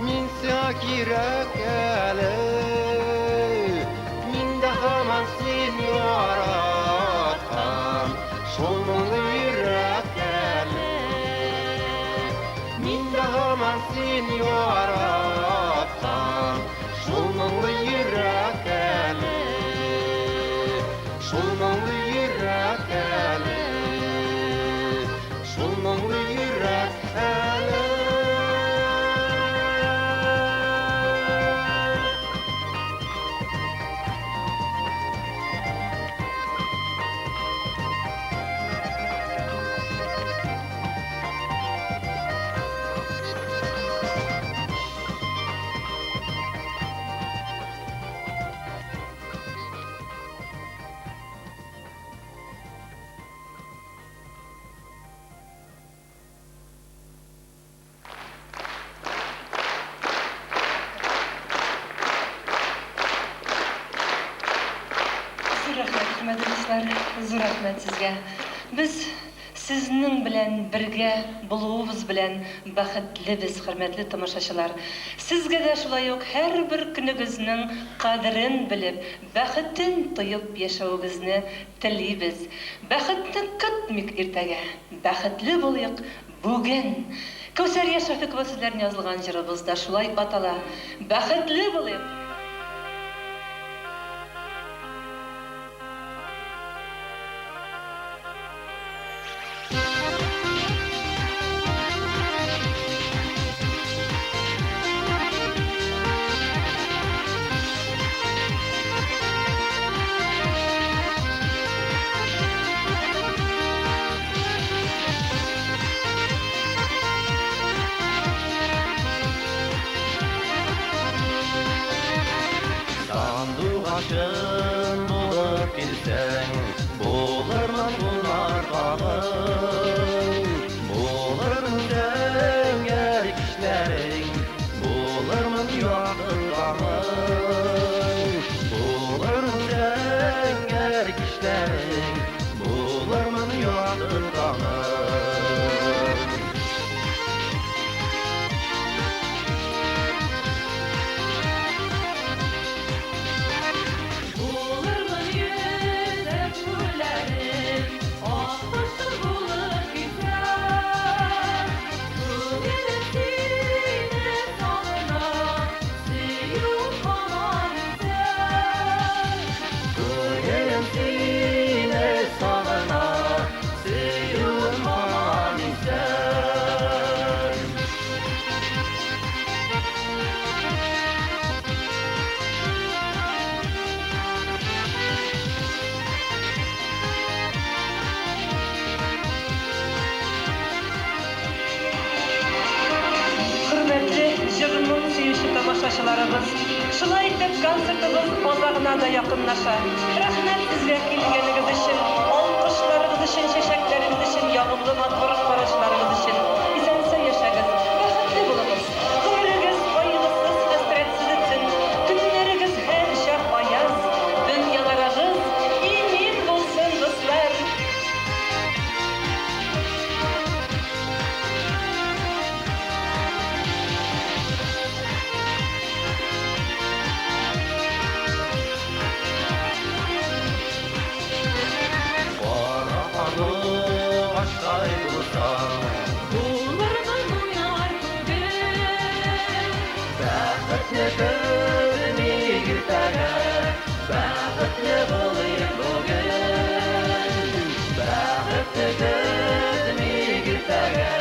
Мин сиңа кирәк әле. Мин дә һаман сине яраткан шул моңлы йөрәк әле. Мин дә һаман сине яраткан шул моңлы йөрәк әле. Шул моңлы йөрәк әле. Шул моңлы йөрәк әле. Хөрмәтле дуслар, зур рәхмәт сезгә. Без сезнең белән бергә булуыбыз белән бәхетлебез, хөрмәтле тамашачылар. Сезгә дә шулай ук һәрбер көнегезнең кадерен белеп, бәхетен тоеп яшәвегезне телибез. Бәхетне көтмик иртәгә, бәхетле булыйк бүген. Кәүсәрия Шәфикова сүзләренә язылган җырыбыз да шулай атала. Бәхетле булыйк! Сандугачым булып килсәң, булырмын кунар тагын. Булырмын зәңгәр кичләрең, булырмын якты таңың. Булырмын зәңгәр кичләрең, булырмын якты таңың. Булырмын йөзәк күлләрем, ак кошым булып китсәм. Күңелем сине сагына, сөюем һаман исән. Күңелем сине сагына, сөюем һаман исән. Хөрмәтле җыр-моң сөюче тамашачыларыбыз, шулай итеп концертыбыз азагына да якынлаша. Рәхмәт сезгә килгәнегез өчен, алкышларыгыз өчен, чәчәкләрегез өчен, ягымлы матур карашларыгыз өчен. Исән-сау яшәгез, бәхетле булыгыз. Гомерегез кайгысыз, хәсрәтсез үтсен. Көннәрегез һәрчак аяз, дөньяларыгыз имин булсын, дуслар. Кара карлыгачтай булсаң, Булырмын уйнар күңел. бәхетне күрмик иртәгә, бәхетле булыйк бүген. Бәхетне көтмик иртәгә,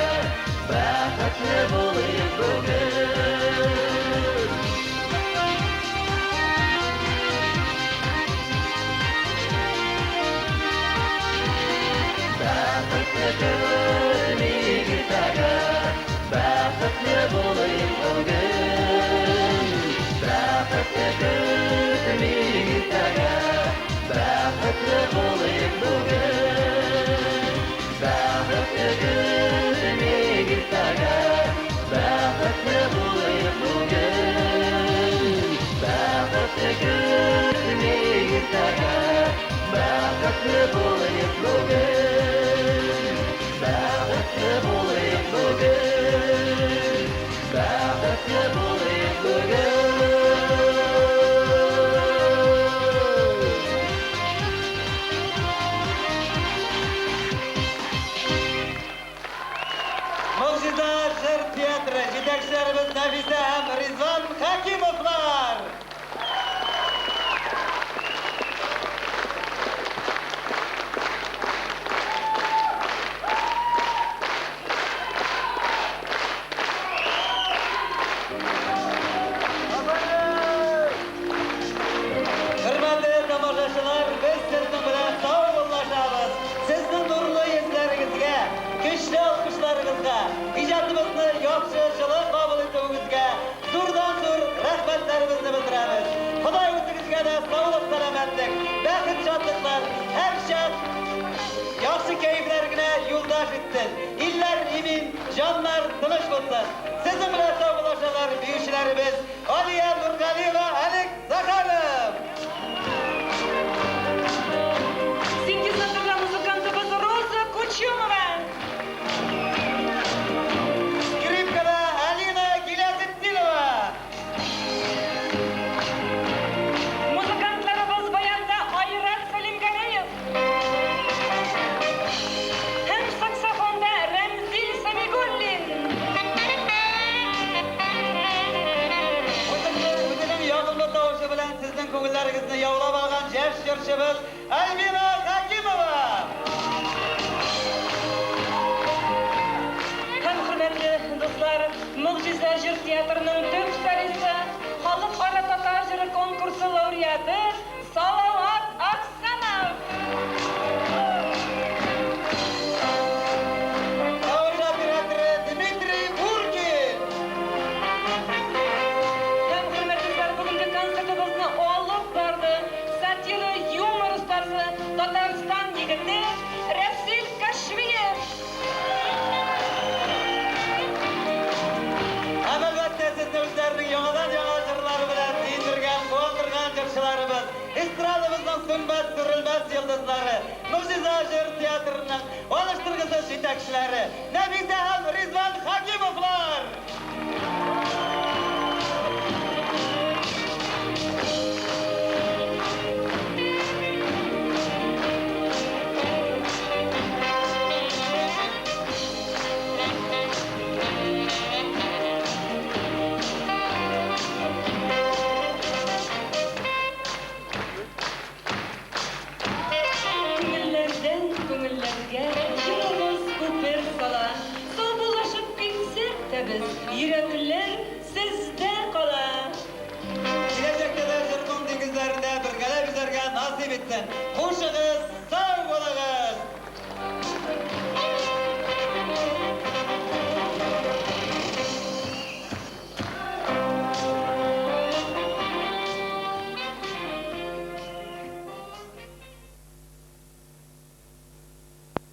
бәхетле булыйк бүген. Бәхетне көтмик иртәгә, бәхетле булыйк бүген. Бәхетне көтмик иртәгә, бәхетле булыйк бүген. Бәхетне көтмик иртәгә, бәхетле булыйк бүген. Бәхетне көтмик иртәгә, бәхетле булыйк бүген. Бәхетле булыйк бүген. Бәхетле булыйк бүген. Могҗиза җыр театры җитәкчеләребез Нәфисә һәм Ризван Хакимовлар! Хөрмәтле тамашачылар, без сезнең белән саубуллашабыз. Сезнең нурлы йөзләрегезгә, көчле алкышларыгызга, иҗатыбызны яхшы җылы кабул итүегезгә зурдан-зур рәхмәтләребезне белдерәбез. Ходай үзегезгә дә саулык, сәламәтлек, бәхет, шатлыклар, һәрчак яхшы кәефләр генә юлдаш итсен. Илләр имин, җаннар тыныч булсын. Сезнең белән саубуллашалар биючеләребез Алия Нургалиева, Олег Захаров. җырчыбыз Альбина Хакимова! Һәм хөрмәтле дуслар, Могҗиза җыр театрының төп солисты, Халыкара татар җыры конкурсы лауреаты Салават Аксанов! Тавыш операторы Дмитрий Буркин! Һәм хөрмәтле дуслар, бүгенге концертыбызны алып барды сатира юмор остасы, Татарстан егете Рәсил Кашвиев! Һәм әлбәттә сезне үзләренең яңадан-яңа җырлары белән сөендергән, куандырган җырчыларыбыз, эстрадабызның сүнмәс, сүрелмәс йолдызлары, Могҗиза җыр театрының алыштыргысыз җитәкчеләре Нәфисә һәм Ризван Хакимовлар! Күңелләрдән күңелләргә җырыбыз күпер сала. Саубуллашып китсәк тә без, йөрәкләр сездә кала. Киләчәктә дә җыр-моң диңгезләрендә бергәләп йөзәргә насыйп итсен. Хушыгыз,